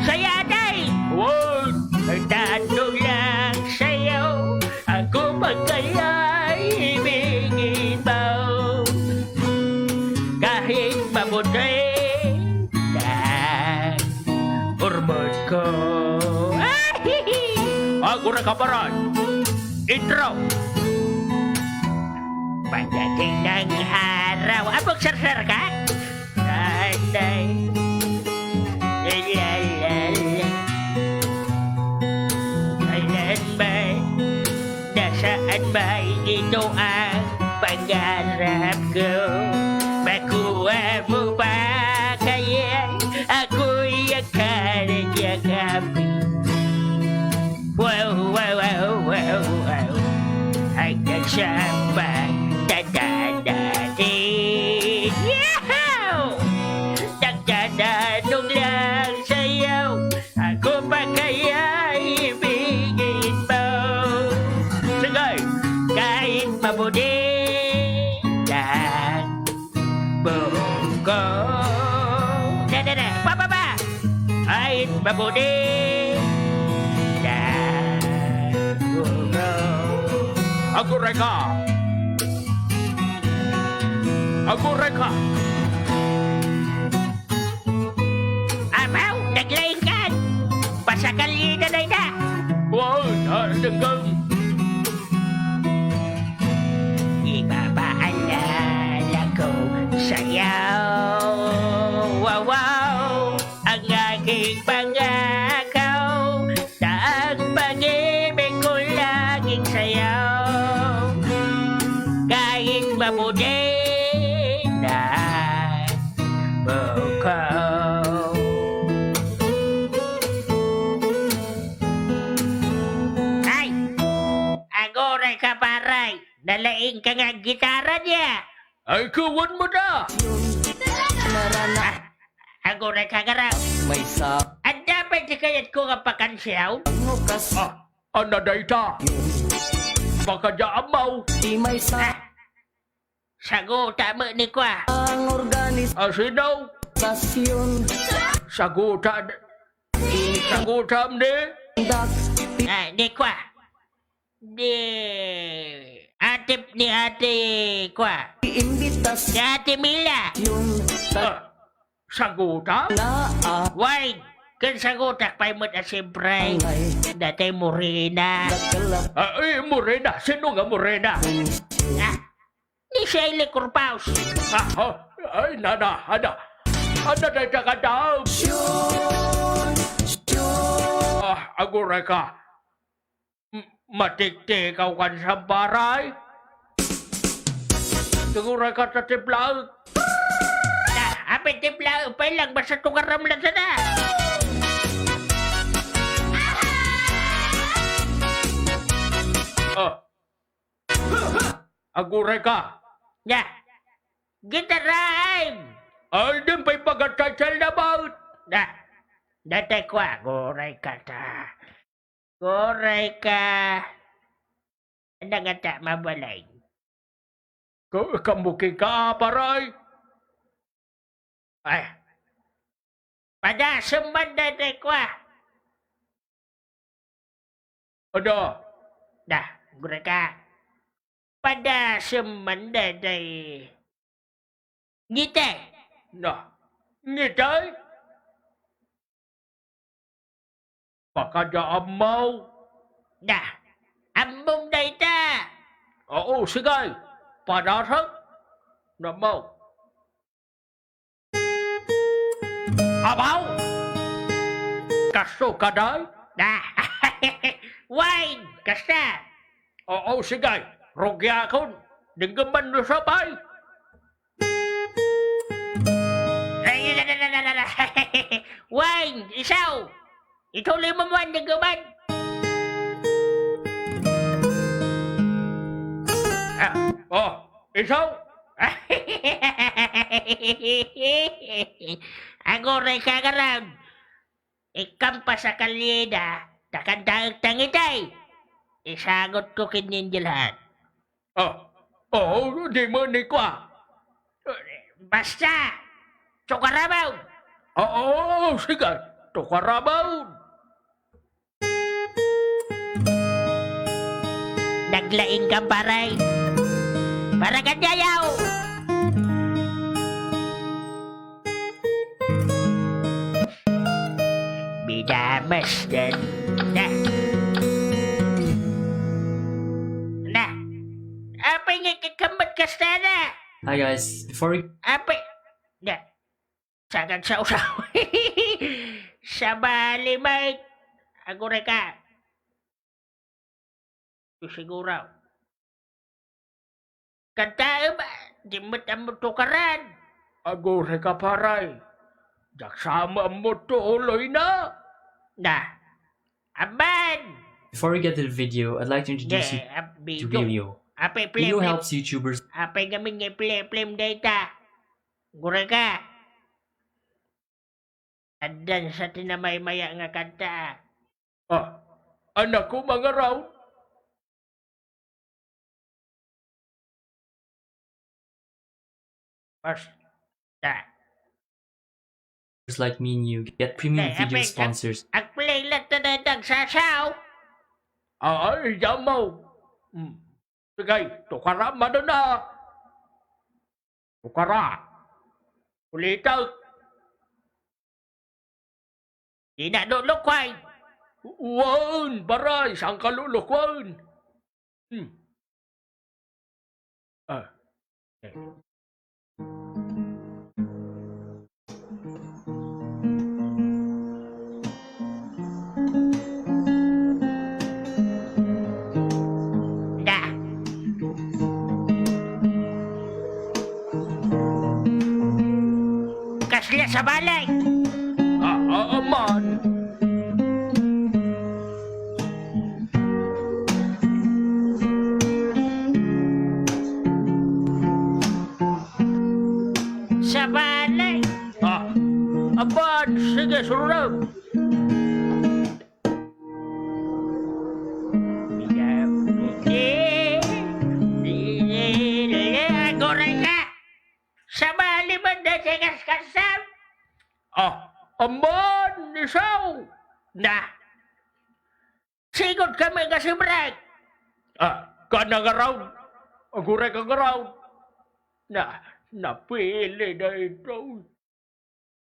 Saya, Day! Wow! Tanong lang sa'yo, ako ba kaya ibigin mo? Kahit maputi na urmot ko. Aguray ka, paray. Intro. Pagdating ng araw. Apong sarsar ka? Nanay. Ay, ay, ay, ay. Kailan ba? Nasaan ba ito ang pangarap ko? Makuha mo ba kaya ako'y Happy. Wow, wow, wow, wow, wow. Ay, nagsamba, dadadatin. Yahoo! Nagdadadong lang sayaw. Ako pa kaya ibigin mo? Sige, kahit mabuti lang buko. Da, da, da. Pababa! Kahit mabuti lang buko. Aguray ka! Aguray ka! Abaw, naglaingkan! Pasakalyeda dayta! Wow, ah, denggen. Ibabaalala ko sayaw, wow, wow, ang aking pangakaw, ta ang pag-ibig ko laging sayaw. Kahit mabuti na buko. Ay! Aguray ka, paray! Nalaing ka nga gitara niya! Ay, kuwan mo na! Ah, aguray ka, garaw! May sa- Adda pay ti kayat ko nga pakansiyaw? Ang ukas. Ah, ano dayta? Baka di ammaw. Di may sa- Ah, Saguta met ni kua. Ang organis- Asino? Sasyon. Saguta. Sagutam ni? Dak- Ay, ni kua. Ni ate, ni ate kua. Imbitas- Ni ate Mila. Yun. Ah, saguta? Na, ah. Wine. Ken sagutak pay met a siyempre. Angay. Datay morena. Dakelap. Ah, eh, morena. Sino nga morena? Ah, Ni Shirley Corpaus. Ah, oh, ay, nana, ada. Ada dayta kadam. Sure, sure. Ah, aguray ka. M-, matiktikaw kan sa baray. Aguray ka ta tiplaek. Ah, apay tiplaek pay lang, basta tugaram lang sana. Ah. Aguray ka. Ya. Gitaraem. Ay, din pay pagkatay-tay na baut. Da. Datay kua, aguray ka ta. Aguray ka. Anda nga ta, mabalay. Ka-, kamuki ka, paray. Ay. Padasem man daytoy kua. Ada? Da, aguray ka. Padasem man daytoy ngitay. Na, ngitay? Baka da ammaw. Da, ammom dayta. Oo, sige. Padasem. Nammaw. Abaw! Kasto ka, day? Ah, wine! Kasta! Oo, sige. Rugiakon. Denggen man no sapay. Ay, da, da, da, da, da, da. Wine! Isaw! Ituloy mo man, denggen man. Ah, oh, isaw? Aguray ka, garaw. Ikkan pa sa kalyeda, ta kantaek ta ngitay. Isagut ko ken ni Angel han. Ah, oo, di mo ni kua. Basta, tukaramaw. Oo, sige, tukaramaw. Naglaing ka, paray. Para ka diayaw. Bidamas dan. Na. Na. Apay nga kakambat kasta na? Hi guys, before we Apay. Na. Sagad sa usaw. Sabali, Mike. Aguray ka. Siguro. Kantaem, di met ammo tukaran. Aguray ka, paray. Diak sa ammo ammo tuloy na. Na. Aman! Before we get to the video, I'd like to introduce you to Rio. Apay Rio helps YouTubers. Apay ngamin nga iplem-plem dayta. Gureka. Addan sa ti namaymaya nga kanta, ah. Ah, anak ko, mangaraw. Basta. Just like me and you, get premium video sponsors. Ag-play lang ta dayta agsasaw. Ay, jamo. Hmm. Sige, tukara manen a. Tukara. Ulitek. Dina lulukoy. Wen, baray, saanka lulukoyen? Hmm. Ah. Eh. Da. Kasla sabali? Ah, ah, aman. Sabali? Ah, aman, sige, surrem. Aguray ka! Sabali man dayta kaskasam? Ah, aman, isaw! Na! Sigud kami nga sibrek! Ah, kana nga round? Aguray ka nga round? Na, napili daytoy.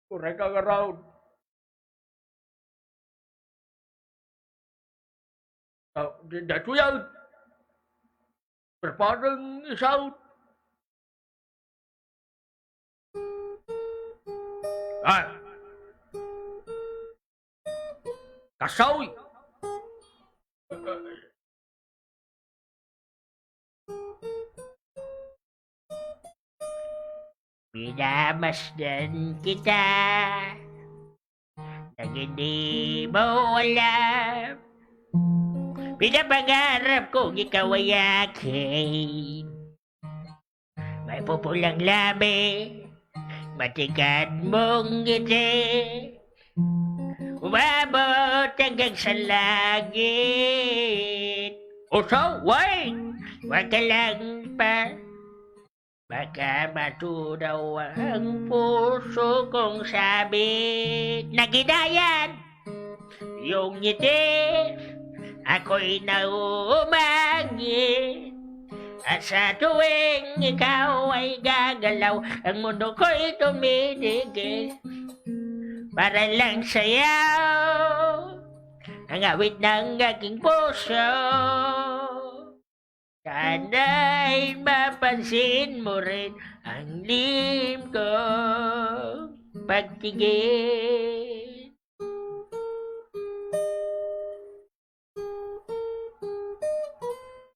Uray ka nga round. Ah, di, daytoy a. Prepareng isaw. Ah. Kasaw. Pinamasdan kita, dagiti mo alam. Pinapangarap kong ikaw ay akin. Maipupulang labi, matikad mong ngiti, umabot hanggang sa langit. Usaw, way! Huwag ka lang pa, baka matunaw ang puso kong sabit. Naginayan! Iyong ngiti, ako'y nauumangin. At sa tuwing ikaw ay gagalaw, ang mundo ko'y tumitigil. Para lang sa'yo, ang awit ng aking puso. Sana'y mapansin mo rin ang lihim kong pagtingin.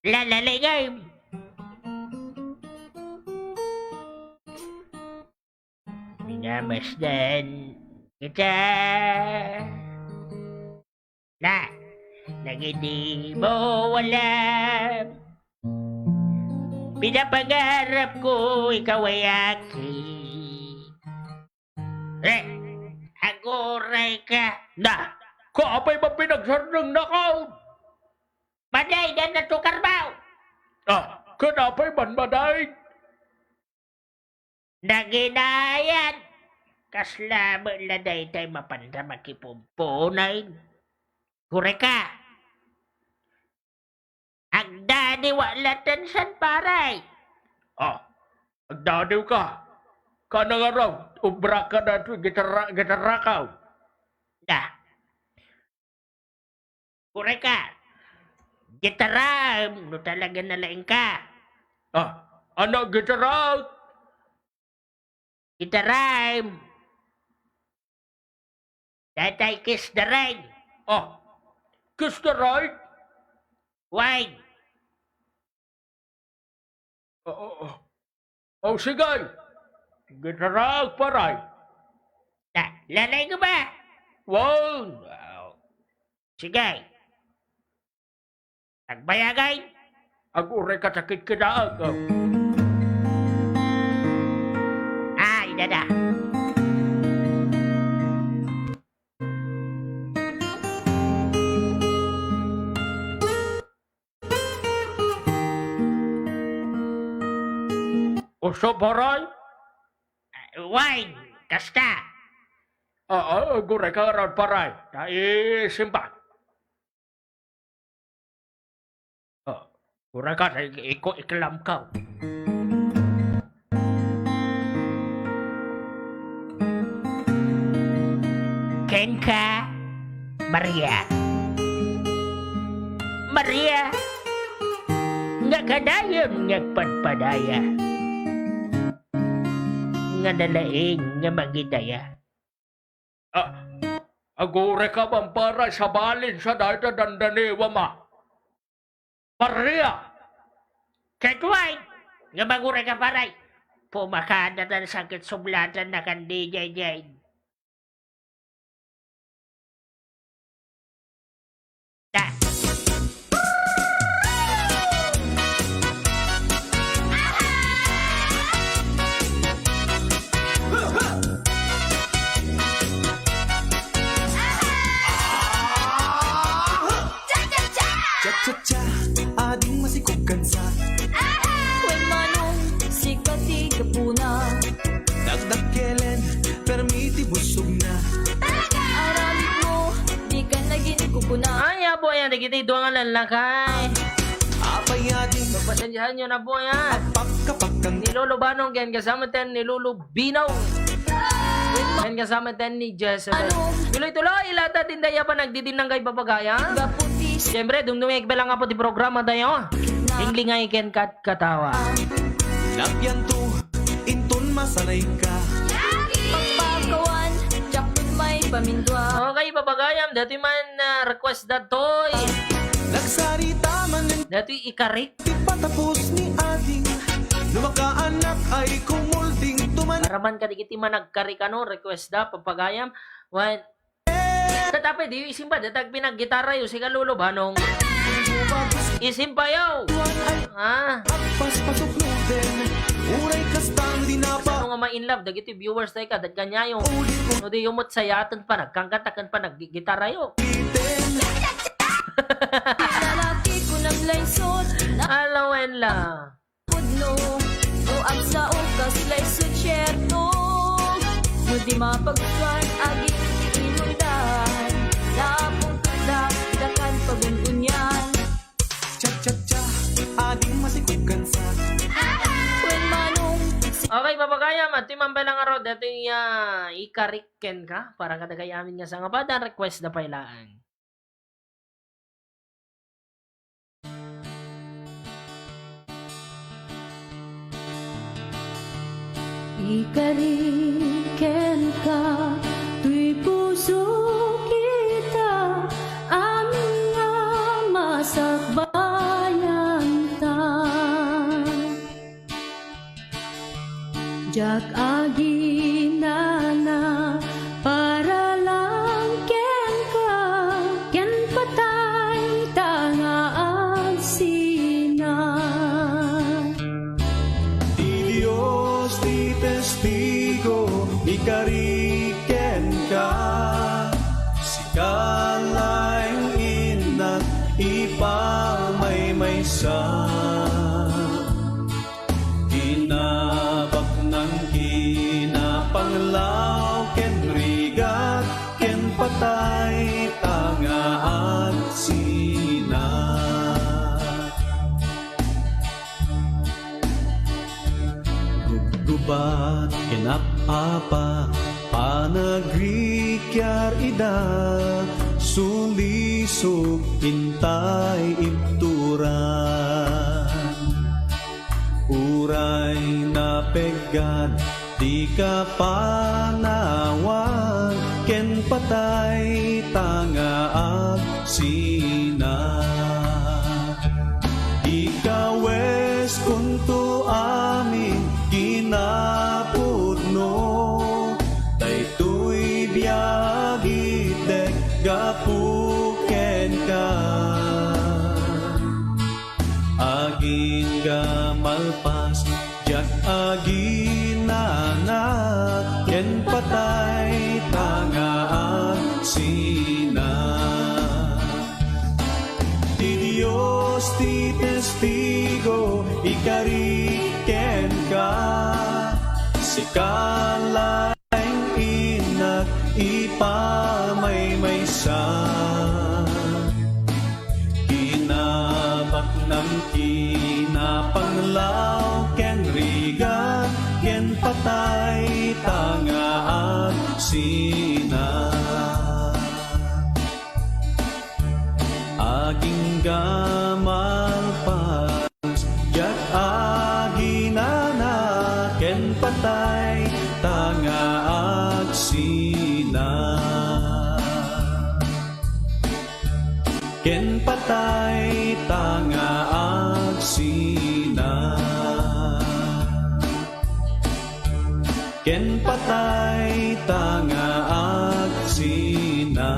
Lalalingay. Minamasdan kita. Na, dagiti mo alam. Pinapangarap ko, ikaw ay akin. Eh, aguray ka. Na, kaapay ba pinagsardeng nakaw? Maday, dan na tukar mo. Ah, kanapay man maday? Naginayan, kasla met la daytay mapanda makipumpunay. Kureka. Agdadiwa latten san, pare. Ah, agdadiw ka. Kana nga raw, ubra ka na ito, gitara, gitarakaw. Da. Kureka. Gitaraem, no talaga nalaing ka. Ah, ano gitaraek? Gitaraem. Daytay Kiss the Rain. Ah, Kiss the Rain? Wine. Oo. O, sige. Gitaraek, pare. Ta, lalay ko ba? Wow! Sige. Agbayagay. Aguray ka ta kitkidaak. Ay, dada. Uso, paray? Wine, kasta. Ah, ah, aguray ka ngarud, paray. Ta isimba. Oh, aguray ka, ta ik-, iko-, iklam ka. Kenka, Maria. Maria, nga kadayon nga agpadpadaya. Nga nalaing nga mangidaya. Ah, aguray ka, paray, sabalin sa dayta dandaniwam a. Maria! Ket wen, nga aguray ka, paray. Pumakada tan sakit sublatan na kan D J Jane. Cha-cha-cha, ading masikog kansa. Wen, Manong, sika ti gapuna. Dakdakkelen, permi ti busogna. Aramidmo, dika nagin kukuna. Ay, apo, ayan, dagiti dua nga lallakay. Apay, ading. Pagpasensiahan yo na po, ayan. Pakkapakkang. Ni Lolo Banong, ken kasama ten ni Lolo Binaw. Ken kasama ten ni Jezebel. Ano? Tuloy-tuloy, ilata tinda ya panagdidinanggay, papagayam. Gaputis. Siyempre, dumdumig pa lang nga po ti programa tayo. Na. Linglingay ken katkatawa. Labianto, inton masanayka. Pagpakawan, diak met maipamindua. Okay, papagayam, dati man, ah, request datoy. Nagsarita man. Dati ikarik. Ti patapos ni ading, no makaanak ay kumulding tuman. Para man kadagiti managkarik, ano, request da, papagayam. Wen, ket apay, di isimba, dayta agpinaggitara yo, sika Lolo Banong. Isimba yo. Ah. Agpaspasok no den, uray kasta no di napa. Kasano nga ma-in love, dagiti viewers tayo, kadagiti kaniayo. No di yo met sayaten panagkanta ken panaggitara yo. Lalaki ko naglaysot. Ala wen la. Pudno, no agsao kas laysot sierto. No di mapagtuan, aging ti inundan. Lapong tudlak, dakan pagungunyan. Cha-cha-cha, ading masikog kansa. Wen, Manong. Okay, papagayam, adtoy man pay lang ngarud, daytoy, ah, ikarik kenka, para kadagiti amin nga sangabadan, request da pay laeng. Ikarik kenka, toy puso kita, amin nga masakbayan ta. Diak aginana para lang kenka, ken patay ta nga agsina. Ti Dios ti testigo, ikarik kenka, sika laeng innak ipagmaymaysa. Kinabaknang, kinapanglaw, ken rigat, ken patay ta nga agsina. Gubgubat ken ap-apa, panagrikiar ida, sulisog intay ibturan. Uray napeggad, dika panawag, ken patay ta nga agsina. Ikaw, Eskonto, amin kinapudno, daytoy biag itdek gapu ken Aginana ken patay ta nga agsina. Ti Dios ti testigo, ikari kenka, sika laeng innak ipamaymaysa. Kinabaknang kinapanglaw ken rigat ken patay ta nga agsina. Agingga malpas, diak aginana ken patay ta nga agsina. Ken patay ta nga agsina. Ken patay ta nga agsina.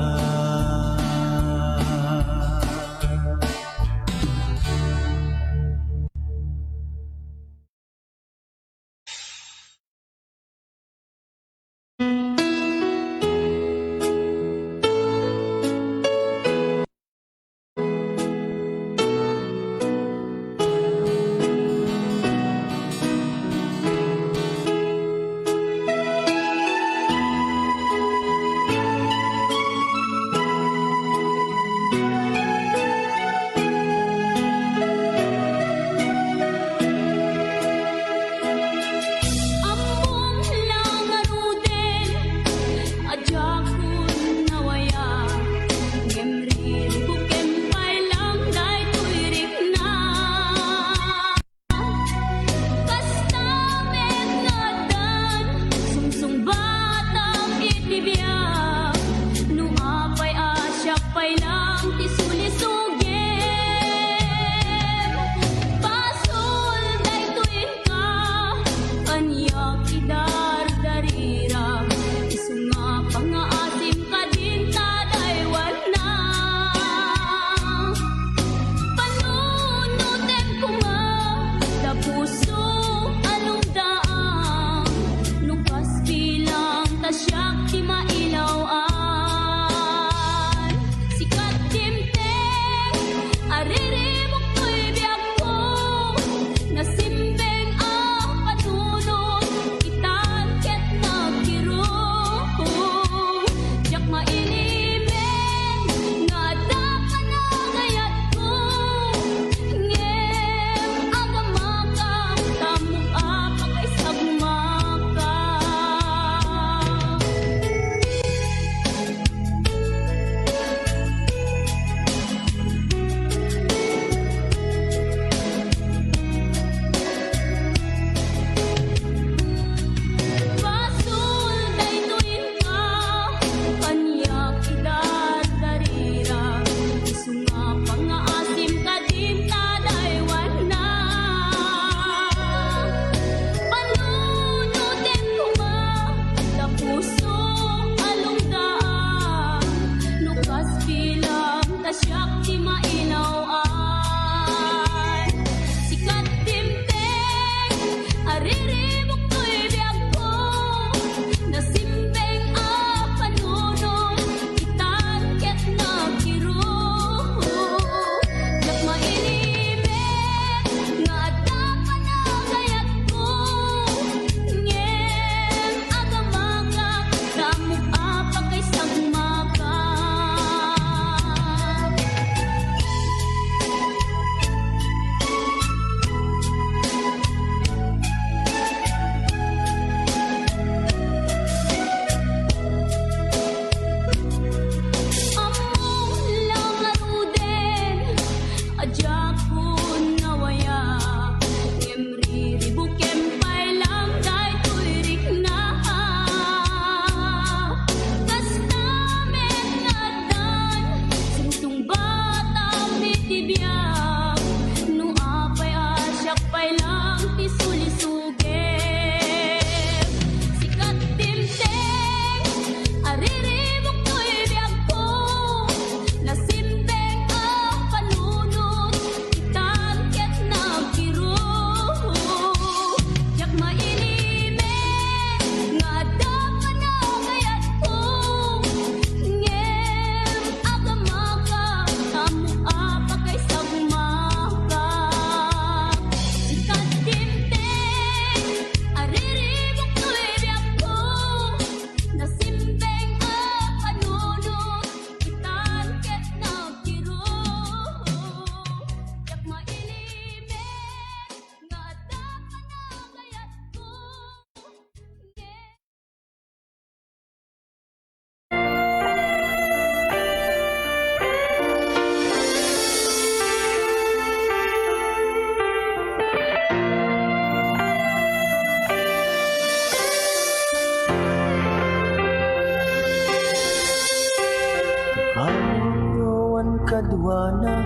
Aduana,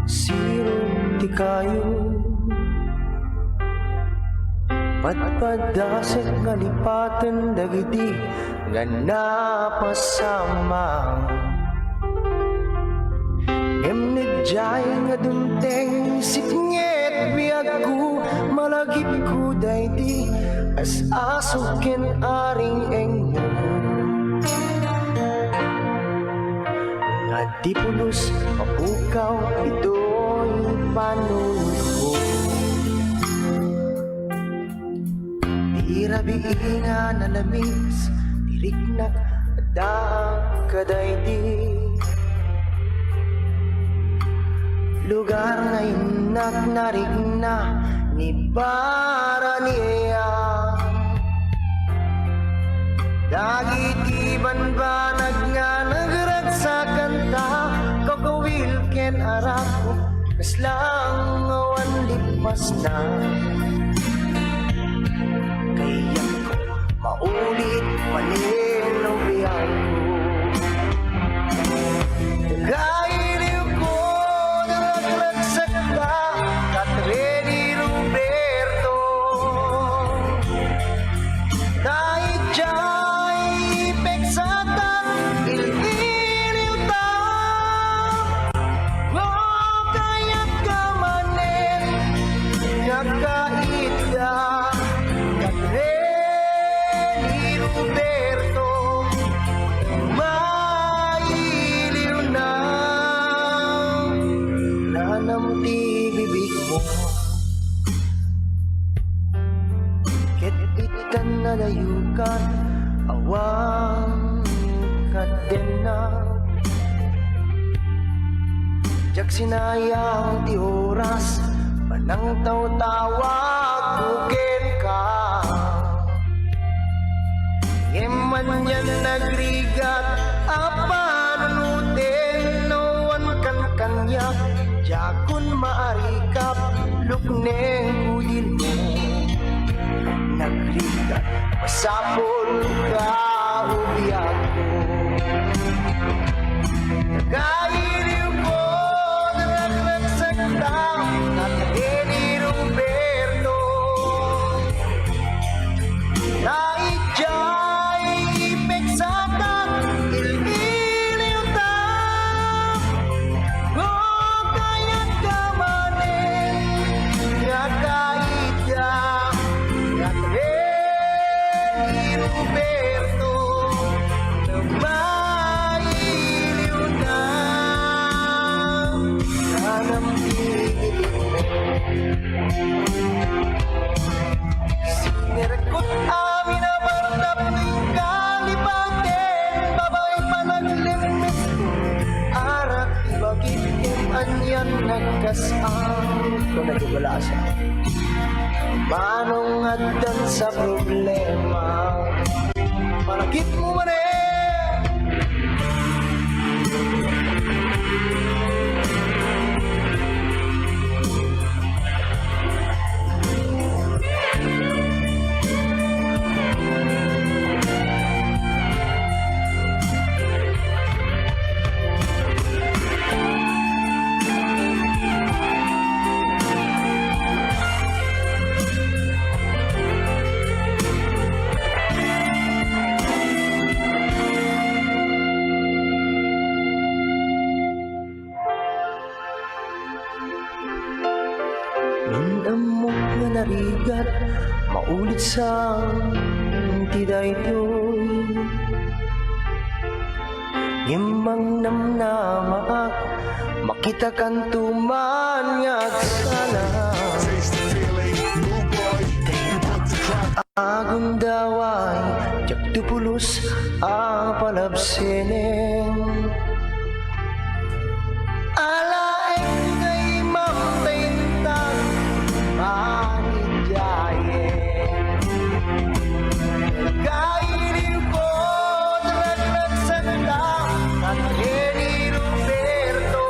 sirok ti kayo. Padpadaset nga lipaten dagiti nga napasamak. Ngem no diay nga dumteng sipnget biagko, malagipko daydi as-asog ken aring engmo. Nga di pulos mapukaw itoy panunotko. Ti rabii nga nalamis ti riknak adda kadaydi. Lugar nga innak narikna ni Baraniea. Dagiti banbanag nga nagragsakanta, kagawil ken arako, kasla nga awan lippasna. Kayatko maulit manen no biagko. Kailiwko, naragragsakta, Katrin ni Roberto. Daydiay pigsatak, ililiwta. No kayatka manen nga kaitda, Katrin ni Roberto, mailiwna. Nanam ti bibigmo. Ket ittan nanayokan, awan kadena. Diak sinayang ti oras, panangtawtawagko kenka. Ngem anian nagrigat a panunoten no awan kankaniak, diakon maarikap, lukneng udilmo. Nagrigat, masapul ka, ubiagko. Kailiwko, naragragsakta, Katrin ni Roberto. Daydiay pigsatak, ililiwta. No kayatka manen nga kaitda, Katrin ni Roberto, mailiwna. Nanam ti bibigmo. Sinerkot amin a bartap ken kalipaten, babaen panaglimmes, arak ti bagik ken anian nagkas-am. Ken nagbabalasa. Manong addan sa problema. Malagipmo manen. Ngem ammok nga narigat, maulit sa ti daytoy. Ngem mangnamnamaak, makitakanto man nga agsala. Agundaway, diakto pulos a palabsenen. Alaen nga imam ta intan, manidiayen. Kailiwko, ragragsakta, Katrin ni Roberto.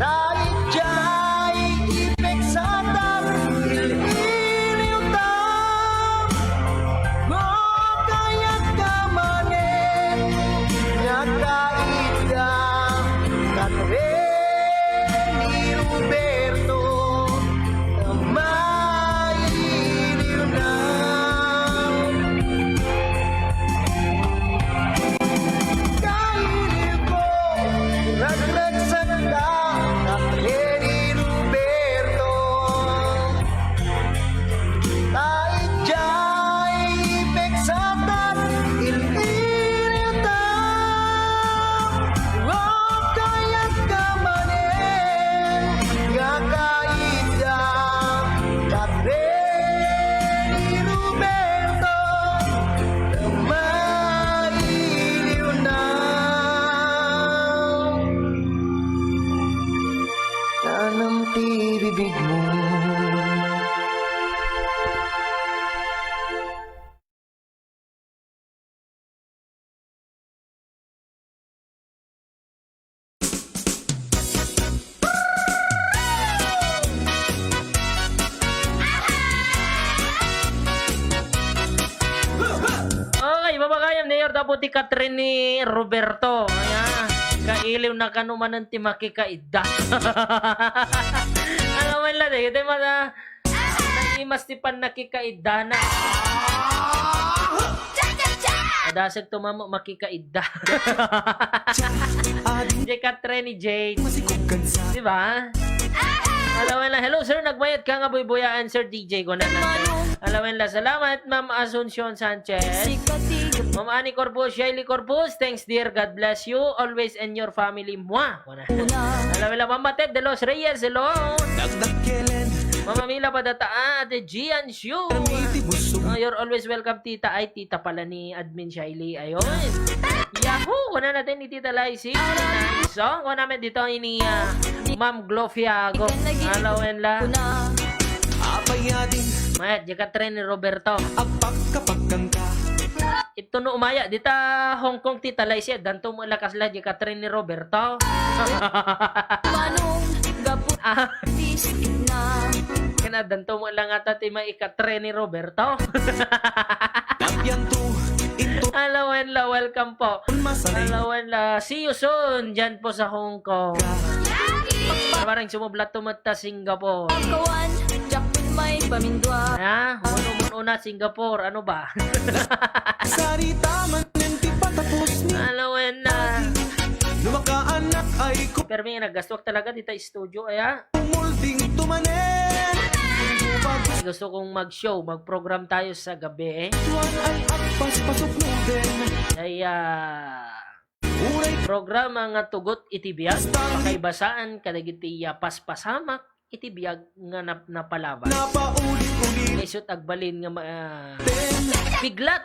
Daydiay ipigsatak, ililiwta. No kayatka man Apo ti Catherine ni Roberto. Ayan. Kailiw na kano manen ti makikaidda. Alam mo la, dagiti mata, naimas ti pannakikaidda na. Adasag to, mama, makikaidda. Di Catherine ni Jade. Di ba? Alawen la, "Hello, sir. Nagmayat ka nga buybuyaan, Sir D J," ko na na. Alawen la, "Salamat, Ma'am Asuncion Sanchez." Ma'am Annie Corpus, Shiley Corpus, "Thanks, dear. God bless you. Always and your family. Mwah." Ko na. Alawen la, Ma'am Matet de los Reyes, hello. Mama Mila Padataan, Ate Gian Shu. Oh, you're always welcome, tita. Ay, tita pala ni Admin Shiley. Ayun. Yahoo! Kuna natin ni Tita Laisi. Song, kuna namin dito ini, ah, Ma'am Glofiago. Alawen la. Apay ading. Mayat, di Catherine ni Roberto. Agpagkapagkangka. Ito no umaya, dita Hong Kong, Tita Laisi, danto mo la kasla di Catherine ni Roberto. Manong gapu Ah. Tis na. Kanadanto mo la nga ta ti mai-Catherine ni Roberto. Tapyan to, into. Alawen la, welcome po. Masanay. Alawen la, see you soon dyan po sa Hong Kong. Parang sumublat to met ta Singapore. Kawan, Japan may pamindua. Ha? Ano mo na Singapore? Ano ba? Sarita man yan, ti patapos ni. Alawen na. Lumakaanak ay ko. Permi, naggastuak talaga dita studio, aya? Umulding tumanen. Ay, gusto kong mag-show, mag-program tayo sa gabi, eh. Tuwan ay agpaspasok mo din. Ay, ah, Uray. Programa nga tugot iti biag, Basta pakaibasaan kadagiti, ah, paspasamak iti biag nga nap-, napalabas. Napaulit-ulit. Isut' agbalin nga ma-, ah, Ten. Piglat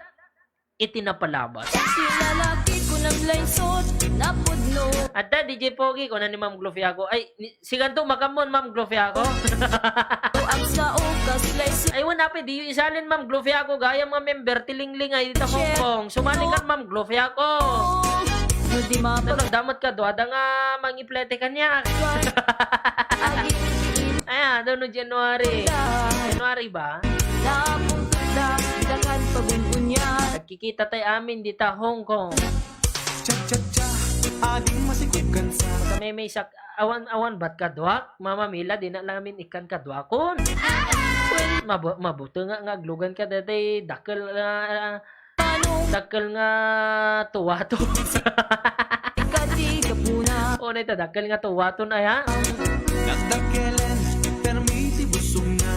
iti napalabas. Silalaki ko naglaysot, napudno. Adda, D J Pogi, kuna ni Ma'am Glofiago. Ay, ni, siganto, makammon, Ma'am Glofiago. Ang sao ka, slice. Ay, wala pa, di yung isalin, Ma'am Glofiago, gayam nga member, ti Linglingay, dita Hong Kong. Sumali ka, Ma'am Glofiago. No, di mapag- Ano, damat ka, duada nga mangiplete kaniak. Agi. Ayan, doon no January. January ba? Napungkot na, dakan pagungunya. Nagkikita tayo amin dita Hong Kong. Cha, cha, cha, ading masikog kansa. Kami may sak-, awan, awan bat kaduak? Mama Mila, di na lang amin ikan kaduakon. Mabu-, mabuto nga, nga aglugan ka dati, dakkel, ah, dakkel nga tuwaton. Ikati kapuna. O, na ita, dakkel nga tuwaton, aya? Nagdakkelen, permi ti busog na.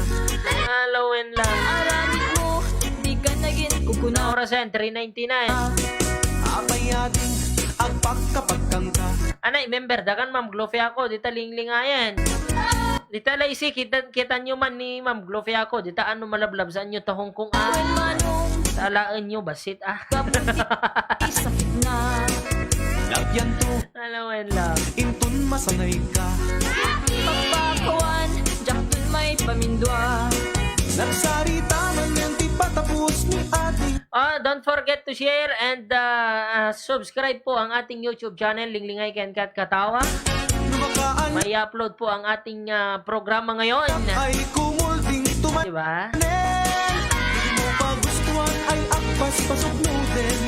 Alawen lang. Aramid mo, di ka naging kukuna. Oras yan, three ninety-nine. Apay ading agpakapagkangka. Anay, member, dakan Ma'am Glofiago, dita Linglingayen. Dita Laisi, kita, kita nyo man ni Ma'am Glofiago, dita ano malablab, saan nyo ta Hong Kong, ah. Awen manong. Talaen nyo, basit, ah. Kaputi, sakit na. Lagyan to. Alawen lang. Intun masanay ka. Pagpakawan, diak ton may pamindua. Nagsarita man yan ti patapos ni adi. Oh, don't forget to share and, uh, uh, subscribe po ang ating YouTube channel, Linglingay Ken Kat Katawa. Lumakaan. May upload po ang ating, uh, programa ngayon. Ay kumulding tuman. Diba? Di mo pa gustuhan ay akpas pasok mo din.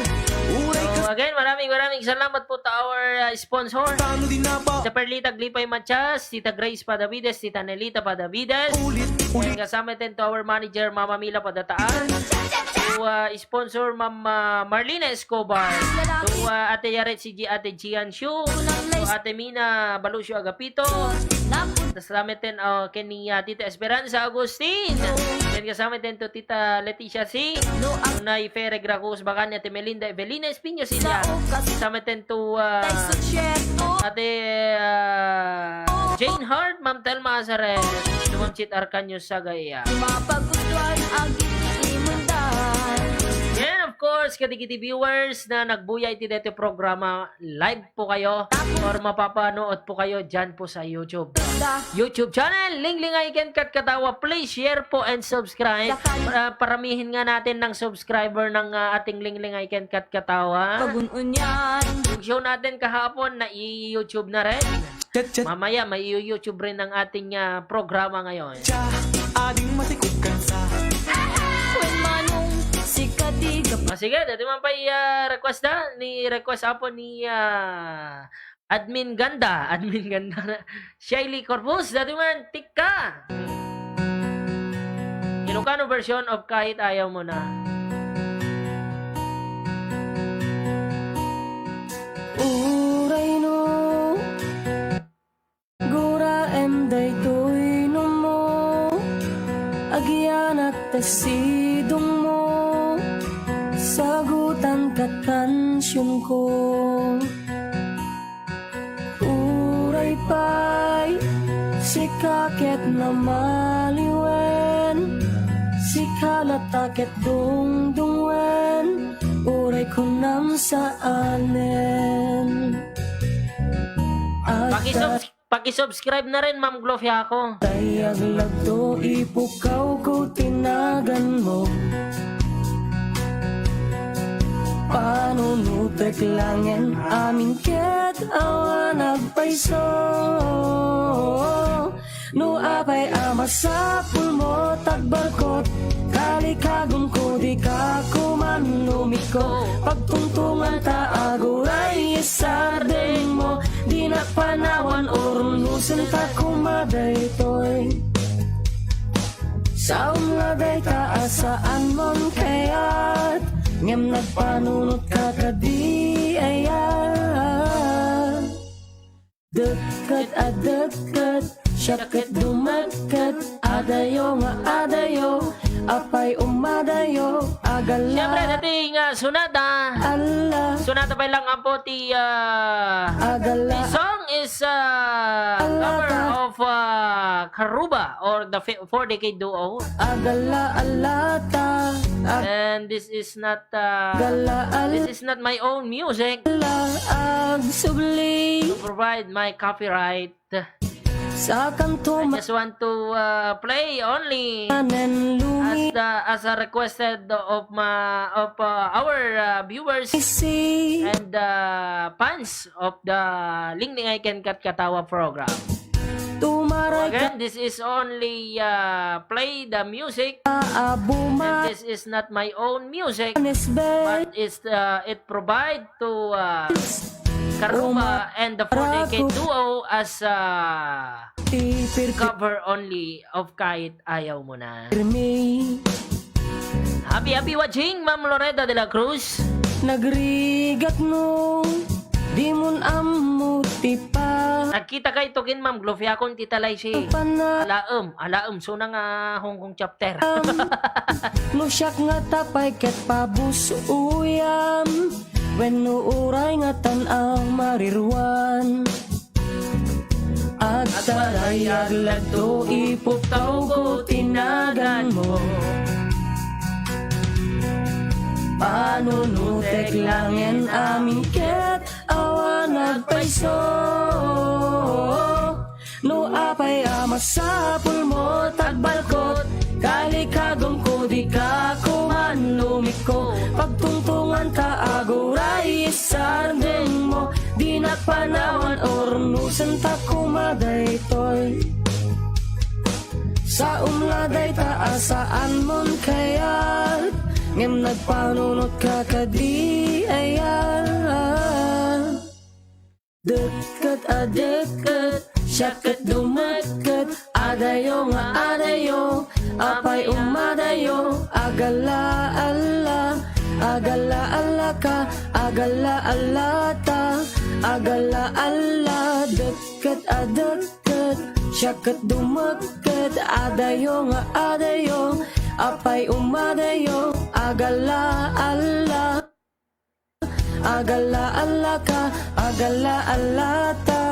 Uray ka. So, again, maraming, maraming salamat po to our, uh, sponsor. Tano din na ba? Sa Perlita Glipay Matias, Tita Grace Padavides, Tita Nelita Padavides. Ulit, ulit. And kasama din to our manager, Mama Mila Padataan. To, uh, sponsor, Ma'am, uh, Marlene Escobar. To, uh, Ate Yaret C G, Ate Gian Shu. To Ate Mina Balucio Agapito. Kasama din, uh, kini, uh, Tita Esperanza Agustin. And kasama din to Tita Leticia C. Unay Fere Gracos Bacania, Ate Melinda Evelina Espino Senior. Kasama din to, uh, Ate, uh, Jane Hart, Ma'am Telma Azarel, to Ma'am Chit Arcanio Sagaya. Mapagustuhan agiti imundan. And of course, kadagiti viewers na nagbuya iti daytoy programa, live po kayo or mapapanood po kayo dyan po sa YouTube. YouTube channel, Linglingay Ken Kat Katawa. Please share po and subscribe. Para, paramihin nga natin ng subscriber ng, ah, ating Linglingay Ken Kat Katawa. Pagununyan. Yung show natin kahapon na i-YouTube na rin. Chat, chat. Mamaya, may i-YouTube rin ang ating, ah, programa ngayon. Cha, ading masikog kansa. Wen manong sikat Ah, sige, dati man pay, ah, request na. Ni request apo ni, ah, Admin Ganda. Admin Ganda na. Shyly Corpus, dati man, tikka. Ilocano version of Kahit Ayaw Mo Na. Uray no guraem daytoy no mo, agianak ta sidongmo, sagutan kat kansionko. Uray pay, sika ket namaliwen, sika latta ket dungdungwen, uray kunam saanen. Pakisubs-, pakisubscribe na rin, Ma'am Gloria, ako. Tay aglagto, ipukawko ti naganmo. Panunotek laeng amin ket awan agpayso. No apay a masapulmo, tagbalkot, kalikagumko, dika kuman lumiko. Pagtungtunganta aguray, isardengmo, dinak panawan, urnosenta koma daytoy. Saom la dayta a saanmon kayat, ngem nagpanunotka kadi aya. Dekket a dekket, siak ket dumekket, adayo nga adayo, apay umadayo, agalla. Siyempre, dati nga sonata. Alla. Sonata pay lang apo ti, ah, agalla. The song is, ah, cover of, ah, Karuba or the fi-, Four Decade Duo. Agalla, allata. Ag- And this is not, ah, agalla, al- this is not my own music. Alla, agsubli. To provide my copyright. Sa kanto. I just want to, uh, play only as the, as a requested of my, of, uh, our, uh, viewers and, uh, fans of the Linglingay ken Katkatawa program. So again, this is only, uh, play the music. And this is not my own music, but it's, uh, it provide to, uh, Karuba and the Four Decade Duo as, uh, cover only of Kahit Ayaw Mo Na. Happy, happy watching, Ma'am Loretta de la Cruz. Nagrigat no, dimon ammo ti pa- Nagkita kay tukin, Ma'am Gloria, kun ti talay si Pana- Alaem, Alaem, suna nga Hong Kong chapter. No siak nga tapay ket pabus-oyam, wenno uray nga tan-aw mariruan. Agtaray aglagto, ipukawko ti naganmo. Panunotek laeng amin ket awan agpayso. No apay a masapulmo, tagbalkot, kalikagumko, dika kuman lumiko. Pagtungtunganta aguray, isardengmo, dinak panawan, urnosenta koma daytoy. Saom la dayta a saanmon kayat, ngem nagpanunotka kadi aya. Dekket a dekket, siak ket dumekket, adayo nga adayo, apay umadayo, agalla alla, agalla alla ka, agalla alla ta, agalla alla, dekket a dekket, siak ket dumekket, adayo nga adayo, apay umadayo, agalla alla. Agalla-alla ka, agalla-alla ta.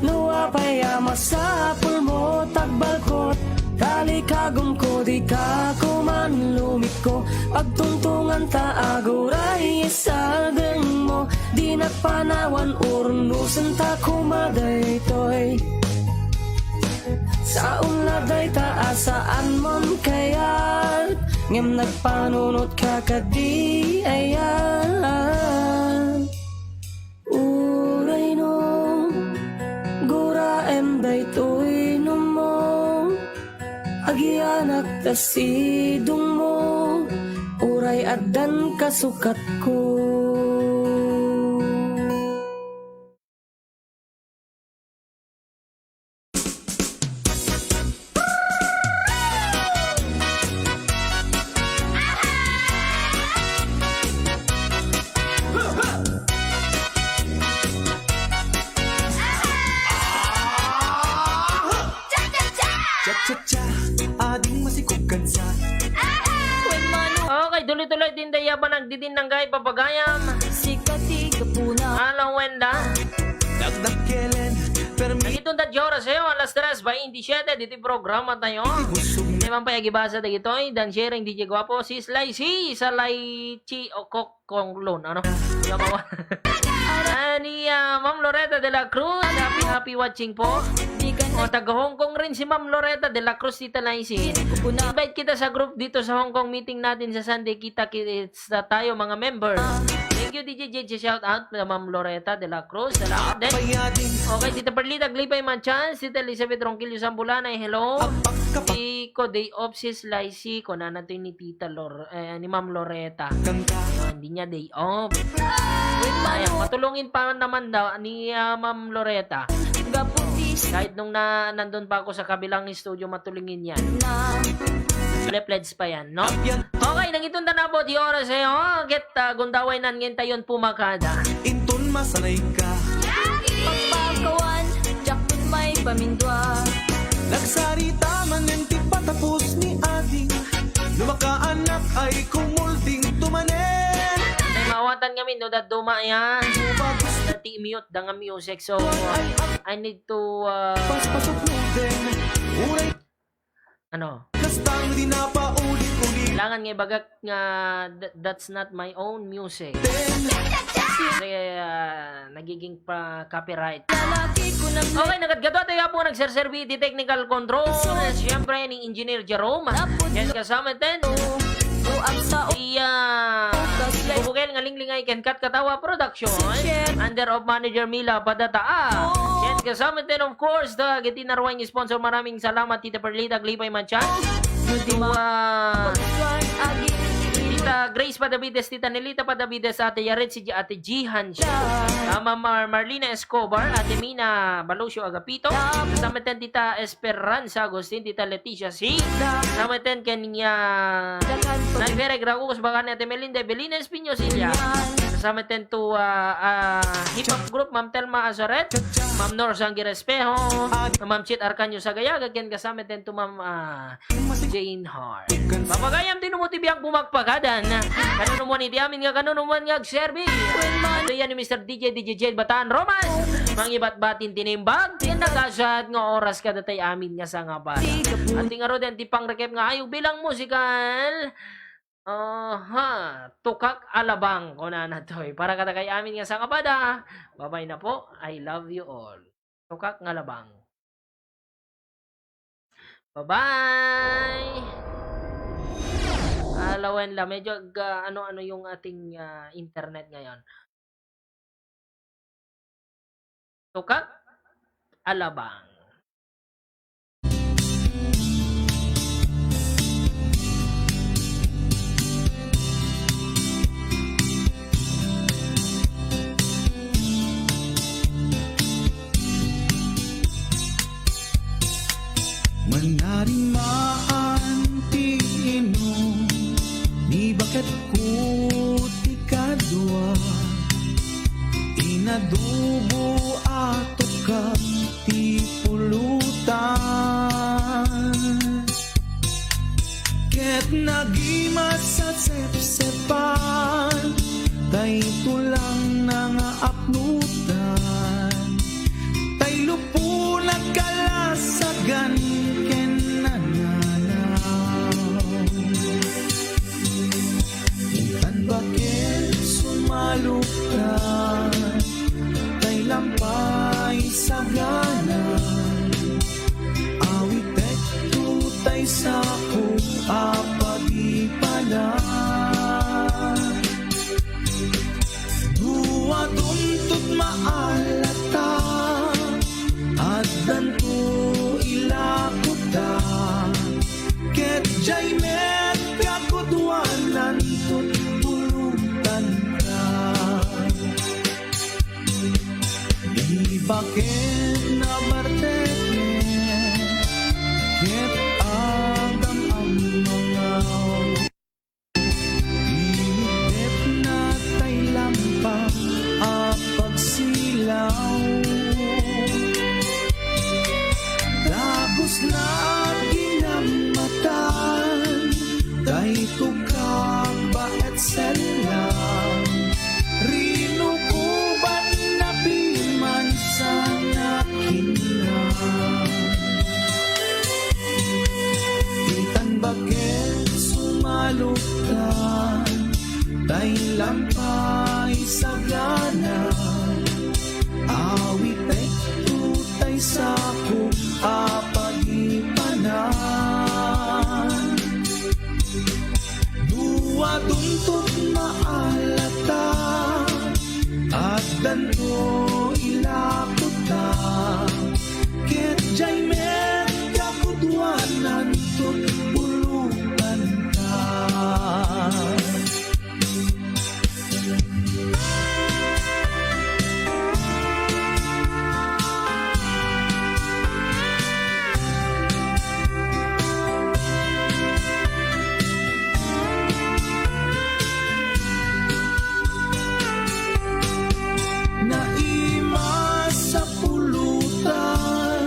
No apay a masapulmo, tagbalkot, kalikagumko, dika kuman lumiko. Pagtungtunganta aguray, isardengmo, dinak panawan, urnosenta koma daytoy. Saom la dayta a saanmon kayat, ngem nagpanunotka kadi aya. Uray no, guraem daytoy no mo, agianak ta sidongmo, uray Addan kasukatko. Cha-cha-cha, ading masikog kansa. Okay, tuloy-tuloy din dayaba nagdidin ng gay papagayam. Sikati kapuna. Alam wenda. Dagdag kelen, permi- Nagitong da oras sa'yo, alas tres bainti siete, diti programa tayo. Busog na. Di man pay agibasa dagitoy, dan sharing D J Guapo, si Slicey, sa Lychee o Kok Konglon, ano? Yung mga Ani, ah, Ma'am Loretta de la Cruz, happy, happy watching po. O, taga Hong Kong rin si Ma'am Loretta de la Cruz, Tita Lycee. Invite kita sa group dito sa Hong Kong meeting natin sa Sunday. Kita-kits na tayo, mga member. Thank you, D J J J. Shout out na Ma'am Loretta de la Cruz. Salamat din. Okay, Tita Perlita Glipay Manchans, Tita Elizabeth Ronquillo Sambulanay, hello. Iko day off, sis Lycee, kunana to ni Tita Lor-, eh, ni Ma'am Loretta. Kanta. Ah, hindi niya day off. Ayan, matulungin pa naman daw ni, ah, Ma'am Loretta. Kahit nung na, nandun pa ako sa kabilang studio, matulungin yan. Pledge pa yan, no? Okay, nangitunda na po di oras eh, oh. Get, ah, gundaway nan ngin tayon pumakada. Inton masanay ka. Pagpakawan, jackpot may pamindua. Nagsarita man ti patapos ni Adi. No makaanak ay kumulding tumanen. Ay, mawatan kami, no, dadduma yan. Nati-mute da nga music, so, I need to, uh, Paspasok mo din. Uray. Ano? Kastang di na paulit-ulit. Kailangan nga ibagak nga th-, that's not my own music. Kasi, ah, nagiging pa copyright. Okay, nagadgadwa tayo po nagserserbi ti technical control. Siyempre, ni Engineer Jerome. Yan kasama ten. Iya, Bubukel nga linglingay ken Kat Katawa Production. Under of Manager Mila Padataa. Yan kasama ten, of course, the Gitinarwang sponsor. Maraming salamat, Tita Perlita Glipay Mancha. Dua, Tita Grace Padavides, Tita Nelita Padavides, Ate Yaritz, si Ate Jihan siya. Ah, Ma'am Mar-, Marlina Escobar, Ate Mina Balocio Agapito. Kasama ten Tita Esperanza Agustin, Tita Leticia C. Kasama ten kanya Nagpireg Ragus, baka ni Ate Melinda Belina Espino Silia. Kasama ten to, ah, ah, hip hop group, Ma'am Telma Azoret, Ma'am Nor Sangir Espejo, Ma'am Chit Arcanio Sagayaga, ken kasama ten to Ma'am, ah, Jane Hart. Papagayam din mo ti biag bumagpagadan. Kanunumuan iti amin nga kanunumuan nga agserbi. Ito yan ni Mister D J, D J Jade Bataan Roman. Mangibatbatin tinimbag, ti nagasat nga oras kada tay amin nga sangabada. At ti ngaruden ti pangrekep nga ayog bilang musikal. Aha, Tukak Alabang, kunana toy. Para kada kay amin nga sangabada. Babay na po. I love you all. Tukak nga labang. Bye-bye! Alawen la, medyo ga-, ano-ano yung ating, ah, internet ngayon. Tukak Alabang. Manarimaan ti inum ni baketko ti kadua, inadubo a tukak ti pulutan. Ket nagimat sa sepsepan, tay tulang nga apnutan, tay lupo nagkalasagan ken nananaw. Intan baket sumaluktan, tay lampay sagana. Awitek to tay sako a pagipana. Dua tunto Baket nabartek ket agam-ammangaw. Initdetna tay lampa a pagsilaw. Dagus na ginammatan, tay tukak baet sellang. Rinukobanna piman sa nakinna. Intan baket sumaluktan, tay lampay sagana. Awitek to tay sakop a pagipanan. Dua duntot maalata, addanto ilakota, ket diay met kakuduananto pulotanta. Naimas a pulutan,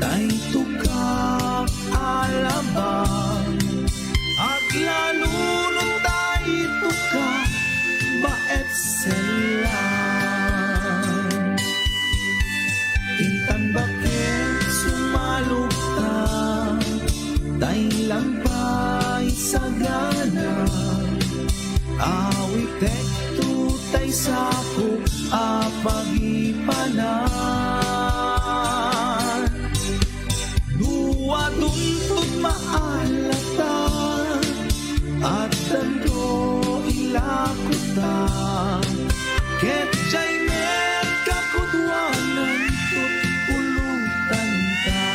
tay tukak a labang. Aglalo no tay tukak baet sellang. Intan baket sumaluktan, tay lampay sagana. Awitek to tay sakop a pagipanan. Dua duntot maalata, addanto ilakota, ket diay met kakuduananto pulotanta.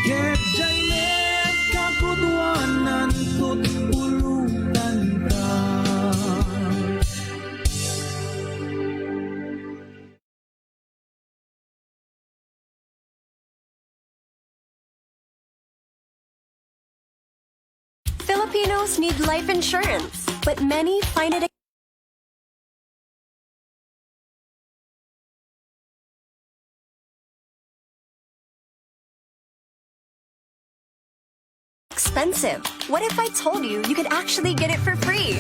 Ket diay met kakuduananto pulotanta. Filipinos need life insurance, but many find it expensive. What if I told you you could actually get it for free?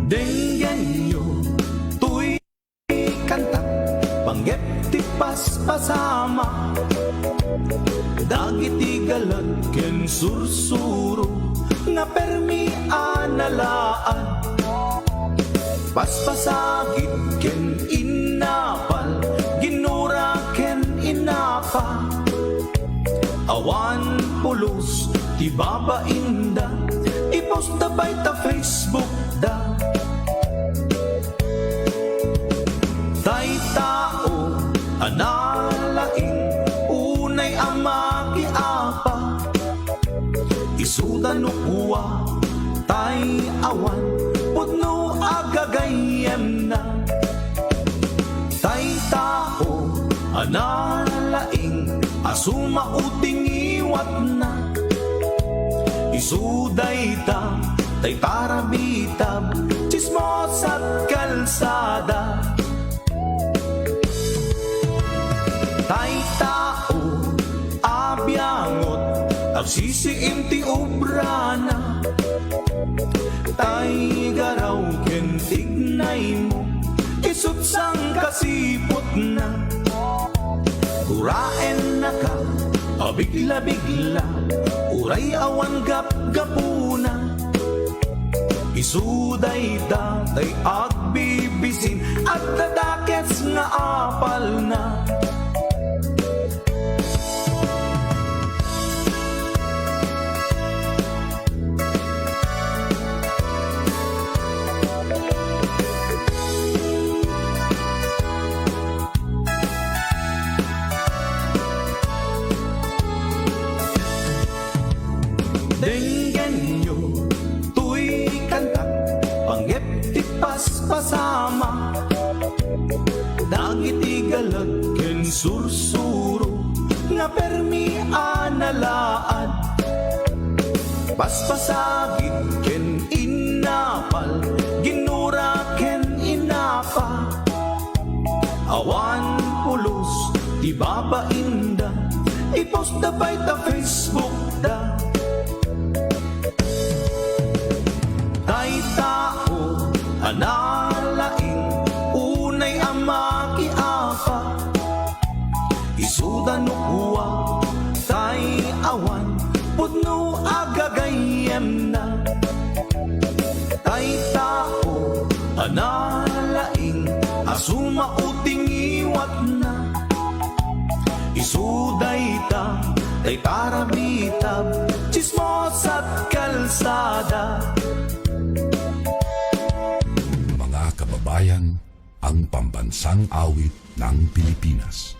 Denggenyo toy kanta, panggep ti paspasama. Dagiti galat ken sursuro nga permi a nalaan. Paspasagid ken innapal, ginura ken innapa. Awan pulos ti babainda, i-post da pay ta Facebook da. Tay tao a nalaing, unay a makiapa, isuda no kua, tay awan pudno a gagayyemna. Tay tao a nalaing a sumao ti ngiwatna. Isu dayta tay tarabitab, tsismosat kalsada. Tay tao a biangot, agsisiim ti obrana. Tay garaw ken tignaymo, isut' sangkasiputna. Guraennaka a bigla-bigla, uray awan gapgapuna. Isu dayta tay agbibisin, adda dakes nga apalna. Alaad, paspasagid ken innapal, ginnura ken innapa. Awan pulos ti babainda, i-post da pay ta Facebook da. Tay tao a nalaing, unay a makiapa. Isuda no kua tay awan pudno a gagayyemna. Tay tao a nalaing a sumao ti ngiwatna. Isu dayta tay parabitab, chismosat kalsada. Mga kababayan, ang pambansang awit ng Pilipinas.